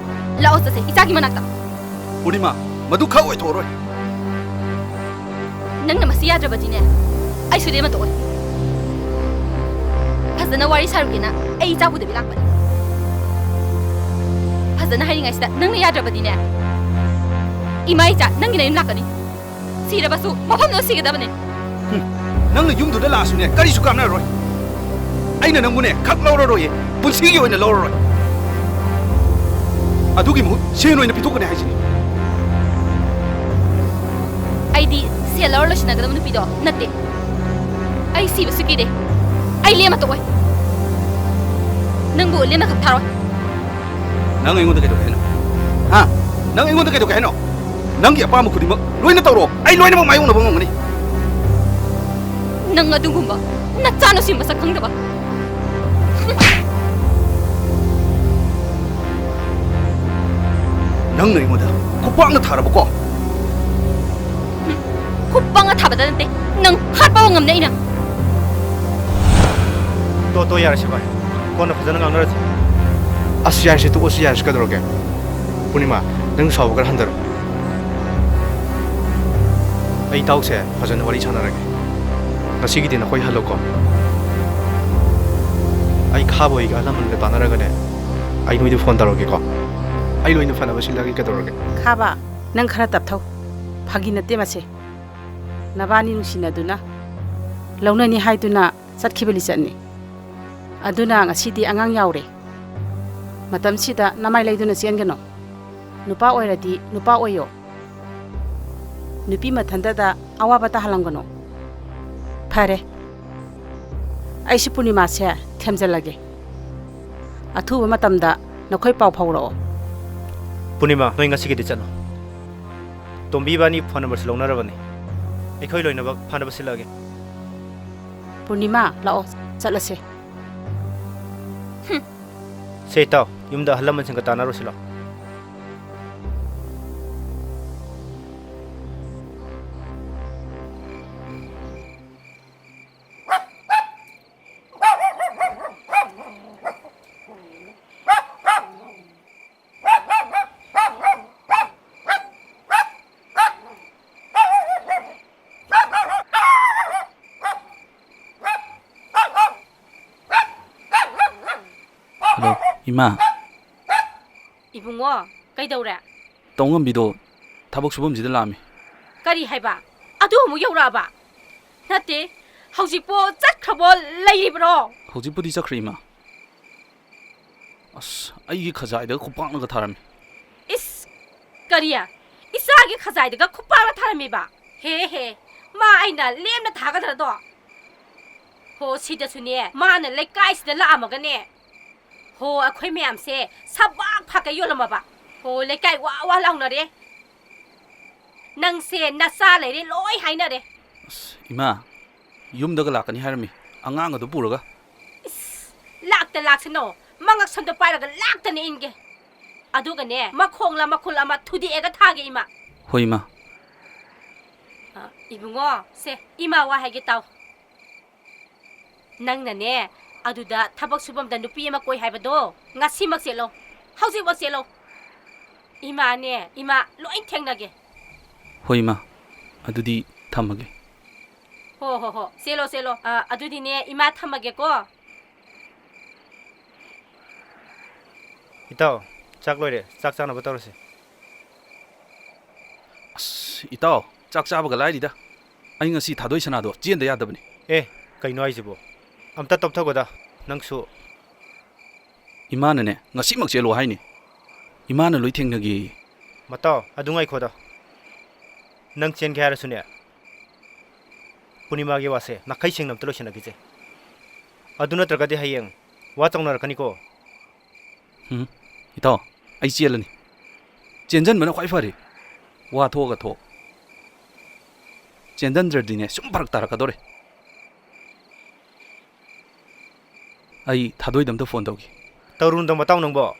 ꯂꯥꯛꯑꯣ ꯆꯠꯁꯦ, ꯏꯆꯥꯒꯤ ꯃꯅꯥꯛꯇ꯫ ꯄꯨꯔꯅꯤꯃꯥ, ꯃꯗꯨ ꯈꯛ ꯑꯣꯏꯊꯣꯛꯑꯔꯣꯏ꯫ ꯅꯪꯅ ꯃꯁꯤ ꯌꯥꯗ꯭ꯔꯕꯗꯤꯅꯦ, ꯑꯩꯁꯨ ꯂꯦꯝꯃ ꯇꯣꯛꯑꯣꯏ꯫ ꯐꯖꯅ ꯋꯥꯔꯤ ꯁꯥꯔꯨꯒꯦꯅ ꯑꯩ ꯏꯆꯥ ꯄꯨꯗꯕꯤ ꯂꯥꯛꯄꯅꯤ꯫ ꯐꯖꯅ ꯍꯥꯏꯔꯤꯉꯩꯁꯤꯗ ꯅꯪꯅ ꯌꯥꯗ꯭ꯔꯕꯗꯤꯅꯦ, ꯏꯃꯥ ꯏꯆꯥ ꯅꯪꯒꯤ ꯅꯌꯨꯝ ꯂꯥꯛꯀꯅꯤ꯫ ꯁꯤꯔꯕꯁꯨ ꯃꯐꯝꯗꯨꯗ ꯁꯤꯒꯗꯕꯅꯦ꯫ ꯍꯨꯝ, ꯅꯪꯅ ꯌꯨꯝꯗꯨꯗ ꯂꯥꯛꯑꯁꯨꯅꯦ, ꯀꯔꯤꯁꯨ ꯀꯥꯟꯅꯔꯣꯏ꯫ ꯑꯩꯅ ꯅꯪꯕꯨꯅꯦ ꯈꯛ ꯂꯧꯔꯔꯣꯏꯌꯦ, ꯄꯨꯟꯁꯤꯒꯤ ꯑꯣꯏꯅ ꯂꯧꯔꯔꯣꯏ꯫ ꯑꯗꯨꯒꯤ ꯃꯍꯨꯠ ꯁꯦꯟ ꯑꯣꯏꯅ ꯄꯤꯊꯣꯛꯀꯅꯤ ꯍꯥꯏꯁꯤꯅꯤ꯫ ꯑꯩꯗꯤ ꯁꯦꯜ ꯂꯧꯔ ꯂꯣꯏꯁꯤꯟꯅꯒꯗꯕ ꯅꯨꯄꯤꯗꯣ ꯅꯠꯇꯦ꯫ ꯑꯩ ꯁꯤꯕꯁꯨ ꯀꯤꯗꯦ꯫ ꯑꯩ ꯂꯦꯝꯃ ꯇꯣꯛꯑꯣꯏ꯫ ꯅꯪꯕꯨ ꯂꯦꯝꯅ ꯈꯛ ꯊꯥꯔꯣꯏ꯫ ꯅꯪ ꯑꯩꯉꯣꯟꯗ ꯀꯩꯗꯧꯒꯦ ꯍꯥꯏꯅꯣ? ꯍꯥ? ꯅꯪ ꯑꯩꯉꯣꯟꯗ ꯀꯩꯗꯧꯒꯦ ꯍꯥꯏꯅꯣ? ꯅꯪꯒꯤ ꯑꯄꯥꯝꯕ ꯈꯨꯗꯤꯡꯃꯛ ꯂꯣꯏꯅ ꯇꯧꯔꯣ꯫ ꯑꯩ ꯂꯣꯏꯅꯃꯛ ꯃꯥꯌꯣꯛꯅꯕ ꯉꯝꯒꯅꯤ꯫ ꯅꯪ ꯑꯗꯨꯒꯨꯝꯕ ꯅꯆꯥꯅꯨꯁꯤ ꯃꯁꯛ ꯈꯪꯗꯕ꯫ ꯅꯪꯅ ꯑꯩꯉꯣꯟꯗ ꯈꯨꯄꯥꯛꯅ ꯊꯥꯔꯕꯀꯣ? ꯈꯨꯄꯥꯛꯅ ꯊꯥꯕꯗ ꯅꯠꯇꯦ, ꯅꯪ ꯍꯥꯠꯄ ꯉꯝꯅꯤ ꯑꯩꯅ꯫ ꯇꯣ, ꯇꯣ, ꯌꯥꯔꯦꯁꯦ ꯚꯥꯏ, ꯀꯣꯟꯅ ꯐꯖꯅ ꯉꯥꯡꯅꯔꯁꯤ꯫ ꯑꯁ, ꯌꯥꯔꯦꯁꯦ, ꯇꯣꯛꯑꯁꯤ, ꯌꯥꯔꯦꯁꯦ, ꯀꯩꯗꯧꯔꯒꯦ? ꯄꯨꯔꯅꯤꯃꯥ, ꯅꯪ ꯁꯥꯎꯕ ꯈꯔ ꯍꯟꯊꯔꯣ꯫ ꯑꯩ ꯏꯇꯥꯎꯁꯦ ꯐꯖꯅ ꯋꯥꯔꯤ ꯁꯥꯟꯅꯔꯒꯦ꯫ ꯉꯁꯤꯒꯤꯗꯤ ꯅꯈꯣꯏ ꯍꯜꯂꯣꯀꯣ꯫ ꯑꯩ ꯈꯥꯕ ꯍꯣꯏꯒ ꯑꯍꯜ ꯂꯃꯟꯒ ꯇꯥꯟꯅꯔꯒꯅꯦ, ꯑꯩ ꯅꯣꯏꯗ ꯐꯣꯟ ꯇꯧꯔꯛꯀꯦꯀꯣ꯫ ꯑꯩ ꯂꯣꯏꯅ ꯐꯅꯕ ꯁꯤꯜꯂꯒꯦ, ꯀꯩꯗꯧꯔꯒꯦ? ꯈꯥꯕ, ꯅꯪ ꯈꯔ ꯇꯞꯊꯧ꯫ ꯐꯥꯒꯤ ꯅꯠꯇꯦ ꯃꯁꯦ꯫ ꯅꯕꯥꯅꯤ ꯅꯨꯡꯁꯤꯅꯗꯨꯅ ꯂꯧꯅꯅꯤ ꯍꯥꯏꯗꯨꯅ ꯆꯠꯈꯤꯕ ꯂꯤꯆꯠꯅꯤ꯫ ꯑꯗꯨꯅ ꯉꯁꯤꯗꯤ ꯑꯉꯥꯡ ꯌꯥꯎꯔꯦ꯫ ꯃꯇꯝꯁꯤꯗ ꯅꯃꯥꯏ ꯂꯩꯗꯨꯅ ꯆꯦꯟꯒꯅꯨ꯫ ꯅꯨꯄꯥ ꯑꯣꯏꯔꯗꯤ ꯅꯨꯄꯥ ꯑꯣꯏꯌꯣ꯫ ꯅꯨꯄꯤ ꯃꯊꯟꯇꯗ ꯑꯋꯥꯕ ꯇꯥꯍꯜꯂꯝꯒꯅꯨ꯫ ꯐꯔꯦ, ꯑꯩꯁꯨ ꯄꯨꯔꯅꯤꯃꯥꯁꯦ ꯊꯦꯝꯖꯤꯜꯂꯒꯦ꯫ ꯑꯊꯨꯕ ꯃꯇꯝꯗ ꯅꯈꯣꯏ ꯄꯥꯎ ꯐꯥꯎꯔꯛꯑꯣ꯫ ꯄꯨꯔꯅꯤꯃꯥ, ꯅꯣꯏ ꯉꯁꯤꯒꯤꯗꯤ ꯆꯠꯂꯣ꯫ ꯇꯣꯝꯕꯤ ꯏꯕꯥꯅꯤ ꯐꯣꯟ ꯅꯝꯕꯔꯁꯨ ꯂꯧꯅꯔꯕꯅꯤ꯫ ꯑꯩꯈꯣꯏ ꯂꯣꯏꯅꯃꯛ ꯐꯅꯕ ꯁꯤꯜꯂꯛꯑꯒꯦ꯫ ꯄꯨꯔꯅꯤꯃꯥ, ꯂꯥꯛꯑꯣ, ꯆꯠꯂꯁꯦ꯫ ꯁꯦ ꯏꯇꯥꯎ, ꯌꯨꯝꯗ ꯑꯍꯜ ꯂꯃꯟꯁꯤꯡꯒ ꯇꯥꯟꯅꯔꯨꯁꯤ ꯂꯥꯎ꯫ ꯍꯜꯂꯣ, ꯏꯃꯥ꯫ ꯏꯕꯨꯡꯉꯣ, ꯀꯩꯗꯧꯔꯦ? ꯇꯧꯉꯝꯕꯤꯗꯣ ꯊꯕꯛ ꯁꯨꯐꯝꯁꯤꯗ ꯂꯥꯛꯑꯝꯃꯤ꯫ ꯀꯔꯤ ꯍꯥꯏꯕ? ꯑꯗꯨ ꯑꯃꯨꯛ ꯌꯧꯔꯛꯑꯕ? ꯅꯠꯇꯦ, ꯍꯧꯖꯤꯛꯄꯨ ꯆꯠꯈ꯭ꯔꯕꯣ, ꯂꯩꯔꯤꯕ꯭ꯔꯣ? ꯍꯧꯖꯤꯛꯄꯨꯗꯤ ꯆꯠꯈ꯭ꯔꯦ, ꯏꯃꯥ꯫ ꯑꯁ, ꯑꯩꯒꯤ ꯈꯖꯥꯏꯗꯒ ꯈꯨꯄꯥꯛꯅꯒ ꯊꯥꯔꯝꯃꯤ꯫ ꯏꯁ! ꯀꯔꯤ? ꯏꯆꯥꯒꯤ ꯈꯖꯥꯏꯗꯒ ꯈꯨꯄꯥꯛꯅ ꯊꯥꯔꯝꯃꯤꯕ? ꯍꯦ ꯍꯦ, ꯃꯥ ꯑꯩꯅ ꯂꯦꯝꯅ ꯊꯥꯒꯗ꯭ꯔꯗꯣ? ꯍꯣ, ꯁꯤꯗꯁꯨꯅꯦ, ꯃꯥꯅ ꯂꯩꯀꯥꯏꯁꯤꯗ ꯂꯥꯛꯑꯝꯃꯒꯅꯦ, ꯍꯣ, ꯑꯩꯈꯣꯏ ꯃꯌꯥꯝꯁꯦ ꯁꯕꯥꯛ ꯐꯥꯛꯀ ꯌꯣꯜꯂꯝꯃꯕ? ꯍꯣ, ꯂꯩꯀꯥꯏ ꯋꯥ ꯋꯥ ꯂꯥꯎꯅꯔꯦ꯫ ꯅꯪꯁꯦ ꯅꯆꯥ ꯂꯩꯔꯦ ꯂꯣꯏ ꯍꯥꯏꯅꯔꯦ꯫ ꯑꯁ, ꯏꯃꯥ, ꯌꯨꯝꯗꯒ ꯂꯥꯛꯀꯅꯤ ꯍꯥꯏꯔꯝꯃꯤ, ꯑꯉꯥꯡ ꯑꯗꯨ ꯄꯨꯔꯒ꯫ ꯏꯁ, ꯂꯥꯛꯇ ꯂꯥꯛꯁꯅꯣ, ꯃꯉꯛ ꯁꯝꯗꯣ ꯄꯥꯏꯔꯒ ꯂꯥꯛꯇꯅ ꯏꯟꯒꯦ꯫ ꯑꯗꯨꯒꯅꯦ, ꯃꯈꯣꯡꯂ ꯃꯈꯨꯜ ꯑꯃ ꯊꯨꯗꯦꯛꯑꯒ ꯊꯥꯒꯦ, ꯏꯃꯥ꯫ ꯍꯣꯏ, ꯏꯃꯥ꯫ ꯑ, ꯏꯕꯨꯡꯉꯣ, ꯁꯦ, ꯏꯃꯥ ꯋꯥ ꯍꯥꯏꯒꯦ ꯇꯥꯎ꯫ ꯅꯪꯅꯅꯦ, ꯑꯗꯨꯗ ꯊꯕꯛ ꯁꯨꯐꯝꯗ ꯅꯨꯄꯤ ꯑꯃ ꯀꯣꯏ ꯍꯥꯏꯕꯗꯣ, ꯉꯁꯤꯃꯛ ꯆꯦꯜꯂꯣ, ꯍꯧꯖꯤꯛꯃꯛ ꯆꯦꯜꯂꯣ꯫ ꯏꯃꯥꯅꯦ, ꯏꯃꯥ ꯂꯣꯏ ꯊꯦꯡꯅꯒꯦ꯫ ꯍꯣꯏ, ꯏꯃꯥ, ꯑꯗꯨꯗꯤ ꯊꯝꯃꯒꯦ꯫ ꯍꯣ, ꯍꯣ, ꯍꯣ, ꯆꯦꯜꯂꯣ, ꯆꯦꯜꯂꯣ꯫ ꯑ, ꯑꯗꯨꯗꯤꯅꯦ, ꯏꯃꯥ ꯊꯝꯃꯒꯦꯀꯣ꯫ ꯏꯇꯥꯎ, ꯆꯥꯛ ꯂꯣꯏꯔꯦ, ꯆꯥꯛ ꯆꯥꯅꯕ ꯇꯧꯔꯁꯤ꯫ ꯑꯁ, ꯏꯇꯥꯎ, ꯆꯥꯛ ꯆꯥꯕꯒ ꯂꯥꯏꯔꯤꯗ꯫ ꯑꯩ ꯉꯁꯤ ꯊꯥꯗꯣꯏ ꯁꯅꯥꯗꯣ ꯆꯦꯟꯗ ꯌꯥꯗꯕꯅꯤ꯫ ꯑꯦ, ꯀꯩꯅꯣ ꯍꯥꯏꯁꯤꯕꯣ? ꯑꯝꯇ ꯇꯞꯊꯧꯒꯗ, ꯅꯪꯁꯨ꯫ ꯏꯃꯥꯅꯅꯦ, ꯉꯁꯤꯃꯛ ꯆꯦꯜꯂꯣ ꯍꯥꯏꯅꯤ꯫ ꯏꯃꯥꯅ ꯂꯣꯏ ꯊꯦꯡꯅꯒꯦꯌꯦ꯫ ꯃꯇꯥꯎ, ꯑꯗꯨ ꯉꯥꯏꯈꯣꯗ꯫ ꯅꯪ ꯆꯦꯟꯒꯦ ꯍꯥꯏꯔꯁꯨꯅꯦ, ꯄꯨꯔꯅꯤꯃꯥꯒꯤ ꯋꯥꯁꯦ ꯅꯥꯈꯩ ꯁꯦꯡꯅ ꯑꯝꯇ ꯂꯣꯏꯁꯤꯟꯅꯈꯤꯁꯦ꯫ ꯑꯗꯨ ꯅꯠꯇ꯭ꯔꯒꯗꯤ ꯍꯌꯦꯡ ꯋꯥ ꯆꯥꯎꯅꯔꯛꯀꯅꯤꯀꯣ꯫ ꯎꯝ, ꯏꯇꯥꯎ, ꯑꯩ ꯆꯦꯜꯂꯅꯤ꯫ ꯆꯦꯟꯖꯟꯕꯅ ꯈ꯭ꯋꯥꯏ ꯐꯔꯦ꯫ ꯋꯥ ꯊꯣꯛꯑꯒ ꯊꯣꯛ꯫ ꯆꯦꯟꯖꯟꯗ꯭ꯔꯗꯤꯅꯦ, ꯁꯨꯝ ꯐꯔꯛ ꯇꯥꯔꯛꯀꯗꯧꯔꯦ꯫ ꯑꯩ ꯊꯥꯗꯣꯏꯗ ꯑꯝꯇ ꯐꯣꯟ ꯇꯧꯒꯦ꯫ ꯇꯧꯔꯨꯅꯨꯗ ꯃꯇꯥꯎ ꯅꯪꯕꯣ꯫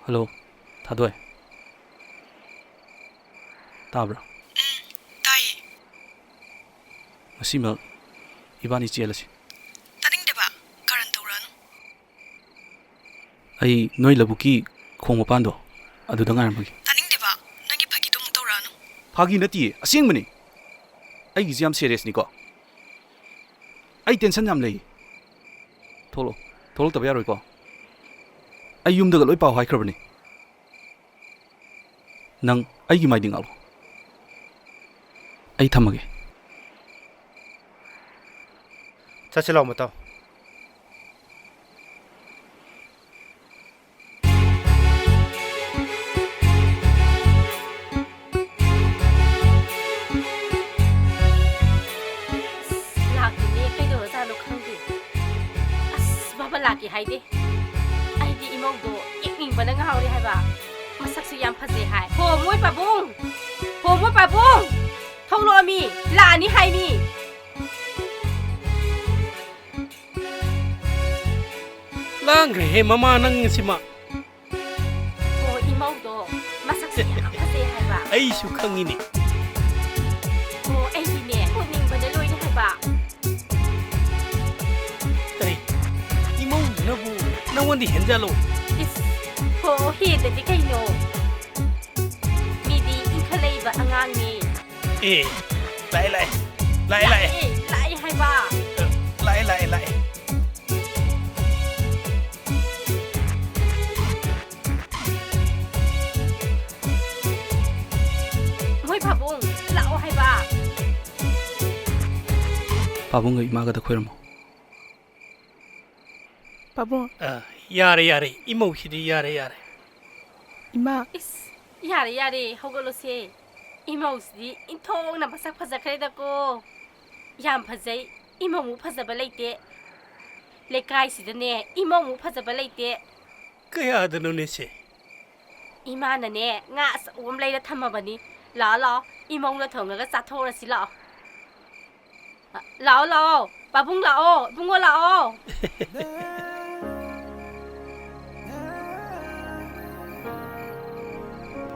ꯍꯜꯂꯣ, ꯊꯥꯗꯣꯏ꯫ ꯇꯥꯕ꯭ꯔꯥ? ꯎꯝ, ꯇꯥꯏꯌꯦ꯫ ꯉꯁꯤꯃꯛ ꯏꯕꯥꯅꯤ ꯆꯦꯜꯂꯁꯤ꯫ ꯇꯥꯅꯤꯡꯗꯦꯕ, ꯀꯔꯟ ꯇꯧꯔꯛꯑꯅꯨ꯫ ꯑꯩ ꯅꯣꯏ ꯂꯧꯕꯨꯛꯀꯤ ꯈꯣꯡ ꯃꯄꯥꯟꯗꯣ, ꯑꯗꯨꯗ ꯉꯥꯏꯔꯝꯃꯒꯦ꯫ ꯇꯥꯅꯤꯡꯗꯦꯕ, ꯅꯪꯒꯤ ꯐꯥꯒꯤꯗꯣ ꯑꯃꯨꯛ ꯇꯧꯔꯛꯑꯅꯨ꯫ ꯐꯥꯒꯤ ꯅꯠꯇꯤꯌꯦ, ꯑꯁꯦꯡꯕꯅꯤ꯫ ꯑꯩꯒꯤꯁꯦ ꯌꯥꯝ ꯁꯦꯔꯤꯌꯁꯅꯤꯀꯣ꯫ ꯑꯩ tension ꯌꯥꯝ ꯂꯩ꯫ ꯊꯣꯛꯂꯛꯑꯣ꯫ ꯊꯣꯛꯂꯛꯇꯕ ꯌꯥꯔꯣꯏꯀꯣ꯫ ꯑꯩ ꯌꯨꯝꯗꯒ ꯂꯣꯏ ꯄꯥꯎ ꯍꯥꯏꯈ꯭ꯔꯕꯅꯤ꯫ ꯅꯪ ꯑꯩꯒꯤ ꯃꯥꯏꯗꯤ ꯉꯥꯛꯂꯣ꯫ ꯑꯩ ꯊꯝꯃꯒꯦ꯫ ꯆꯠꯁꯤ ꯂꯥꯎ, ꯃꯇꯥꯎ꯫ ꯂꯥꯛꯇꯦꯅꯦ, ꯀꯩꯗꯧꯔꯖꯥꯠꯅꯣ ꯈꯪꯗꯦ꯫ ꯑꯁ, ꯕꯥꯕꯥ ꯂꯥꯛꯀꯦ ꯍꯥꯏꯗꯦ꯫ ꯑꯩꯗꯤ ꯏꯃꯧꯗꯣ ꯌꯦꯡꯅꯤꯡꯕꯅ ꯉꯥꯎꯔꯦ ꯍꯥꯏꯕ꯫ ꯃꯁꯛꯁꯨ ꯌꯥꯝ ꯐꯖꯩ ꯍꯥꯏ꯫ ꯍꯣ, ꯃꯣꯏ ꯄꯥꯕꯨꯡ! ꯍꯣ, ꯃꯣꯏ ꯄꯥꯕꯨꯡ! ꯊꯣꯛꯂꯛꯑꯃꯤ, ꯂꯥꯛꯑꯅꯤ ꯍꯥꯏꯃꯤ꯫ ꯂꯥꯡꯈ꯭ꯔꯦꯍꯦ ꯃꯃꯥ ꯅꯪꯁꯤꯃ꯫ ꯑꯣ, ꯏꯃꯧꯗꯣ ꯃꯁꯛꯁꯨ ꯌꯥꯝ ꯐꯖꯩ ꯍꯥꯏꯕ꯫ ꯑꯩꯁꯨ ꯈꯪꯉꯤꯅꯦ꯫ ꯑꯣ, ꯑꯩꯗꯤꯅꯦ ꯎꯠꯅꯤꯡꯕꯅ ꯂꯣꯏꯔꯦ ꯍꯥꯏꯕ꯫ ꯀꯔꯤ? ꯏꯃꯧꯗꯨꯅꯕꯨ ꯅꯪꯉꯣꯟꯗ ꯍꯦꯟꯖꯜꯂꯣ? ꯏꯁ, ꯑꯣ, ꯍꯦꯟꯗꯗꯤ ꯀꯩꯅꯣ? ꯃꯤꯗꯤ ꯏꯟꯈꯠꯂꯛꯏꯕ ꯑꯉꯥꯡꯅꯤ꯫ ꯑꯦ, ꯂꯥꯛꯑꯦ, ꯂꯥꯛꯑꯦ꯫ ꯂꯥꯛꯑꯦ, ꯂꯥꯛꯑꯦ꯫ ꯂꯥꯛꯑꯦ, ꯂꯥꯛꯑꯦ ꯍꯥꯏꯕ꯫ ꯂꯥꯛꯑꯦ, ꯂꯥꯛꯑꯦ, ꯂꯥꯛꯑꯦ꯫ ꯃꯣꯏ ꯄꯥꯕꯨꯡ, ꯂꯥꯛꯑꯣ ꯍꯥꯏꯕ꯫ ꯄꯥꯕꯨꯡꯒ ꯏꯃꯥꯒꯗ ꯈꯣꯏꯔꯝꯃꯣ꯫ ꯄꯥꯕꯨꯡ꯫ ꯑ, ꯌꯥꯔꯦ, ꯌꯥꯔꯦ꯫ ꯏꯃꯧꯁꯤꯗꯤ ꯌꯥꯔꯦ, ꯌꯥꯔꯦ꯫ ꯏꯃꯥ꯫ ꯏꯁ, ꯌꯥꯔꯦ, ꯌꯥꯔꯦ, ꯍꯧꯒꯠꯂꯣꯁꯦ꯫ ꯏꯃꯧꯁꯤꯗꯤ ꯏꯟꯊꯣꯛꯅ ꯃꯁꯛ ꯐꯖꯈ꯭ꯔꯦꯗꯀꯣ꯫ ꯌꯥꯝ ꯐꯖꯩ꯫ ꯏꯃꯧꯃꯨꯛ ꯐꯖꯕ ꯂꯩꯇꯦ꯫ ꯂꯩꯀꯥꯏꯁꯤꯗꯅꯦ, ꯏꯃꯧꯃꯨꯛ ꯐꯖꯕ ꯂꯩꯇꯦ꯫ ꯀꯌꯥꯗꯅꯣꯅꯦ ꯁꯦ? ꯏꯃꯥꯅꯅꯦ, ꯉꯥ ꯑꯆꯧꯕ ꯑꯃ ꯂꯩꯔ ꯊꯝꯃꯕꯅꯤ꯫ ꯂꯥꯛꯑꯣ, ꯂꯥꯛꯑꯣ, ꯏꯃꯧꯅ ꯊꯣꯡꯉꯒ ꯆꯥꯊꯣꯛꯎꯔꯁꯤ, ꯂꯥꯛꯑꯣ꯫ ꯂꯥꯛꯑꯣ, ꯂꯥꯛꯑꯣ, ꯄꯥꯕꯨꯡ ꯂꯥꯛꯑꯣ, ꯏꯕꯨꯡꯉꯣ ꯂꯥꯛꯑꯣ꯫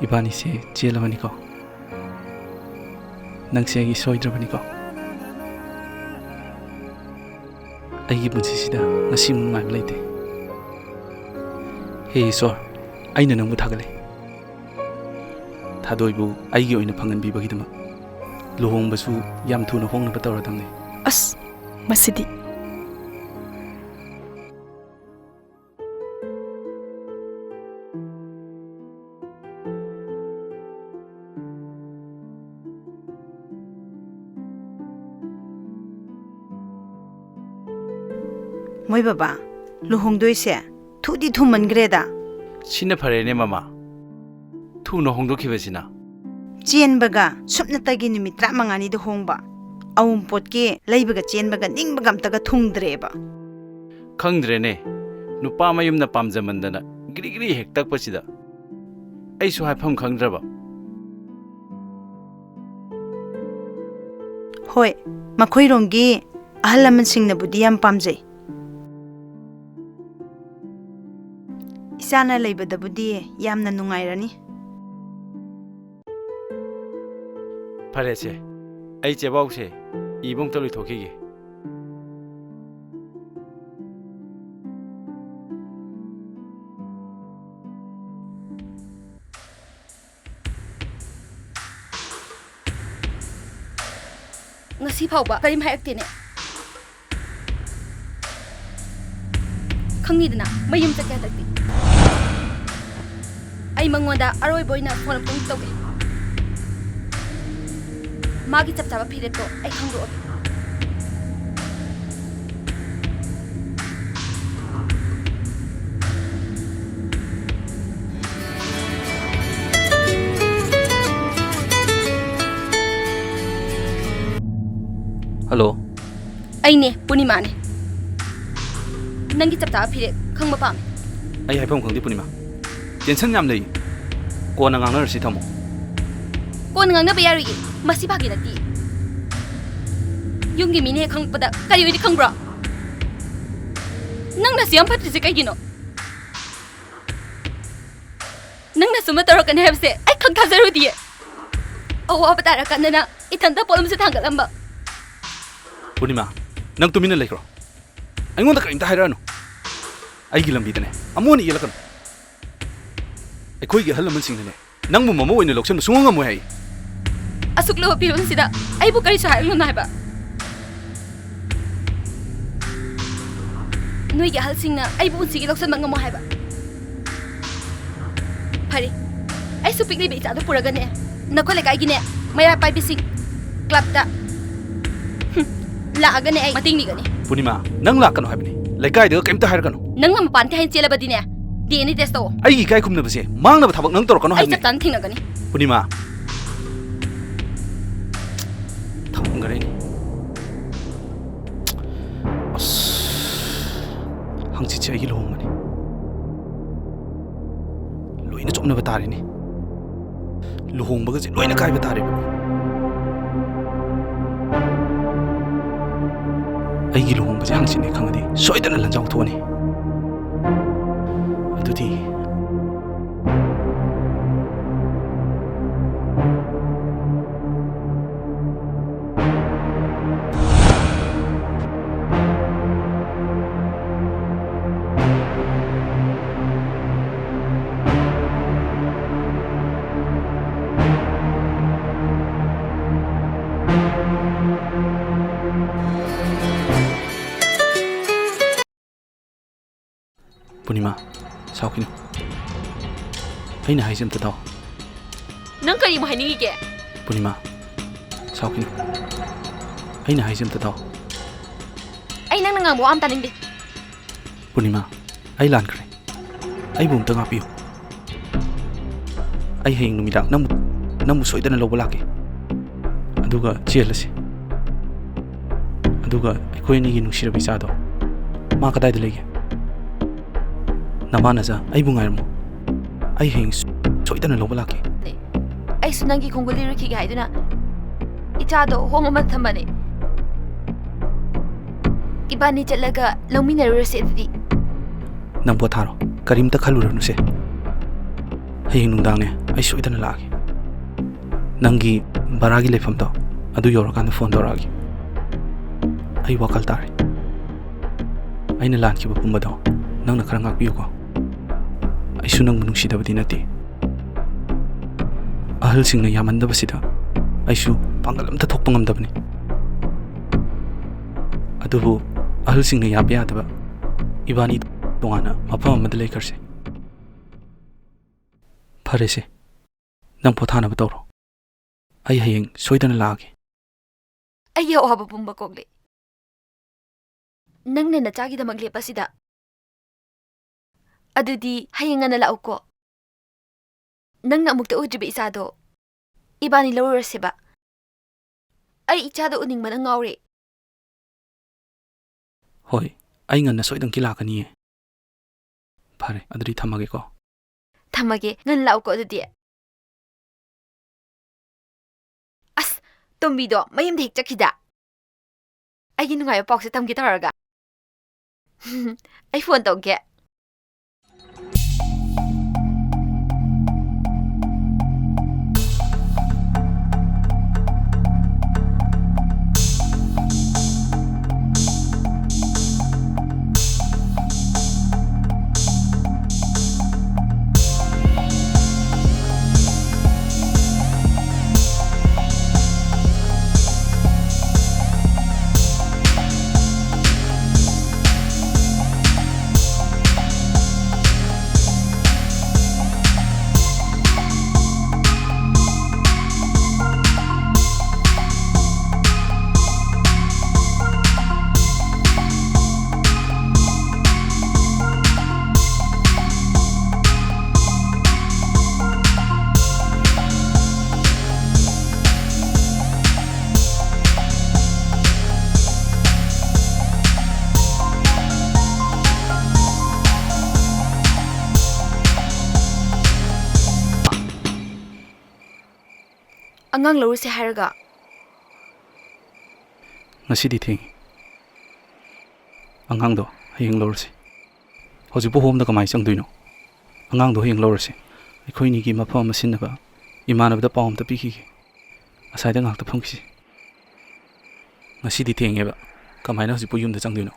ꯏꯕꯥꯅꯤꯁꯦ ꯆꯦꯜꯂꯕꯅꯤꯀꯣ꯫ ꯅꯪꯁꯦ ꯑꯩꯒꯤ ꯁꯣꯏꯗ꯭ꯔꯕꯅꯤꯀꯣ꯫ ꯑꯩꯒꯤ ꯄꯨꯟꯁꯤꯁꯤꯗ ꯉꯁꯤꯃꯨꯛ ꯅꯨꯡꯉꯥꯏꯕ ꯂꯩꯇꯦ꯫ ꯍꯦ ꯏꯁꯣꯔ, ꯑꯩꯅ ꯅꯪꯕꯨ ꯊꯥꯒꯠꯂꯤ꯫ ꯊꯥꯗꯣꯏꯕꯨ ꯑꯩꯒꯤ ꯑꯣꯏꯅ ꯐꯪꯍꯟꯕꯤꯕꯒꯤꯗꯃꯛ꯫ ꯂꯨꯍꯣꯡꯕꯁꯨ ꯌꯥꯝ ꯊꯨꯅ ꯍꯣꯡꯅꯕ ꯇꯧꯔꯗꯝꯅꯤ꯫ ꯑꯁ! ꯃꯁꯤꯗꯤ꯫ ꯃꯣꯏ ꯕꯕꯥ, ꯂꯨꯍꯣꯡꯗꯣꯏꯁꯦ ꯊꯨꯗꯤ ꯊꯨꯃꯟꯈ꯭ꯔꯦꯗ꯫ ꯁꯤꯅ ꯐꯔꯦꯅꯦ, ꯃꯃꯥ꯫ ꯊꯨꯅ ꯍꯣꯡꯗꯣꯛꯈꯤꯕꯁꯤꯅ꯫ ꯆꯦꯟꯕꯒ ꯁꯨꯞꯅꯇꯒꯤ ꯅꯨꯃꯤꯠ ꯇꯔꯥꯃꯉꯥꯅꯤꯗ ꯍꯣꯡꯕ꯫ ꯑꯋꯨꯟꯄꯣꯠꯀꯤ ꯂꯩꯕꯒ ꯆꯦꯟꯕꯒ ꯅꯤꯡꯕꯒ ꯑꯝꯇꯒ ꯊꯨꯡꯗ꯭ꯔꯦꯕ꯫ ꯈꯪꯗ꯭ꯔꯦꯅꯦ, ꯅꯨꯄꯥ ꯃꯌꯨꯝꯅ ꯄꯥꯝꯖꯃꯟꯗꯅ ꯒ꯭ꯔꯤ ꯒ꯭ꯔꯤ ꯍꯦꯛ ꯇꯛꯄꯁꯤꯗ꯫ ꯑꯩꯁꯨ ꯍꯥꯏꯐꯝ ꯈꯪꯗ꯭ꯔꯕ꯫ ꯍꯣꯏ, ꯃꯈꯣꯏꯔꯣꯝꯒꯤ ꯑꯍꯜ ꯂꯃꯟꯁꯤꯡꯅꯕꯨꯗꯤ ꯌꯥꯝ ꯄꯥꯝꯖꯩ꯫ ꯏꯆꯥꯅ ꯂꯩꯕꯗꯕꯨꯗꯤ ꯌꯥꯝꯅ ꯅꯨꯡꯉꯥꯏꯔꯅꯤ꯫ ꯐꯔꯦꯁꯦ, ꯑꯩ ꯆꯦꯕꯥꯎꯁꯦ ꯏꯕ ꯑꯝꯇ ꯂꯣꯏꯊꯣꯛꯈꯤꯒꯦ꯫ ꯉꯁꯤ ꯐꯥꯎꯕ ꯀꯔꯤꯝ ꯍꯥꯏꯔꯛꯇꯦꯅꯦ꯫ ꯈꯪꯉꯤꯗꯅ, ꯃꯌꯨꯝ ꯆꯠꯀꯦ ꯍꯟꯗꯛꯇꯤ꯫ ꯑꯩ ꯃꯉꯣꯟꯗ ꯑꯔꯣꯏꯕ ꯑꯣꯏꯅ ꯐꯣꯟ ꯑꯃꯨꯛꯇꯪ ꯇꯧꯒꯦ꯫ ꯃꯥꯒꯤ ꯆꯞ ꯆꯥꯕ ꯐꯤꯔꯦꯞꯇꯣ ꯑꯩ ꯈꯪꯗꯣꯛꯑꯒꯦ꯫ ꯍꯜꯂꯣ꯫ ꯑꯩꯅꯦ, ꯄꯨꯔꯅꯤꯃꯥꯅꯦ꯫ ꯅꯪꯒꯤ ꯆꯞ ꯆꯥꯕ ꯐꯤꯔꯦꯞ ꯈꯪꯕ ꯄꯥꯝꯃꯦ꯫ ꯑꯩ ꯍꯥꯏꯐꯝ ꯈꯪꯗꯦ, ꯄꯨꯔꯅꯤꯃꯥ꯫ ꯇꯦꯟꯁꯟ ꯌꯥꯝ ꯂꯩ꯫ ꯀꯣꯟꯅ ꯉꯥꯡꯅꯔꯁꯤ, ꯊꯝꯃꯣ꯫ ꯀꯣꯟꯅ ꯉꯥꯡꯅꯕ ꯌꯥꯔꯣꯏꯌꯦ꯫ ꯃꯁꯤ ꯐꯥꯒꯤ ꯅꯠꯇꯦ꯫ ꯌꯨꯝꯒꯤ ꯃꯤꯅ ꯍꯦꯛ ꯈꯪꯉꯛꯄꯗ ꯀꯔꯤ ꯑꯣꯏꯅꯤ ꯈꯪꯕ꯭ꯔꯣ? ꯅꯪꯅ ꯑꯁꯨꯛ ꯌꯥꯝ ꯐꯠꯇ꯭ꯔꯤꯁꯦ ꯀꯩꯒꯤꯅꯣ? ꯅꯪꯅ ꯁꯨꯝꯕ ꯇꯧꯔꯛꯀꯅꯤ ꯍꯥꯏꯕꯁꯦ ꯑꯩ ꯈꯪ ꯊꯥꯖꯔꯨꯗꯤꯌꯦ꯫ ꯑꯋꯥꯕ ꯇꯥꯔꯀꯥꯟꯗꯅ ꯏꯊꯟꯇ ꯄꯣꯠꯂꯨꯝꯁꯦ ꯊꯥꯡꯒꯠꯂꯝꯕ꯫ ꯄꯨꯔꯅꯤꯃꯥ, ꯅꯪ ꯇꯨꯃꯤꯟꯅ ꯂꯩꯈ꯭ꯔꯣ꯫ ꯑꯩꯉꯣꯟꯗ ꯀꯔꯤꯝꯇ ꯍꯥꯏꯔꯛꯑꯅꯨ꯫ ꯑꯩꯒꯤ ꯂꯝꯕꯤꯗꯅꯦ ꯑꯃꯨꯛ ꯍꯟꯅ ꯌꯦꯜꯂꯛꯀꯅꯨ꯫ ꯑꯩꯈꯣꯏꯒꯤ ꯑꯍꯜ ꯂꯃꯟꯁꯤꯡꯅꯅꯦ ꯅꯪꯕꯨ ꯃꯃꯧ ꯑꯣꯏꯅ ꯂꯧꯁꯤꯟꯕ ꯁꯨꯡꯉꯝ ꯉꯝꯃꯣꯏ ꯍꯥꯏ꯫ ꯑꯁꯨꯛ ꯂꯨꯕ ꯐꯤꯕꯝꯁꯤꯗ ꯑꯩꯕꯨ ꯀꯔꯤꯁꯨ ꯍꯥꯏꯔꯛꯂꯨꯅꯣ ꯍꯥꯏꯕ? ꯅꯣꯏꯒꯤ ꯑꯍꯜꯁꯤꯡꯅ ꯑꯩꯕꯨ ꯎꯟꯁꯤꯒꯤ ꯂꯧꯁꯤꯟꯕ ꯉꯝꯃꯣ ꯍꯥꯏꯕ? ꯐꯔꯦ, ꯑꯩꯁꯨ ꯄꯤꯛꯂꯤꯕ ꯏꯆꯥꯗꯨ ꯄꯨꯔꯒꯅꯦ, ꯅꯈꯣꯏ ꯂꯩꯀꯥꯏꯒꯤꯅꯦ, ꯃꯩꯔꯥ ꯄꯥꯏꯕꯤꯁꯤꯡ ꯀ꯭ꯂꯕꯇ, ꯍꯨꯝ, ꯂꯥꯛꯑꯒꯅꯦ ꯑꯩ ꯃꯇꯦꯡ ꯅꯤꯒꯅꯤ꯫ ꯄꯨꯔꯅꯤꯃꯥ, ꯅꯪ ꯂꯥꯛꯀꯅꯨ ꯍꯥꯏꯕꯅꯤ꯫ ꯂꯩꯀꯥꯏꯗꯒ ꯀꯩꯝꯇ ꯍꯥꯏꯔꯛꯀꯅꯨ꯫ ꯅꯪꯅ ꯃꯄꯥꯟ ꯊꯣꯛꯑꯦꯅ ꯆꯦꯜꯂꯕꯗꯤꯅꯦ, ꯗꯤ ꯑꯦꯟ ꯑꯦ ꯇꯦꯁ ꯇꯧꯑꯣ꯫ ꯑꯩꯒꯤ ꯏꯀꯥꯏ ꯈꯨꯝꯅꯕꯁꯦ ꯃꯥꯡꯅꯕ ꯊꯕꯛ ꯅꯪ ꯇꯧꯔꯛꯀꯅꯨ ꯑꯩ ꯍꯥꯏꯕꯅꯤ꯫ ꯆꯞ ꯆꯥꯅ ꯊꯦꯡꯅꯒꯅꯤ꯫ ꯄꯨꯔꯅꯤꯃꯥ, ꯊꯝꯈ꯭ꯔꯦꯅꯦ꯫ ꯑꯁ, ꯍꯪꯆꯤꯠꯁꯦ ꯑꯩꯒꯤ ꯂꯨꯍꯣꯡꯕꯅꯤ꯫ ꯂꯣꯏꯅ ꯆꯣꯞꯅꯕ ꯇꯥꯔꯦꯅꯦ꯫ ꯂꯨꯍꯣꯡꯕꯒꯁꯦ ꯂꯣꯏꯅ ꯀꯥꯏꯕ ꯇꯥꯔꯦꯕ꯫ ꯑꯩꯒꯤ ꯂꯨꯍꯣꯡꯕꯁꯦ ꯍꯪꯆꯤꯠꯅꯦ ꯈꯪꯉꯗꯤ ꯁꯣꯏꯗꯅ ꯂꯟꯖꯥꯎ ꯊꯣꯛꯑꯅꯤ꯫ ꯑꯗꯨꯗꯤ ꯄꯨꯔꯅꯤꯃꯥ, ꯁꯥꯎꯈꯤꯅꯨ꯫ ꯑꯩꯅ ꯍꯥꯏꯁꯦ ꯑꯝꯇ ꯇꯥꯎ꯫ ꯅꯪ ꯀꯔꯤꯃꯨꯛ ꯍꯥꯏꯅꯤꯡꯉꯤꯒꯦ? ꯄꯨꯔꯅꯤꯃꯥ, ꯁꯥꯎꯈꯤꯅꯨ꯫ ꯑꯩꯅ ꯍꯥꯏꯁꯦ ꯑꯝꯇ ꯇꯥꯎ꯫ ꯑꯩ ꯅꯪꯅ ꯉꯥꯡꯕ ꯋꯥ ꯑꯝ ꯇꯥꯅꯤꯡꯗꯦ꯫ ꯄꯨꯔꯅꯤꯃꯥ, ꯑꯩ ꯂꯥꯟꯈ꯭ꯔꯦ꯫ ꯑꯩꯕꯨ ꯑꯝꯇ ꯉꯥꯛꯄꯤꯌꯨ꯫ ꯑꯩ ꯍꯌꯦꯡ ꯅꯨꯃꯤꯗꯥꯡ ꯅꯪꯕꯨ, ꯅꯪꯕꯨ ꯁꯣꯏꯗꯅ ꯂꯧꯕ ꯂꯥꯛꯀꯦ꯫ ꯑꯗꯨꯒ ꯆꯦꯜꯂꯁꯤ꯫ ꯑꯗꯨꯒ ꯑꯩꯈꯣꯏ ꯑꯅꯤꯒꯤ ꯅꯨꯡꯁꯤꯔꯕ ꯏꯆꯥꯗꯣ, ꯃꯥ ꯀꯗꯥꯏꯗ ꯂꯩꯒꯦ? ꯅꯃꯥ ꯅꯆꯥ, ꯑꯩꯕꯨ ꯉꯥꯏꯔꯝꯃꯨ꯫ ꯑꯩ ꯍꯌꯦꯡ ꯁꯣꯏꯗꯅ ꯂꯧꯕ ꯂꯥꯛꯀꯦ꯫ ꯑꯩꯁꯨ ꯅꯪꯒꯤ ꯈꯣꯡꯒꯨꯜ ꯂꯤꯔꯨꯈꯤꯒꯦ ꯍꯥꯏꯗꯨꯅ ꯏꯆꯥꯗꯣ ꯍꯣꯝ ꯑꯃꯗ ꯊꯝꯕꯅꯦ꯫ ꯏꯕꯥꯅꯤ ꯆꯠꯂꯒ ꯂꯧꯃꯤꯟꯅꯔꯨꯔꯁꯦ ꯑꯗꯨꯗꯤ꯫ ꯅꯪ ꯄꯣꯊꯥꯔꯣ, ꯀꯔꯤꯝꯇ ꯈꯜꯂꯨꯔꯅꯨꯁꯦ꯫ ꯍꯌꯦꯡ ꯅꯨꯡꯗꯥꯡꯅꯦ, ꯑꯩ ꯁꯣꯏꯗꯅ ꯂꯥꯛꯑꯒꯦ꯫ ꯅꯪꯒꯤ ꯚꯔꯥꯒꯤ ꯂꯩꯐꯝꯗꯣ ꯑꯗꯨ ꯌꯧꯔꯀꯥꯟꯗ ꯐꯣꯟ ꯇꯧꯔꯛꯑꯒꯦ꯫ ꯑꯩ ꯋꯥꯈꯜ ꯇꯥꯔꯦ꯫ ꯑꯩꯅ ꯂꯥꯟꯈꯤꯕ ꯄꯨꯝꯕꯗꯣ ꯅꯪꯅ ꯈꯔ ꯉꯥꯛꯄꯤꯌꯨꯀꯣ꯫ ꯑꯩꯁꯨ ꯅꯪꯕꯨ ꯅꯨꯡꯁꯤꯗꯕꯗꯤ ꯅꯠꯇꯦ꯫ ꯑꯍꯜꯁꯤꯡꯅ ꯌꯥꯝꯃꯟꯗꯕꯁꯤꯗ ꯑꯩꯁꯨ ꯄꯥꯡꯒꯜ ꯑꯝꯇ ꯊꯣꯛꯄ ꯉꯝꯗꯕꯅꯤ꯫ ꯑꯗꯨꯕꯨ ꯑꯍꯜꯁꯤꯡꯅ ꯌꯥꯕ ꯌꯥꯗꯕ ꯏꯕꯥꯅꯤ ꯇꯣꯉꯥꯟꯅ ꯃꯐꯝ ꯑꯃꯗ ꯂꯩꯈ꯭ꯔꯁꯤ꯫ ꯐꯔꯦꯁꯦ, ꯅꯪ ꯄꯣꯊꯥꯅꯕ ꯇꯧꯔꯣ꯫ ꯑꯩ ꯍꯌꯦꯡ ꯁꯣꯏꯗꯅ ꯂꯥꯛꯑꯒꯦ꯫ ꯑꯩꯒꯤ ꯑꯋꯥꯕ ꯄꯨꯝꯕ ꯀꯣꯛꯂꯦ꯫ ꯅꯪꯅ ꯅꯆꯥꯒꯤꯗꯃꯛ ꯂꯦꯞꯄꯁꯤꯗ꯫ ꯑꯗꯨꯗꯤ ꯍꯌꯦꯡ ꯉꯟꯅ ꯂꯥꯛꯎꯀꯣ꯫ ꯅꯪꯅ ꯑꯃꯨꯛꯇ ꯎꯗ꯭ꯔꯤꯕ ꯏꯆꯥꯗꯣ ꯏꯕꯥꯅꯤ ꯂꯧꯔꯨꯔꯁꯦꯕ꯫ ꯑꯩ ꯏꯆꯥꯗꯣ ꯎꯅꯤꯡꯕꯅ ꯉꯥꯎꯔꯦ꯫ ꯍꯣꯏ, ꯑꯩ ꯉꯟꯅ ꯁꯣꯏꯗꯅꯀꯤ ꯂꯥꯛꯀꯅꯤꯌꯦ꯫ ꯐꯔꯦ, ꯑꯗꯨꯗꯤ ꯊꯝꯃꯒꯦꯀꯣ꯫ ꯊꯝꯃꯒꯦ, ꯉꯟꯅ ꯂꯥꯛꯎꯀꯣ ꯑꯗꯨꯗꯤ꯫ ꯑꯁ, ꯇꯣꯝꯕꯤꯗꯣ ꯃꯌꯨꯝꯗ ꯍꯦꯛ ꯆꯠꯈꯤꯗ꯫ ꯑꯩꯒꯤ ꯅꯨꯡꯉꯥꯏꯕ ꯄꯥꯎꯁꯦ ꯇꯝꯒꯦ ꯇꯧꯔꯒ꯫ ꯑꯩ ꯐꯣꯟ ꯇꯧꯒꯦ꯫ ꯑꯉꯥꯡ ꯂꯧꯔꯨꯁꯦ ꯍꯥꯏꯔꯒ? ꯉꯁꯤꯗꯤ ꯊꯦꯡꯉꯤ꯫ ꯑꯉꯥꯡꯗꯣ ꯍꯌꯦꯡ ꯂꯧꯔꯁꯤ꯫ ꯍꯧꯖꯤꯛꯄꯨ ꯍꯣꯝꯗ ꯀꯃꯥꯏꯅ ꯆꯪꯗꯣꯏꯅꯣ? ꯑꯉꯥꯡꯗꯣ ꯍꯌꯦꯡ ꯂꯧꯔꯁꯤ꯫ ꯑꯩꯈꯣꯏꯅꯤꯒꯤ ꯃꯐꯝ ꯑꯃ ꯁꯤꯟꯅꯕ ꯏꯃꯥꯟꯅꯕꯗ ꯄꯥꯎ ꯑꯝꯇ ꯄꯤꯈꯤꯒꯦ꯫ ꯑꯁ꯭ꯋꯥꯏꯗ ꯉꯥꯏꯍꯥꯛꯇ ꯐꯝꯈꯤꯁꯤ꯫ ꯉꯁꯤꯗꯤ ꯊꯦꯡꯉꯦꯕ꯫ ꯀꯃꯥꯏꯅ ꯍꯧꯖꯤꯛꯄꯨ ꯌꯨꯝꯗ ꯆꯪꯗꯣꯏꯅꯣ?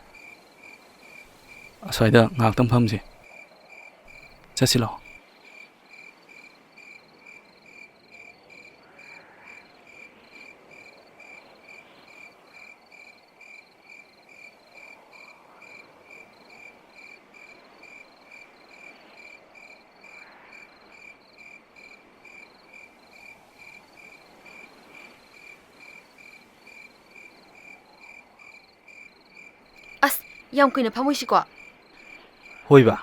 ꯑꯁ꯭ꯋꯥꯏꯗ ꯉꯥꯏꯍꯥꯛꯇꯪ ꯐꯝꯁꯦ꯫ ꯆꯠꯁꯤ ꯂꯥꯛꯑꯣ꯫ ꯌꯥꯝ ꯀꯨꯏꯅ ꯐꯝꯃꯣꯏꯁꯤꯀꯣ꯫ ꯍꯣꯏꯕ꯫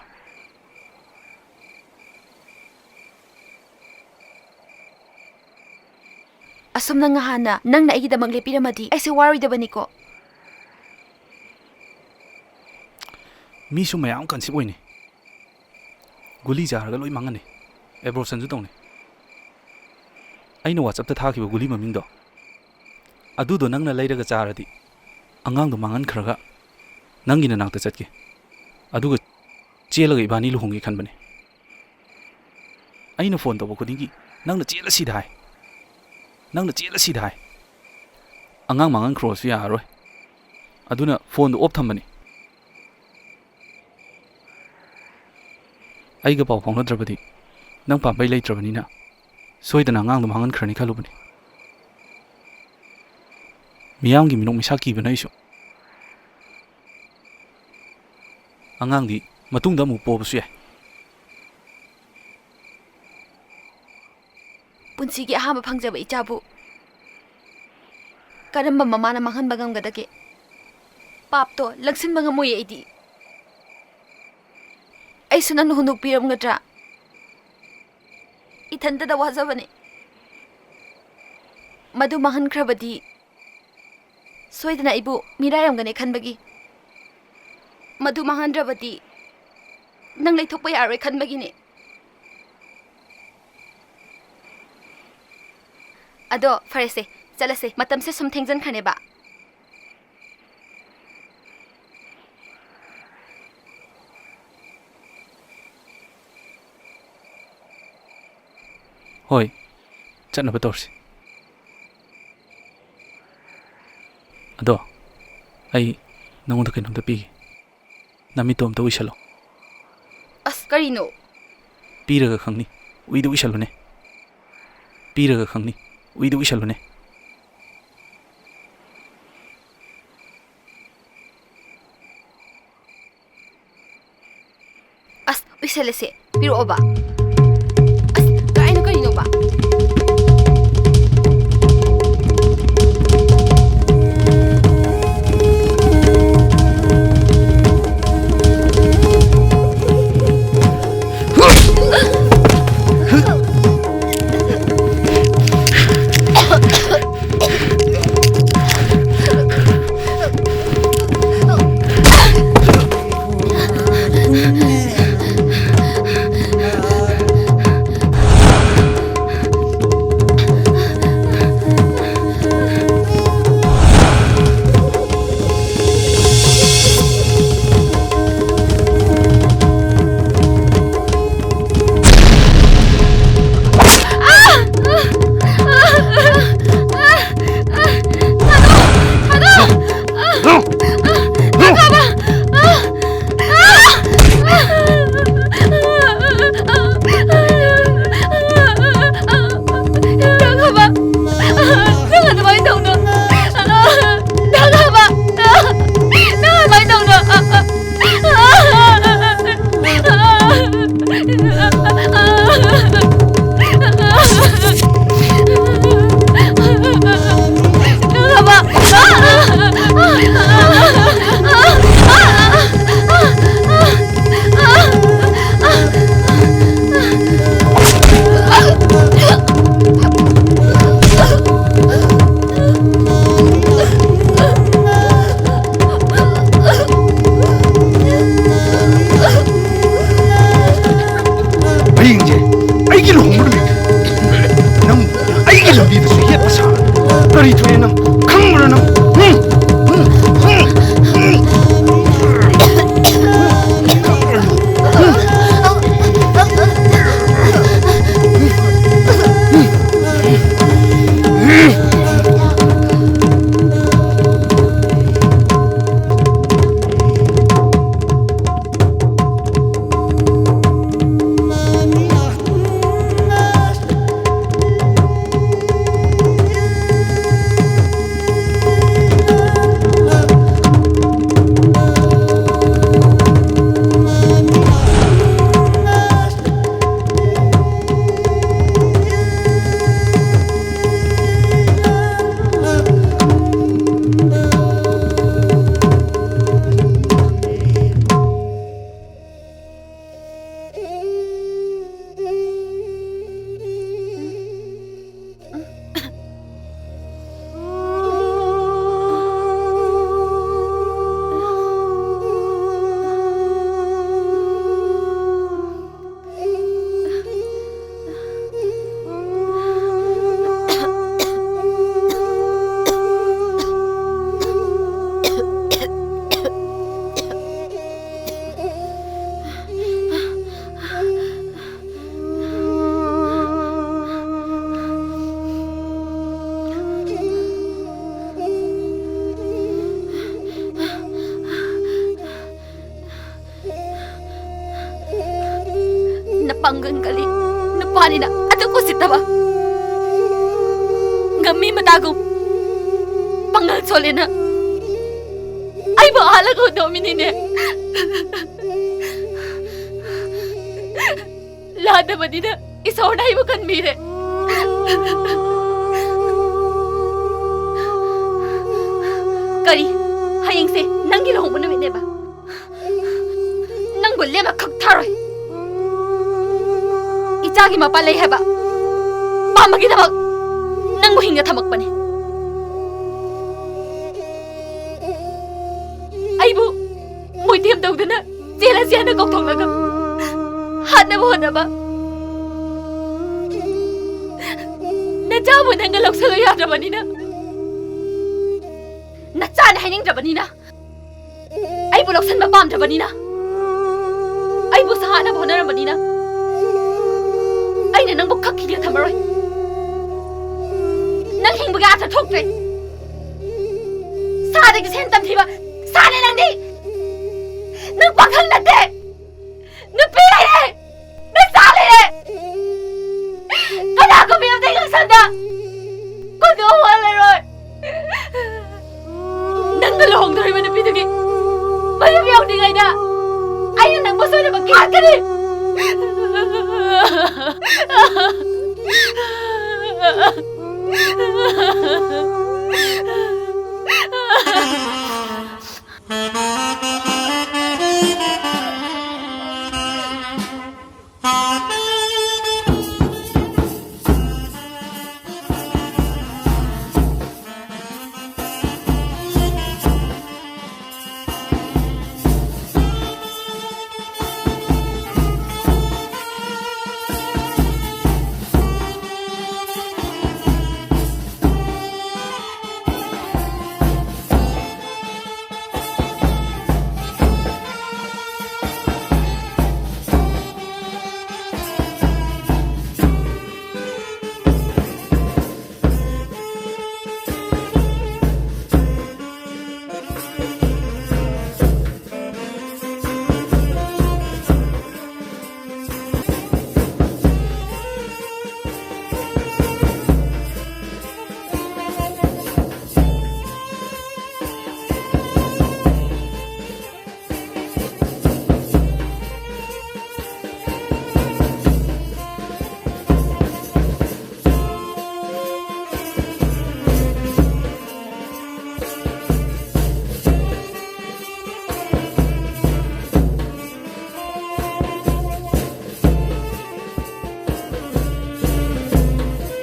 ꯑꯁꯨꯝꯅ ꯉꯍꯥꯟꯅ ꯅꯪꯅ ꯑꯩꯒꯤꯗꯃꯛ ꯂꯦꯞꯄꯤꯔꯝꯃꯗꯤ ꯑꯩꯁꯦ ꯋꯥꯔꯣꯏꯗꯕꯅꯤꯀꯣ꯫ ꯃꯤꯁꯨ ꯃꯌꯥꯝ ꯀꯟꯁꯤꯞ ꯑꯣꯏꯅꯩ꯫ ꯒꯨꯂꯤ ꯆꯥꯔꯒ ꯂꯣꯏ ꯃꯥꯡꯍꯟꯅꯩ꯫ ꯑꯦꯕꯣꯔꯁꯟꯁꯨ ꯇꯧꯅꯩ꯫ ꯑꯩꯅ WhatsApp-ꯇ ꯊꯥꯈꯤꯕ ꯒꯨꯂꯤ ꯃꯃꯤꯡꯗꯣ, ꯑꯗꯨꯗꯣ ꯅꯪꯅ ꯂꯩꯔꯒ ꯆꯥꯔꯗꯤ ꯑꯉꯥꯡꯗꯣ ꯃꯥꯡꯍꯟꯈ꯭ꯔꯒ ꯅꯪꯒꯤ ꯅꯅꯥꯛꯇ ꯆꯠꯀꯦ꯫ ꯑꯗꯨꯒ ꯆꯦꯜꯂꯒ ꯏꯕꯥꯅꯤ ꯂꯨꯍꯣꯡꯒꯦ ꯈꯟꯕꯅꯦ꯫ ꯑꯩꯅ ꯐꯣꯟ ꯇꯧꯕ ꯈꯨꯗꯤꯡꯒꯤ ꯅꯪꯅ "ꯆꯦꯜꯂꯁꯤꯗ" ꯍꯥꯏ, ꯅꯪꯅ "ꯆꯦꯜꯂꯁꯤꯗ" ꯍꯥꯏ꯫ ꯑꯉꯥꯡ ꯃꯥꯡꯍꯟꯈ꯭ꯔꯣꯁꯨ ꯌꯥꯔꯔꯣꯏ꯫ ꯑꯗꯨꯅ ꯐꯣꯟꯗꯣ off ꯊꯝꯕꯅꯤ꯫ ꯑꯩꯒ ꯄꯥꯎ ꯐꯥꯎꯅꯗ꯭ꯔꯕꯗꯤ ꯅꯪ ꯄꯥꯝꯕꯩ ꯂꯩꯇ꯭ꯔꯕꯅꯤꯅ ꯁꯣꯏꯗꯅ ꯑꯉꯥꯡꯗꯣ ꯃꯥꯡꯍꯟꯈ꯭ꯔꯅꯤ ꯈꯜꯂꯨꯕꯅꯤ꯫ ꯃꯤꯌꯥꯝꯒꯤ ꯃꯤꯅꯣꯛ ꯃꯩꯁꯥ ꯀꯤꯕꯅ ꯑꯩꯁꯨ꯫ ꯑꯉꯥꯡꯗꯤ ꯃꯇꯨꯡꯗ ꯑꯃꯨꯛ ꯄꯣꯕꯁꯨ ꯌꯥꯏ꯫ ꯄꯨꯟꯁꯤꯒꯤ ꯑꯍꯥꯟꯕ ꯐꯪꯖꯕ ꯏꯆꯥꯕꯨ ꯀꯔꯝꯕ ꯃꯃꯥꯅ ꯃꯥꯡꯍꯟꯕ ꯉꯝꯒꯗꯒꯦ? ꯄꯥꯞꯇꯣ ꯂꯪꯁꯤꯟꯕ ꯉꯝꯃꯣꯏꯌꯦ ꯑꯩꯗꯤ꯫ ꯑꯩꯁꯨ ꯅꯪꯅ ꯍꯨꯟꯗꯣꯛꯄꯤꯔꯝꯒꯗ꯭ꯔꯥ? ꯏꯊꯟꯇꯗ ꯋꯥꯖꯕꯅꯦ꯫ ꯃꯗꯨ ꯃꯥꯡꯍꯟꯈ꯭ꯔꯕꯗꯤ ꯁꯣꯏꯗꯅ ꯑꯩꯕꯨ ꯃꯤꯔꯥꯏꯔꯝꯒꯅꯤ ꯈꯟꯕꯒꯤ, ꯃꯗꯨ ꯃꯥꯡꯍꯟꯗ꯭ꯔꯕꯗꯤ ꯅꯪ ꯂꯩꯊꯣꯛꯄ ꯌꯥꯔꯣꯏ ꯈꯟꯕꯒꯤꯅꯦ꯫ ꯑꯗꯣ ꯐꯔꯦꯁꯦ, ꯆꯠꯂꯁꯦ, ꯃꯇꯝꯁꯦ ꯁꯨꯝ ꯊꯦꯡꯖꯟꯈ꯭ꯔꯅꯦꯕ꯫ ꯍꯣꯏ, ꯆꯠꯅꯕ ꯇꯧꯔꯁꯤ꯫ ꯑꯗꯣ ꯑꯩ ꯅꯉꯣꯟꯗ ꯀꯩꯅꯣꯝꯇ ꯄꯤꯒꯦ꯫ ꯅꯃꯤꯠꯇꯣ ꯑꯝꯇ ꯎꯏꯁꯜꯂꯣ꯫ ꯑꯁ, ꯀꯔꯤꯅꯣ? ꯄꯤꯔꯒ ꯈꯪꯅꯤ꯫ ꯎꯏꯗ ꯎꯏꯁꯜꯂꯨꯅꯦ꯫ ꯄꯤꯔꯒ ꯈꯪꯅꯤ꯫ ꯎꯏꯗ ꯎꯏꯁꯜꯂꯨꯅꯦ꯫ ꯑꯁ, ꯎꯏꯁꯜꯂꯁꯦ꯫ ꯄꯤꯔꯛꯑꯣꯕ꯫ ꯑꯁ, ꯀꯥꯏꯅꯣ, ꯀꯔꯤꯅꯣꯕ? ꯑꯩ ꯂꯝꯕꯤꯗꯁꯨ ꯌꯦꯠꯄ ꯁꯥꯔ꯫ ꯀꯔꯤ ꯊꯣꯛꯑꯦ ꯅꯪ? ꯈꯪꯕ꯭ꯔꯥ ꯅꯪ? ꯎꯝ? ꯎꯝ? ꯎꯝ? ꯎꯝ? ꯅꯄꯥꯡꯒꯜ ꯀꯜꯂꯤ ꯅꯨꯄꯥꯅꯤꯅ ꯑꯗꯨꯛ ꯎꯁꯤꯠꯇꯕ꯫ ꯉꯝꯃꯤ ꯃꯇꯥꯒꯨꯝ ꯄꯥꯡꯒꯜ ꯁꯣꯜꯂꯦꯅ ꯑꯩꯕꯨ ꯍꯥꯠꯂꯒ ꯍꯨꯟꯗꯣꯛꯑꯝꯃꯤꯅꯤꯅꯦ꯫ ꯂꯥꯟꯗꯕꯅꯤꯅ ꯏꯁꯣꯔꯅ ꯑꯩꯕꯨ ꯀꯟꯕꯤꯔꯦ꯫ ꯀꯔꯤ? ꯍꯌꯦꯡꯁꯦ ꯅꯪꯒꯤ ꯂꯨꯍꯣꯡꯕ ꯅꯨꯃꯤꯠꯅꯦꯕ? ꯅꯪꯕꯨ ꯂꯦꯝꯅ ꯈꯛ ꯊꯥꯔꯣꯏ꯫ ꯏꯆꯥꯒꯤ ꯃꯄꯥ ꯂꯩ ꯍꯥꯏꯕ ꯄꯥꯝꯕꯒꯤꯗꯃꯛ ꯅꯪꯕꯨ ꯍꯤꯡꯅ ꯊꯝꯃꯛꯄꯅꯤ꯫ ꯑꯩꯕꯨ ꯃꯣꯏꯊꯦꯝ ꯇꯧꯗꯨꯅ ꯆꯦꯜꯂꯁꯤ ꯍꯥꯏꯅ ꯀꯧꯊꯣꯛꯂꯒ ꯍꯥꯠꯅꯕ ꯍꯣꯠꯅꯕ꯫ ꯅꯆꯥ ꯃꯥꯕꯨ ꯅꯪꯅ ꯂꯧꯁꯜꯂꯨ ꯌꯥꯗ꯭ꯔꯕꯅꯤꯅ, ꯅꯆꯥꯅ ꯍꯥꯏꯅꯤꯡꯗ꯭ꯔꯕꯅꯤꯅ, ꯑꯩꯕꯨ ꯂꯧꯁꯟꯕ ꯄꯥꯝꯗ꯭ꯔꯕꯅꯤꯅ, ꯑꯩꯕꯨ ꯁꯥꯅꯕ ꯍꯣꯠꯅꯔꯝꯕꯅꯤꯅ, ꯑꯩꯅ ꯅꯪꯕꯨ ꯀꯛꯈꯤꯗꯅ ꯊꯝꯃꯔꯣꯏ꯫ ꯅꯪ ꯍꯤꯡꯕꯒꯤ ꯑꯥꯔꯊ ꯊꯣꯛꯇ꯭ꯔꯦ꯫ ꯁꯥꯗꯒꯤ ꯁꯦꯟ ꯇꯝꯊꯤꯕ ꯁꯥꯅꯦ ꯅꯪꯗꯤ꯫ ꯅꯪ ꯄꯥꯈꯪ ꯅꯠꯇꯦ꯫ ꯅꯨꯄꯤ ꯂꯩꯔꯦ꯫ ꯅꯆꯥ ꯂꯩꯔꯦ꯫ ꯀꯅꯥꯒꯨꯝꯕꯤ ꯑꯃꯗ ꯉꯛꯁꯝꯗ ꯀꯨꯟꯗꯣ ꯍꯣꯜꯂꯔꯣꯏ꯫ ꯅꯪꯒ ꯂꯨꯍꯣꯡꯗꯣꯔꯤꯕ ꯅꯨꯄꯤꯗꯨꯒꯤ ꯃꯌꯨꯝ ꯌꯧꯗ꯭ꯔꯤꯉꯩꯗ ꯑꯩꯅ ꯅꯪꯕꯨ ꯁꯣꯏꯗꯅꯃꯛꯀꯤ ꯍꯥꯠꯀꯅꯤ꯫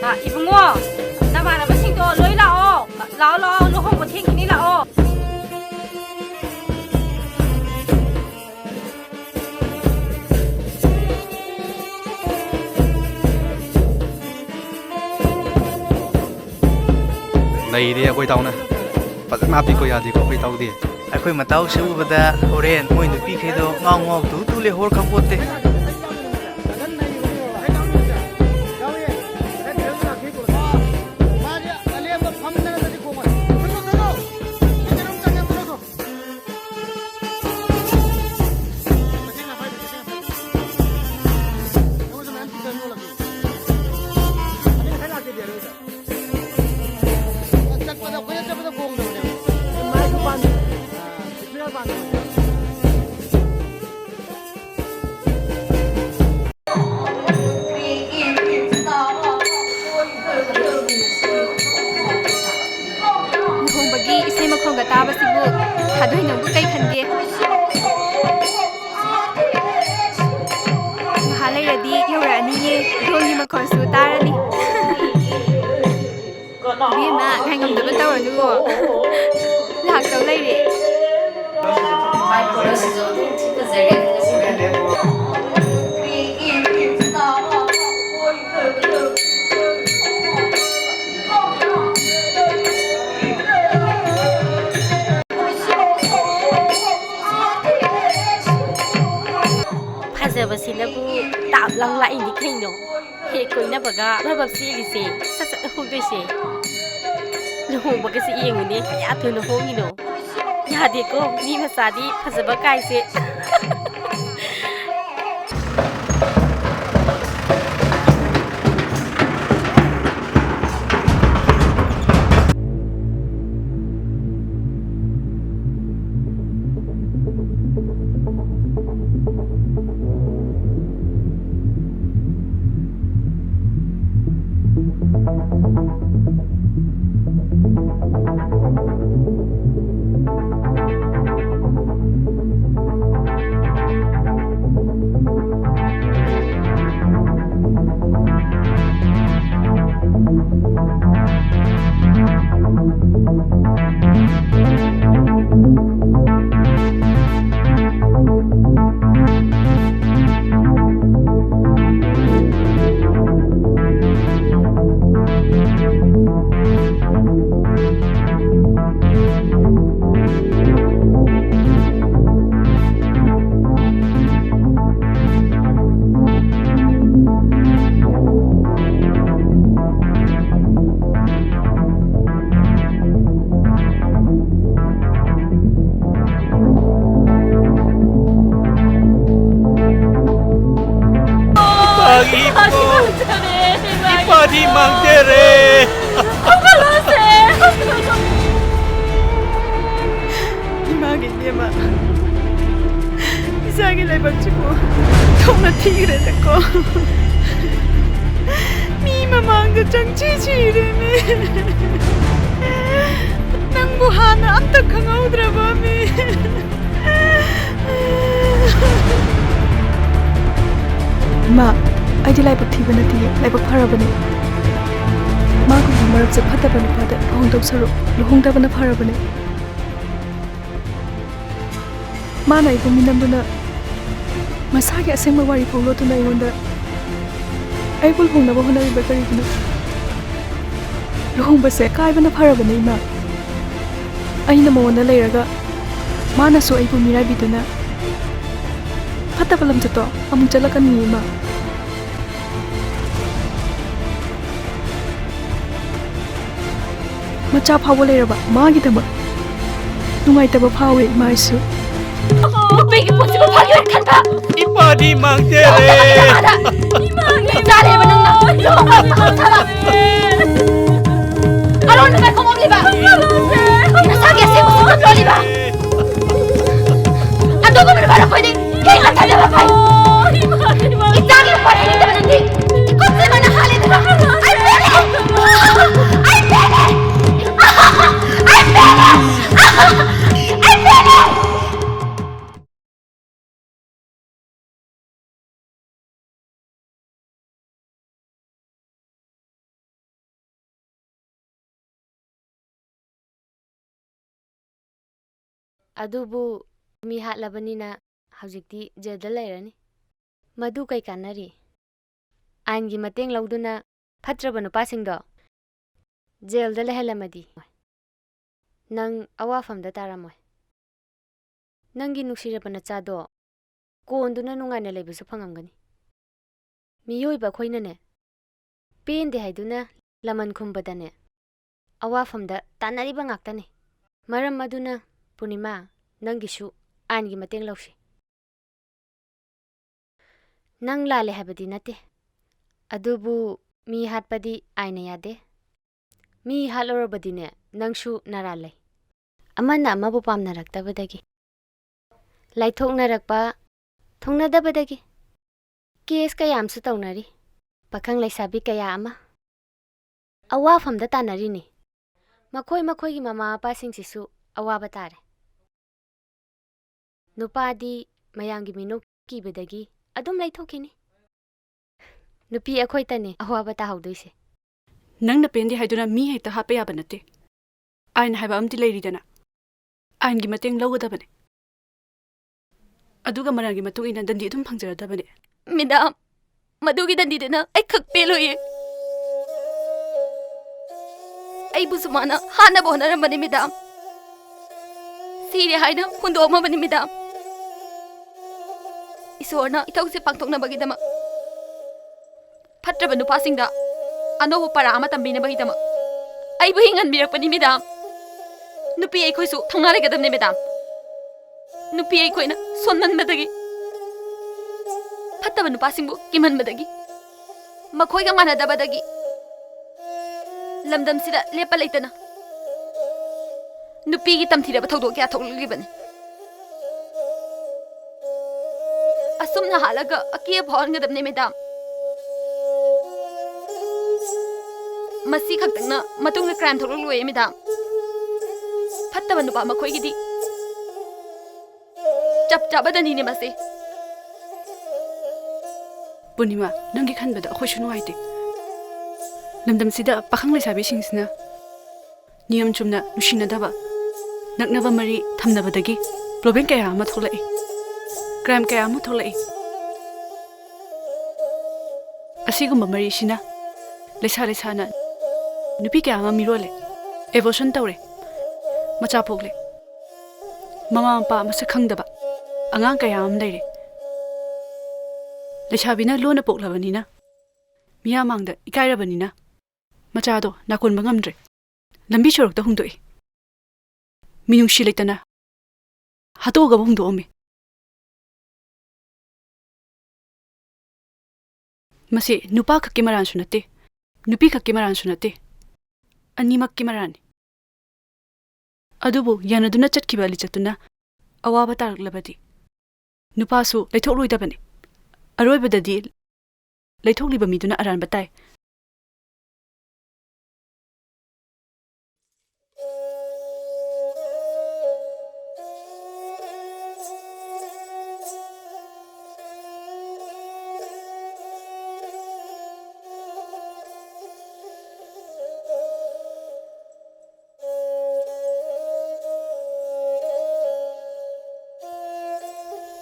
ꯑ, ꯏꯕꯨꯡꯉꯣ, ꯅꯃꯥꯟꯅꯕꯁꯤꯡꯗꯣ ꯂꯣꯏ ꯂꯥꯛꯑꯣ꯫ ꯂꯥꯛꯑꯣ, ꯂꯥꯛꯑꯣ, ꯂꯨꯍꯣꯡꯕ ꯊꯦꯡꯈꯤꯅꯤ, ꯂꯥꯛꯑꯣ꯫ ꯂꯩꯔꯦ ꯑꯩꯈꯣꯏ ꯇꯥꯎꯅ꯫ ꯐꯖꯅ ꯍꯥꯞꯄꯤꯀꯣ, ꯌꯥꯗꯦꯀꯣ ꯑꯩꯈꯣꯏ ꯇꯥꯎꯗꯤ꯫ ꯑꯩꯈꯣꯏ ꯃꯇꯥꯎꯁꯦ ꯎꯕꯗ ꯍꯣꯔꯦꯟ ꯃꯣꯏ ꯅꯨꯄꯤꯈꯩꯗꯣ ꯉꯥꯎ ꯉꯥꯎ ꯇꯨ ꯇꯨ ꯂꯩꯍꯧꯔ ꯈꯪꯄꯣꯠꯇꯦ꯫ ꯆꯠꯄꯗ, ꯑꯩꯈꯣꯏꯅ ꯆꯠꯄꯗ ꯈꯣꯡꯗꯕꯅꯦꯕ꯫ ꯃꯥꯏꯁꯨ ꯄꯥꯟꯗꯦ꯫ ꯑꯥ, ꯁꯤꯒꯅꯦꯜ ꯄꯥꯟꯗꯕ꯫ ꯂꯨꯍꯣꯡꯕꯒꯤ ꯏꯁꯩ ꯃꯈꯣꯜꯒ ꯇꯥꯕꯁꯤꯕꯨ ꯊꯥꯗꯣꯏꯅꯕꯨ ꯀꯩ ꯈꯟꯒꯦ? ꯉꯥꯏꯍꯥꯛ ꯂꯩꯔꯗꯤ ꯌꯧꯔꯛꯑꯅꯤꯌꯦ, ꯙꯣꯜꯒꯤ ꯃꯈꯣꯜꯁꯨ ꯇꯥꯔꯅꯤ꯫ ꯏꯕꯦꯝꯃ, ꯉꯥꯏꯉꯝꯗꯕ ꯇꯧꯔꯅꯨꯀꯣ꯫ ꯂꯥꯛꯇꯧ ꯂꯩꯔꯦ꯫ ꯐꯖꯕꯁꯤꯅꯕꯨ ꯇꯥꯞ ꯂꯥꯎ ꯂꯥꯛꯏꯅꯤ ꯀꯩꯅꯣ꯫ ꯍꯦꯛ ꯀꯣꯏꯅꯕꯒ ꯚꯕꯞ ꯆꯦꯜꯂꯤꯁꯦ, ꯁꯠ ꯁꯠ ꯍꯣꯡꯗꯣꯏꯁꯦ꯫ ꯂꯨꯍꯣꯡꯕꯒꯁꯦ ꯌꯦꯡꯉꯨꯅꯦ, ꯀꯌꯥ ꯊꯨꯅ ꯍꯣꯡꯉꯤꯅꯣ꯫ ꯌꯥꯗꯦꯀꯣ, ꯃꯤ ꯃꯆꯥꯗꯤ ꯐꯖꯕ ꯀꯥꯏꯁꯦ꯫ ꯃꯥꯡꯖꯔꯦ꯫ ꯏꯃꯥꯒꯤ ꯏꯕꯦꯝꯃ, ꯏꯆꯥꯒꯤ ꯂꯥꯏꯕꯛꯁꯤꯕꯨ ꯊꯣꯛꯅ ꯊꯤꯈ꯭ꯔꯦꯗꯀꯣ꯫ ꯃꯤ ꯃꯃꯥꯡꯗ ꯆꯪꯁꯤ ꯁꯤꯔꯦꯃꯤ꯫ ꯅꯪꯕꯨ ꯍꯥꯟꯅ ꯑꯝꯇ ꯈꯪꯍꯧꯗ꯭ꯔꯕ ꯃꯤ꯫ ꯏꯃꯥ, ꯑꯩꯗꯤ ꯂꯥꯏꯕꯛ ꯊꯤꯕ ꯅꯠꯇꯤꯌꯦ, ꯂꯥꯏꯕꯛ ꯐꯔꯕꯅꯦ꯫ ꯃꯥꯒꯨꯝꯕ ꯃꯔꯝꯆꯠ ꯐꯠꯇꯕ ꯅꯨꯄꯥꯗ ꯂꯨꯍꯣꯡꯗꯧ ꯁꯔꯨꯛ ꯂꯨꯍꯣꯡꯗꯕꯅ ꯐꯔꯕꯅꯦ꯫ ꯃꯥꯅ ꯑꯩꯕꯨ ꯃꯤꯅꯝꯗꯨꯅ ꯃꯁꯥꯒꯤ ꯑꯁꯦꯡꯕ ꯋꯥꯔꯤ ꯐꯥꯎ ꯂꯣꯠꯇꯨꯅ ꯑꯩꯉꯣꯟꯗ ꯑꯩꯕꯨ ꯂꯨꯍꯣꯡꯅꯕ ꯍꯣꯠꯅꯔꯤꯕ ꯀꯔꯤꯒꯤꯅꯣ? ꯂꯨꯍꯣꯡꯕꯁꯦ ꯀꯥꯏꯕꯅ ꯐꯔꯕꯅꯦ, ꯏꯃꯥ꯫ ꯑꯩꯅ ꯃꯉꯣꯟꯗ ꯂꯩꯔꯒ ꯃꯥꯅꯁꯨ ꯑꯩꯕꯨ ꯃꯤꯔꯥꯏꯕꯤꯗꯨꯅ ꯐꯠꯇꯕ ꯂꯝꯆꯠꯇꯣ ꯑꯃꯨꯛ ꯆꯠꯂꯛꯀꯅꯤ, ꯏꯃꯥ꯫ ꯃꯆꯥ ꯐꯥꯎꯕ ꯂꯩꯔꯕ ꯃꯥꯒꯤꯗꯃꯛ ꯅꯨꯡꯉꯥꯏꯇꯕ ꯐꯥꯎꯋꯦ, ꯏꯃꯥ ꯑꯩꯁꯨ꯫ ꯅꯨꯄꯤꯒꯤ ꯄꯨꯟꯁꯤꯕꯨ ꯐꯥꯒꯦ ꯈꯟꯕ꯫ ꯏꯄꯥꯗꯤ ꯃꯥꯡꯖꯔꯦ꯫ ꯂꯨꯍꯣꯡꯗꯕ ꯅꯨꯄꯥꯗ ꯏꯃꯥ ꯂꯩꯕ ꯅꯪꯅ ꯂꯨꯍꯣꯡꯕ ꯄꯥꯈꯪ ꯁꯥꯕ꯫ ꯑꯔꯣꯟꯕ ꯃꯥꯏꯈꯣꯡ ꯑꯣꯟꯂꯤꯕ꯫ ꯅꯁꯥꯒꯤ ꯑꯁꯦꯡꯕ ꯁꯛꯇꯝ ꯂꯣꯜꯂꯤꯕ꯫ ꯑꯗꯨꯒꯨꯝꯂꯕ ꯑꯩꯈꯣꯏꯗꯤ ꯍꯤꯡꯅ ꯊꯥꯖꯕ ꯐꯩ꯫ ꯏꯆꯥꯒꯤ ꯂꯨꯈꯣꯏ ꯍꯩꯅꯤꯡꯗꯕ ꯅꯪꯗꯤ ꯏꯀꯨꯞ ꯁꯤꯃꯅ ꯍꯥꯜꯂꯦꯗꯅ꯫ ꯑꯩ ꯄꯦꯜꯂꯦ! ꯑꯩ ꯄꯦꯜꯂꯦ! ꯑꯩ ꯄꯦꯜꯂꯦ! ꯑꯩ ꯄꯦꯜꯂꯦ! ꯑꯗꯨꯕꯨ ꯃꯤ ꯍꯥꯠꯂꯕꯅꯤꯅ ꯍꯧꯖꯤꯛꯇꯤ ꯖꯦꯜꯗ ꯂꯩꯔꯅꯤ꯫ ꯃꯗꯨ ꯀꯩ ꯀꯥꯟꯅꯔꯤ? ꯑꯥꯏꯟꯒꯤ ꯃꯇꯦꯡ ꯂꯧꯗꯨꯅ ꯐꯠꯇ꯭ꯔꯕ ꯅꯨꯄꯥꯁꯤꯡꯗꯣ ꯖꯦꯜꯗ ꯂꯩꯍꯜꯂꯝꯃꯗꯤ ꯅꯪ ꯑꯋꯥꯐꯝꯗ ꯇꯥꯔꯝꯃꯣꯏ꯫ ꯅꯪꯒꯤ ꯅꯨꯡꯁꯤꯔꯕ ꯅꯆꯥꯗꯣ ꯀꯣꯟꯗꯨꯅ ꯅꯨꯡꯉꯥꯏꯅ ꯂꯩꯕꯁꯨ ꯐꯪꯉꯝꯒꯅꯤ꯫ ꯃꯤꯑꯣꯏꯕ ꯑꯩꯈꯣꯏꯅꯅꯦ, ꯄꯦꯟꯗꯦ ꯍꯥꯏꯗꯨꯅ ꯂꯃꯟ ꯈꯨꯝꯕꯗꯅꯦ, ꯑꯋꯥꯐꯝꯗ ꯇꯥꯟꯅꯔꯤꯕ ꯉꯥꯛꯇꯅꯤ꯫ ꯃꯔꯝ ꯑꯗꯨꯅ, ꯄꯨꯔꯅꯤꯃꯥ, ꯅꯪꯒꯤꯁꯨ ꯑꯥꯏꯟꯒꯤ ꯃꯇꯦꯡ ꯂꯧꯁꯤ꯫ ꯅꯪ ꯂꯥꯜꯂꯦ ꯍꯥꯏꯕꯗꯤ ꯅꯠꯇꯦ, ꯑꯗꯨꯕꯨ ꯃꯤ ꯍꯥꯠꯄꯗꯤ ꯑꯥꯏꯟꯅ ꯌꯥꯗꯦ꯫ ꯃꯤ ꯍꯥꯠꯂꯨꯔꯕꯗꯤꯅꯦ, ꯅꯪꯁꯨ ꯅꯔꯥꯜ ꯂꯩ꯫ ꯑꯃꯅ ꯑꯃꯕꯨ ꯄꯥꯝꯅꯔꯛꯇꯕꯗꯒꯤ, ꯂꯥꯏꯊꯣꯛꯅꯔꯛꯄ, ꯊꯨꯡꯅꯗꯕꯗꯒꯤ ꯀꯦꯁ ꯀꯌꯥ ꯑꯃꯁꯨ ꯇꯧꯅꯔꯤ꯫ ꯄꯥꯈꯪ ꯂꯩꯁꯥꯕꯤ ꯀꯌꯥ ꯑꯃ ꯑꯋꯥꯐꯝꯗ ꯇꯥꯅꯔꯤꯅꯤ꯫ ꯃꯈꯣꯏ ꯃꯈꯣꯏꯒꯤ ꯃꯃꯥ ꯃꯄꯥꯁꯤꯡꯁꯤꯁꯨ ꯑꯋꯥꯕ ꯇꯥꯔꯦ꯫ ꯅꯨꯄꯥꯗꯤ ꯃꯌꯥꯝꯒꯤ ꯃꯤꯅꯣꯛ ꯀꯤꯕꯗꯒꯤ ꯑꯗꯨꯝ ꯂꯩꯊꯣꯛꯈꯤꯅꯤ꯫ ꯅꯨꯄꯤ ꯑꯩꯈꯣꯏꯇꯅꯤ ꯑꯋꯥꯕ ꯇꯥꯍꯧꯗꯣꯏꯁꯦ꯫ ꯅꯪꯅ ꯄꯦꯟꯗꯦ ꯍꯥꯏꯗꯨꯅ ꯃꯤ ꯍꯦꯛꯇ ꯍꯥꯠꯄ ꯌꯥꯕ ꯅꯠꯇꯦ꯫ ꯑꯥꯏꯟ ꯍꯥꯏꯕ ꯑꯃꯗꯤ ꯂꯩꯔꯤꯗꯅ꯫ ꯑꯥꯏꯟꯒꯤ ꯃꯇꯦꯡ ꯂꯧꯒꯗꯕꯅꯦ꯫ ꯑꯗꯨꯒ ꯃꯔꯥꯜꯒꯤ ꯃꯇꯨꯡ ꯏꯟꯅ ꯗꯟꯗꯤ ꯑꯗꯨꯝ ꯐꯪꯖꯔꯗꯕꯅꯦ꯫ ꯃꯦꯗꯥꯝ, ꯃꯗꯨꯒꯤ ꯗꯟꯗꯤꯗꯨꯅ ꯑꯩ ꯈꯛ ꯄꯦꯜꯂꯣꯏꯌꯦ꯫ ꯑꯩꯕꯨꯁꯨ ꯃꯥꯅ ꯍꯥꯠꯅꯕ ꯍꯣꯠꯅꯔꯝꯕꯅꯤ, ꯃꯦꯗꯥꯝ꯫ ꯁꯤꯔꯦ ꯍꯥꯏꯅ ꯍꯨꯟꯗꯣꯛꯑꯝꯃꯕꯅꯤ, ꯃꯦꯗꯥꯝ꯫ ꯏꯁꯣꯔꯅ ꯏꯊꯧꯁꯦ ꯄꯥꯡꯊꯣꯛꯅꯕꯒꯤꯗꯃꯛ ꯐꯠꯇ꯭ꯔꯕ ꯅꯨꯄꯥꯁꯤꯡꯗ ꯑꯅꯧꯕ ꯄꯔꯥ ꯑꯃ ꯇꯝꯕꯤꯅꯕꯒꯤꯗꯃꯛ ꯑꯩꯕꯨ ꯍꯤꯡꯍꯟꯕꯤꯔꯛꯄꯅꯤ, ꯃꯦꯗꯥꯝ꯫ ꯅꯨꯄꯤ ꯑꯩꯈꯣꯏꯁꯨ ꯊꯧꯅꯥ ꯂꯩꯒꯗꯕꯅꯤ, ꯃꯦꯗꯥꯝ꯫ ꯅꯨꯄꯤ ꯑꯩꯈꯣꯏꯅ ꯁꯣꯟꯃꯟꯕꯗꯒꯤ, ꯐꯠꯇꯕ ꯅꯨꯄꯥꯁꯤꯡꯕꯨ ꯀꯤꯃꯟꯕꯗꯒꯤ, ꯃꯈꯣꯏꯒ ꯃꯥꯟꯅꯗꯕꯗꯒꯤ ꯂꯝꯗꯝꯁꯤꯗ ꯂꯦꯞꯄ ꯂꯩꯇꯅ ꯅꯨꯄꯤꯒꯤ ꯇꯝꯊꯤꯔꯕ ꯊꯧꯗꯣꯛ ꯀꯌꯥ ꯊꯣꯛꯂꯛꯂꯤꯕꯅꯤ꯫ ꯑꯁꯨꯝꯅ ꯍꯥꯠꯂꯒ ꯑꯀꯤ ꯑꯐꯥꯎꯍꯟꯒꯗꯕꯅꯤ, ꯃꯦꯗꯥꯝ꯫ ꯃꯁꯤ ꯈꯛꯇꯪꯅ ꯃꯇꯨꯡꯗ ꯀ꯭ꯔꯥꯏꯝ ꯊꯣꯛꯂꯛꯂꯣꯏꯌꯦ, ꯃꯦꯗꯥꯝ꯫ ꯐꯠꯇꯕ ꯅꯨꯄꯥ ꯃꯈꯣꯏꯒꯤꯗꯤ ꯆꯞ ꯆꯥꯕ ꯗꯟꯗꯤꯅꯦ ꯃꯁꯤ꯫ ꯄꯨꯔꯅꯤꯃꯥ, ꯅꯪꯒꯤ ꯈꯟꯕꯗ ꯑꯩꯈꯣꯏꯁꯨ ꯅꯨꯡꯉꯥꯏꯇꯦ꯫ ꯂꯝꯗꯝꯁꯤꯗ ꯄꯥꯈꯪ ꯂꯩꯁꯥꯕꯤꯁꯤꯡꯁꯤꯅ ꯅꯤꯌꯝ ꯆꯨꯝꯅ ꯅꯨꯡꯁꯤꯅꯗꯕ, ꯅꯛꯅꯕ ꯃꯔꯤ ꯊꯝꯅꯕꯗꯒꯤ ꯄ꯭ꯔꯣꯕ꯭ꯂꯦꯝ ꯀꯌꯥ ꯑꯃ ꯊꯣꯛꯂꯛꯏ, ꯀ꯭ꯔꯥꯏꯝ ꯀꯌꯥ ꯑꯃ ꯊꯣꯛꯂꯛꯏ꯫ ꯑꯁꯤꯒꯨꯝꯕ ꯃꯔꯤꯁꯤꯅ ꯂꯩꯁꯥ ꯂꯩꯁꯥꯅ ꯅꯨꯄꯤ ꯀꯌꯥ ꯑꯃ ꯃꯤꯔꯣꯜꯂꯦ, ꯑꯦꯕꯣꯔꯁꯟ ꯇꯧꯔꯦ, ꯃꯆꯥ ꯄꯣꯛꯂꯦ꯫ ꯃꯃꯥ ꯃꯄꯥ ꯃꯁꯛ ꯈꯪꯗꯕ ꯑꯉꯥꯡ ꯀꯌꯥ ꯑꯃ ꯂꯩꯔꯦ꯫ ꯂꯩꯁꯥꯕꯤꯅ ꯂꯣꯟꯅ ꯄꯣꯛꯂꯕꯅꯤꯅ, ꯃꯤꯌꯥꯝ ꯃꯥꯡꯗ ꯏꯀꯥꯏꯔꯕꯅꯤꯅ, ꯃꯆꯥꯗꯣ ꯅꯥꯀꯣꯟꯕ ꯉꯝꯗ꯭ꯔꯦ꯫ ꯂꯝꯕꯤ ꯁꯣꯔꯣꯛꯇ ꯍꯨꯟꯗꯣꯛꯏ꯫ ꯃꯤꯅꯨꯡꯁꯤ ꯂꯩꯇꯅ ꯍꯥꯠꯇꯣꯛꯑꯒ ꯍꯨꯟꯗꯣꯛꯑꯝꯃꯤ꯫ ꯃꯁꯤ ꯅꯨꯄꯥ ꯈꯛꯀꯤ ꯃꯔꯥꯟꯁꯨ ꯅꯠꯇꯦ, ꯅꯨꯄꯤ ꯈꯛꯀꯤ ꯃꯔꯥꯟꯁꯨ ꯅꯠꯇꯦ, ꯑꯅꯤꯃꯛꯀꯤ ꯃꯔꯥꯟꯅꯤ꯫ ꯑꯗꯨꯕꯨ ꯌꯥꯅꯗꯨꯅ ꯆꯠꯈꯤꯕ ꯂꯤꯆꯠꯇꯨꯅ ꯑꯋꯥꯕ ꯇꯥꯔꯛꯂꯕꯗꯤ, ꯅꯨꯄꯥꯁꯨ ꯂꯩꯊꯣꯛꯂꯣꯏꯗꯕꯅꯤ꯫ ꯑꯔꯣꯏꯕꯗꯗꯤ ꯂꯩꯊꯣꯛꯂꯤꯕ ꯃꯤꯗꯨꯅ ꯑꯔꯥꯟꯕ ꯇꯥꯏ꯫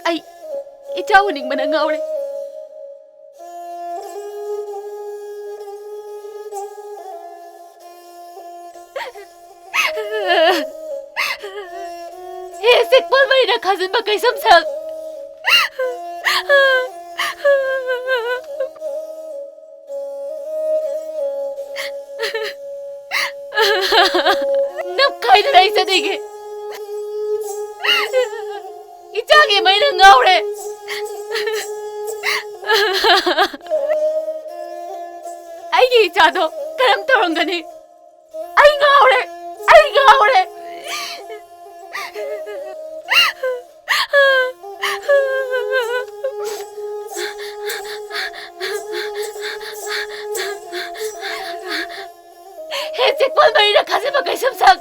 ꯑꯩ ꯏꯆꯥ ꯎꯅꯤꯡꯕꯅ ꯉꯥꯎꯔꯦ꯫ ꯍꯦ ꯆꯦꯛꯄꯜ ꯃꯩꯅ ꯈꯥꯖꯤꯟꯕ ꯀꯩꯁꯨꯝꯁꯪ! ꯅꯝꯈꯥꯏꯗꯨꯅ ꯑꯩ ꯆꯠꯅꯤꯡꯉꯦ꯫ ꯏꯆꯥꯒꯤ ꯃꯩꯅ ꯉꯥꯎꯔꯦ꯫ ꯑꯩꯒꯤ ꯏꯆꯥꯗꯣ ꯀꯔꯝ ꯇꯧꯔꯝꯒꯅꯤ? ꯑꯩ ꯉꯥꯎꯔꯦ! ꯑꯩ ꯉꯥꯎꯔꯦ! ꯍꯦ ꯆꯦꯛꯄꯜ ꯃꯩꯅ ꯈꯥꯖꯤꯟꯕ ꯀꯩꯁꯨꯝꯁꯪ!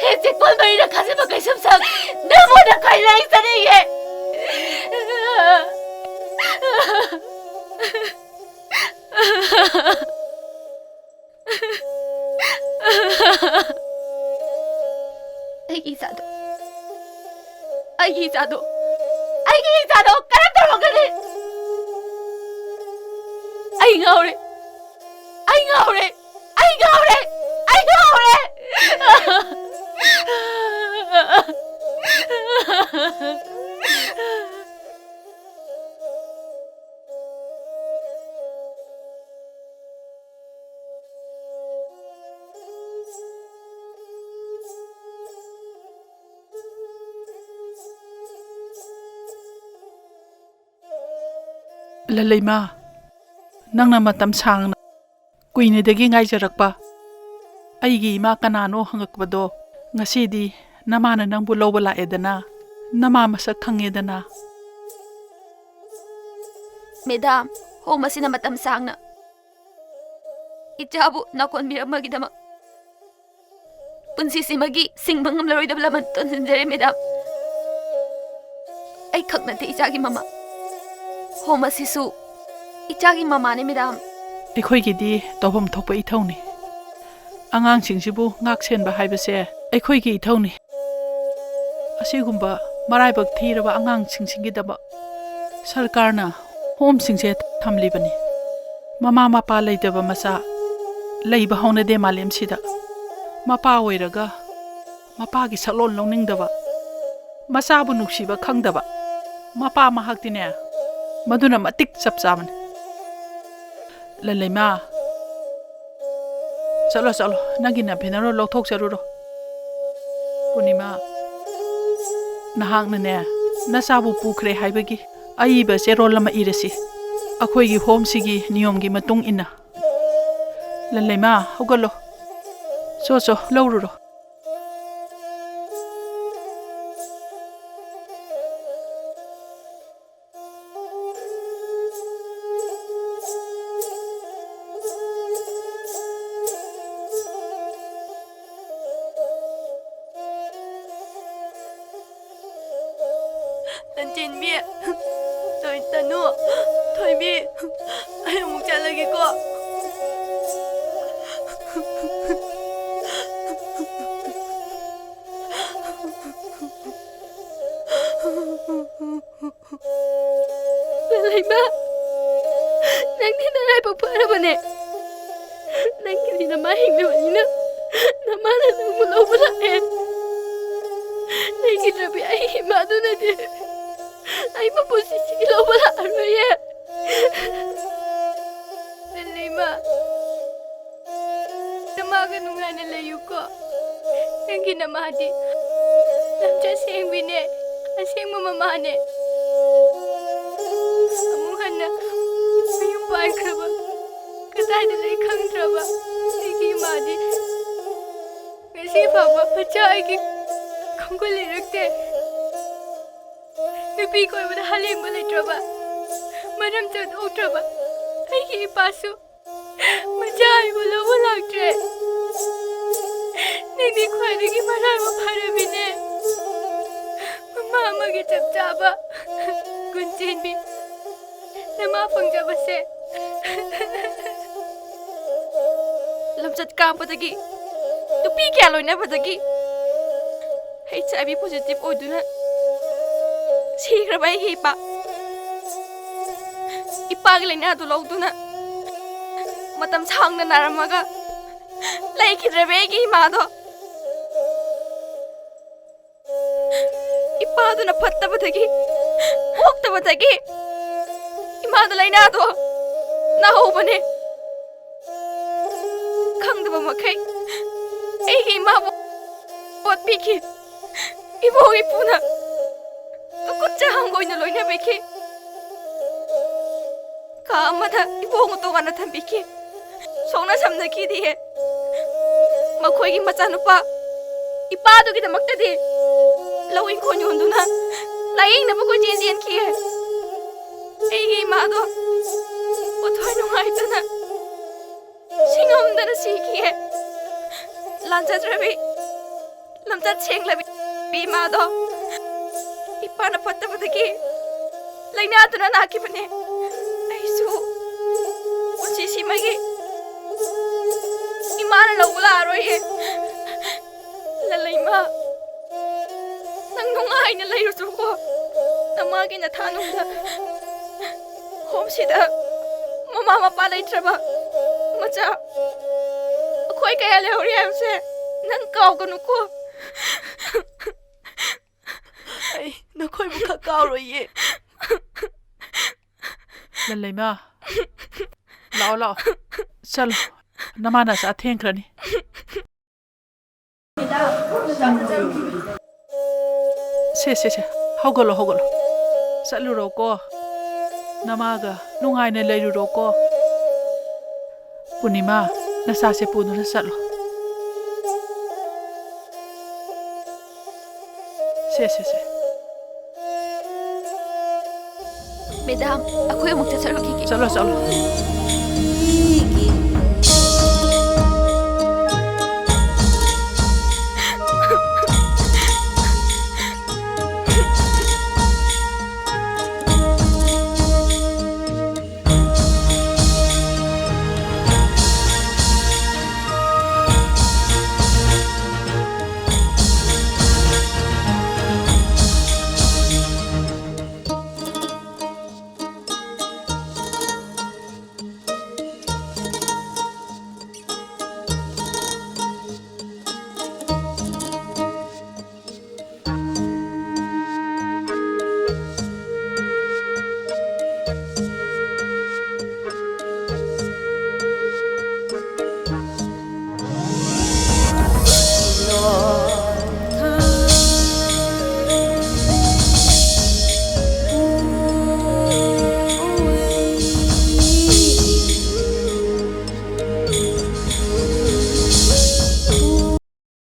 ꯍꯦ ꯆꯦꯛꯄꯜ ꯃꯩꯅ ꯈꯥꯖꯤꯟꯕ ꯀꯩꯁꯨꯝꯁꯪ! ꯅꯪꯉꯣꯟꯗ ꯀꯩ ꯂꯩ ꯆꯠꯅꯤꯡꯉꯦ? ꯑꯩꯒꯤ ꯏꯆꯥꯗꯣ, ꯑꯩꯒꯤ ꯏꯆꯥꯗꯣ, ꯑꯩꯒꯤ ꯏꯆꯥꯗꯣ ꯀꯔꯝ ꯇꯧꯔꯝꯒꯅꯤ? ꯑꯩ ꯉꯥꯎꯔꯦ, ꯑꯩ ꯉꯥꯎꯔꯦ, ꯑꯩ ꯉꯥꯎꯔꯦ, ꯑꯩ ꯉꯥꯎꯔꯦ! ꯂꯜꯂꯩꯃ, ꯅꯪꯅ ꯃꯇꯝ ꯁꯥꯡꯅ ꯀꯨꯏꯅꯗꯒꯤ ꯉꯥꯏꯖꯔꯛꯄ ꯑꯩꯒꯤ ꯏꯃꯥ ꯀꯅꯥꯅꯣ ꯍꯪꯉꯛꯄꯗꯣ, ꯉꯁꯤꯗꯤ ꯅꯃꯥꯅ ꯅꯪꯕꯨ ꯂꯧꯕ ꯂꯥꯛꯑꯦꯗꯅ, ꯅꯃꯥ ꯃꯁꯛ ꯈꯪꯉꯦꯗꯅ꯫ ꯃꯦꯗꯥꯝ, ꯍꯣꯝ ꯑꯁꯤꯅ ꯃꯇꯝ ꯁꯥꯡꯅ ꯏꯆꯥꯕꯨ ꯅꯥꯀꯣꯟꯕꯤꯔꯝꯕꯒꯤꯗꯃꯛ ꯄꯨꯟꯁꯤꯁꯤꯃꯒꯤ ꯁꯤꯡꯕ ꯉꯝꯂꯔꯣꯏꯗꯕ ꯂꯃꯟ ꯇꯣꯟꯁꯤꯟꯖꯔꯦ, ꯃꯦꯗꯥꯝ꯫ ꯑꯩ ꯈꯛ ꯅꯠꯇꯦ ꯏꯆꯥꯒꯤ ꯃꯃꯥ꯫ ꯍꯣꯝ ꯑꯁꯤꯁꯨ ꯏꯆꯥꯒꯤ ꯃꯃꯥꯅꯦ, ꯃꯦꯗꯥꯝ꯫ ꯑꯩꯈꯣꯏꯒꯤꯗꯤ ꯇꯧꯐꯝ ꯊꯣꯛꯄ ꯏꯊꯧꯅꯤ꯫ ꯑꯉꯥꯡꯁꯤꯡꯁꯤꯕꯨ ꯉꯥꯛ ꯁꯦꯟꯕ ꯍꯥꯏꯕꯁꯦ ꯑꯩꯈꯣꯏꯒꯤ ꯏꯊꯧꯅꯤ꯫ ꯑꯁꯤꯒꯨꯝꯕ ꯃꯔꯥꯏꯕꯛ ꯊꯤꯔꯕ ꯑꯉꯥꯡꯁꯤꯡꯁꯤꯒꯤꯗꯃꯛ ꯁꯔꯀꯥꯔꯅ ꯍꯣꯝꯁꯤꯡꯁꯦ ꯊꯝꯂꯤꯕꯅꯤ꯫ ꯃꯃꯥ ꯃꯄꯥ ꯂꯩꯇꯕ ꯃꯆꯥ ꯂꯩꯕ ꯍꯧꯅꯗꯦ ꯃꯥꯂꯦꯝꯁꯤꯗ꯫ ꯃꯄꯥ ꯑꯣꯏꯔꯒ ꯃꯄꯥꯒꯤ ꯁꯛꯂꯣꯟ ꯂꯧꯅꯤꯡꯗꯕ, ꯃꯆꯥꯕꯨ ꯅꯨꯡꯁꯤꯕ ꯈꯪꯗꯕ ꯃꯄꯥ ꯃꯍꯥꯛꯇꯤꯅꯦ, ꯃꯗꯨꯅ ꯃꯇꯤꯛ ꯆꯞ ꯆꯥꯕꯅꯤ꯫ ꯂꯜꯂꯩꯃ, ꯆꯠꯂꯣ, ꯆꯠꯂꯣ, ꯅꯪꯒꯤ ꯅꯐꯦꯅꯔꯣ ꯂꯧꯊꯣꯛꯆꯔꯨꯔꯣ꯫ ꯄꯨꯔꯅꯤꯃꯥ, ꯅꯍꯥꯛꯅꯅꯦ, ꯅꯆꯥꯕꯨ ꯄꯨꯈ꯭ꯔꯦ ꯍꯥꯏꯕꯒꯤ ꯑꯏꯕ ꯆꯦꯔꯣꯜ ꯑꯃ ꯏꯔꯁꯤ, ꯑꯩꯈꯣꯏꯒꯤ ꯍꯣꯝꯁꯤꯒꯤ ꯅꯤꯌꯣꯝꯒꯤ ꯃꯇꯨꯡ ꯏꯟꯅ꯫ ꯂꯜꯂꯩꯃ, ꯍꯧꯒꯠꯂꯣ꯫ ꯆꯣ, ꯆꯣ, ꯂꯧꯔꯨꯔꯣ꯫ ꯂꯟꯆꯦꯟꯕꯤ, ꯇꯣꯏ-, ꯇꯅꯨ, ꯊꯣꯏꯕꯤ, ꯑꯩ ꯑꯃꯨꯛ ꯆꯠꯂꯒꯦꯀꯣ꯫ ꯂꯩꯃ, ꯅꯪꯗꯤ ꯅꯔꯥꯏꯕꯛ ꯐꯔꯕꯅꯦ꯫ ꯅꯪꯒꯤꯗꯤ ꯅꯃꯥ ꯍꯤꯡꯂꯤꯕꯅꯤꯅ ꯅꯃꯥꯅ ꯅꯪꯕꯨ ꯂꯧꯕ ꯂꯥꯛꯑꯦ꯫ ꯂꯩꯈꯤꯗ꯭ꯔꯕꯤ ꯑꯩꯒꯤ ꯏꯃꯥꯗꯨꯅꯗꯤ ꯑꯩꯕꯨ ꯄꯨꯟꯁꯤꯁꯤꯒꯤ ꯂꯧꯕ ꯂꯥꯛꯑꯔꯣꯏꯌꯦ꯫ ꯂꯩꯃ, ꯅꯃꯥꯒ ꯅꯨꯡꯉꯥꯏꯅ ꯂꯩꯌꯨꯀꯣ꯫ ꯅꯪꯒꯤ ꯅꯃꯥꯗꯤ ꯂꯝꯆꯠ ꯁꯦꯡꯕꯤꯅꯦ, ꯑꯁꯦꯡꯕ ꯃꯃꯥꯅꯦ꯫ ꯑꯃꯨꯛ ꯍꯟꯅ ꯃꯌꯨꯝ ꯄꯥꯟꯈ꯭ꯔꯕ, ꯀꯗꯥꯏꯗ ꯂꯩ ꯈꯪꯗ꯭ꯔꯕ ꯑꯩꯒꯤ ꯏꯃꯥꯗꯤ ꯉꯁꯤ ꯐꯥꯎꯕ ꯃꯆꯥ ꯑꯩꯒꯤ ꯈꯣꯡꯒꯨꯜ ꯂꯤꯔꯛꯇꯦ꯫ ꯅꯨꯄꯤ ꯀꯣꯏꯕꯗ ꯍꯂꯦꯡꯕ ꯂꯩꯇ꯭ꯔꯕ, ꯃꯔꯝ ꯆꯠꯊꯣꯛꯇ꯭ꯔꯕ ꯑꯩꯒꯤ ꯏꯄꯥꯁꯨ ꯃꯆꯥ ꯑꯩꯕꯨ ꯂꯧꯕ ꯂꯥꯛꯇ꯭ꯔꯦ꯫ ꯅꯪꯗꯤ ꯈ꯭ꯋꯥꯏꯗꯒꯤ ꯃꯔꯥꯏꯕꯛ ꯐꯔꯕꯤꯅꯦ꯫ ꯃꯃꯥ ꯑꯃꯒꯤ ꯆꯞ ꯆꯥꯕ ꯒꯨꯟ ꯆꯦꯟꯕꯤ ꯅꯃꯥ ꯐꯪꯖꯕꯁꯦ꯫ ꯂꯝꯆꯠ ꯀꯥꯞꯄꯗꯒꯤ, ꯅꯨꯄꯤ ꯀꯌꯥ ꯂꯣꯏꯅꯕꯗꯒꯤ, ꯍꯩꯆ ꯑꯥꯏ ꯚꯤ ꯄꯣꯖꯤꯇꯤꯚ ꯑꯣꯏꯗꯨꯅ ꯁꯤꯈ꯭ꯔꯕ ꯑꯩꯒꯤ ꯏꯄꯥ, ꯏꯄꯥꯒꯤ ꯂꯥꯏꯅꯥꯗꯨ ꯂꯧꯗꯨꯅ ꯃꯇꯝ ꯁꯥꯡꯅ ꯅꯥꯔꯝꯃꯒ ꯂꯩꯈꯤꯗ꯭ꯔꯕ ꯑꯩꯒꯤ ꯏꯃꯥꯗꯣ, ꯏꯄꯥꯗꯨꯅ ꯐꯠꯇꯕꯗꯒꯤ, ꯑꯣꯛꯇꯕꯗꯒꯤ ꯏꯃꯥꯗ ꯂꯥꯏꯅꯥꯗꯣ ꯅꯥꯍꯧꯕꯅꯦ꯫ ꯈꯪꯗꯕ ꯃꯈꯩ ꯑꯩꯒꯤ ꯏꯃꯥꯕꯨ ꯑꯣꯠꯄꯤꯈꯤ꯫ ꯏꯕꯣꯛ ꯏꯄꯨꯅ ꯇꯨꯀꯠꯆ ꯍꯪꯒꯣꯏꯅ ꯂꯣꯏꯅꯕꯤꯈꯤ꯫ ꯀꯥ ꯑꯃꯗ ꯏꯕꯣꯛ ꯇꯣꯉꯥꯟꯅ ꯊꯝꯕꯤꯈꯤ꯫ ꯁꯣꯛꯅ ꯁꯝꯅꯈꯤꯗꯤꯌꯦ꯫ ꯃꯈꯣꯏꯒꯤ ꯃꯆꯥꯅꯨꯄꯥ ꯏꯄꯥꯗꯨꯒꯤꯗꯃꯛꯇꯗꯤ ꯂꯧ ꯏꯪꯈꯣꯜ ꯌꯣꯟꯗꯨꯅ ꯂꯥꯌꯦꯡꯅꯕ ꯀꯣꯏꯆꯦꯟ ꯆꯦꯟꯈꯤꯌꯦ꯫ ꯑꯩꯒꯤ ꯏꯃꯥꯗꯣ ꯄꯣꯊꯣꯏ ꯅꯨꯡꯉꯥꯏꯇꯅ ꯁꯤꯡꯉꯝꯗꯅ ꯁꯤꯈꯤꯌꯦ꯫ ꯂꯥꯟꯖꯗ꯭ꯔꯕꯤ, ꯂꯝꯆꯠ ꯁꯦꯡꯂꯕꯤ ꯏꯃꯥꯗꯣ ꯏꯄꯥꯅ ꯐꯠꯇꯕꯗꯒꯤ ꯂꯥꯏꯅꯥꯗꯨꯅ ꯅꯥꯈꯤꯕꯅꯦ꯫ ꯑꯩꯁꯨ ꯄꯨꯟꯁꯤꯁꯤꯃꯒꯤ ꯏꯃꯥꯅ ꯂꯧꯕ ꯂꯥꯛꯑꯔꯣꯏꯌꯦ꯫ ꯂꯜꯂꯩꯃ, ꯅꯪ ꯅꯨꯡꯉꯥꯏꯅ ꯂꯩꯔꯨꯆꯣꯀꯣ꯫ ꯅꯃꯥꯒꯤ ꯅꯊꯥꯅꯨꯡꯗ ꯍꯣꯝꯁꯤꯗ ꯃꯃꯥ ꯃꯄꯥ ꯂꯩꯇ꯭ꯔꯕ ꯃꯆꯥ ꯑꯩꯈꯣꯏ ꯀꯌꯥ ꯂꯩꯍꯧꯔꯤ ꯍꯥꯏꯕꯁꯦ ꯅꯪ ꯀꯥꯎꯒꯅꯨꯀꯣ꯫ ꯑꯩ ꯅꯈꯣꯏꯕꯨ ꯈꯛ ꯀꯥꯎꯔꯣꯏꯌꯦ꯫ ꯂꯜꯂꯩꯃ, ꯂꯥꯛꯑꯣ, ꯂꯥꯛꯑꯣ꯫ ꯆꯠꯂꯣ꯫ ꯅꯃꯥ ꯅꯆꯥ ꯊꯦꯡꯈ꯭ꯔꯅꯤ꯫ ꯁꯦ, ꯁꯦ, ꯁꯦ꯫ ꯍꯧꯒꯠꯂꯣ, ꯍꯧꯒꯠꯂꯣ꯫ ꯆꯠꯂꯨꯔꯣꯀꯣ꯫ ꯅꯃꯥꯒ ꯅꯨꯡꯉꯥꯏꯅ ꯂꯩꯔꯨꯔꯣꯀꯣ꯫ ꯄꯨꯔꯅꯤꯃꯥ, ꯅꯁꯥꯁꯦ ꯄꯨꯗꯨꯅ ꯆꯠꯂꯣ꯫ ꯁꯦ, ꯁꯦ, ꯁꯦ꯫ ꯃꯦꯗꯥꯝ, ꯑꯩꯈꯣꯏ ꯑꯃꯨꯛ ꯆꯠꯆꯔꯨꯈꯤꯒꯦ꯫ ꯆꯠꯂꯣ, ꯆꯠꯂꯣ꯫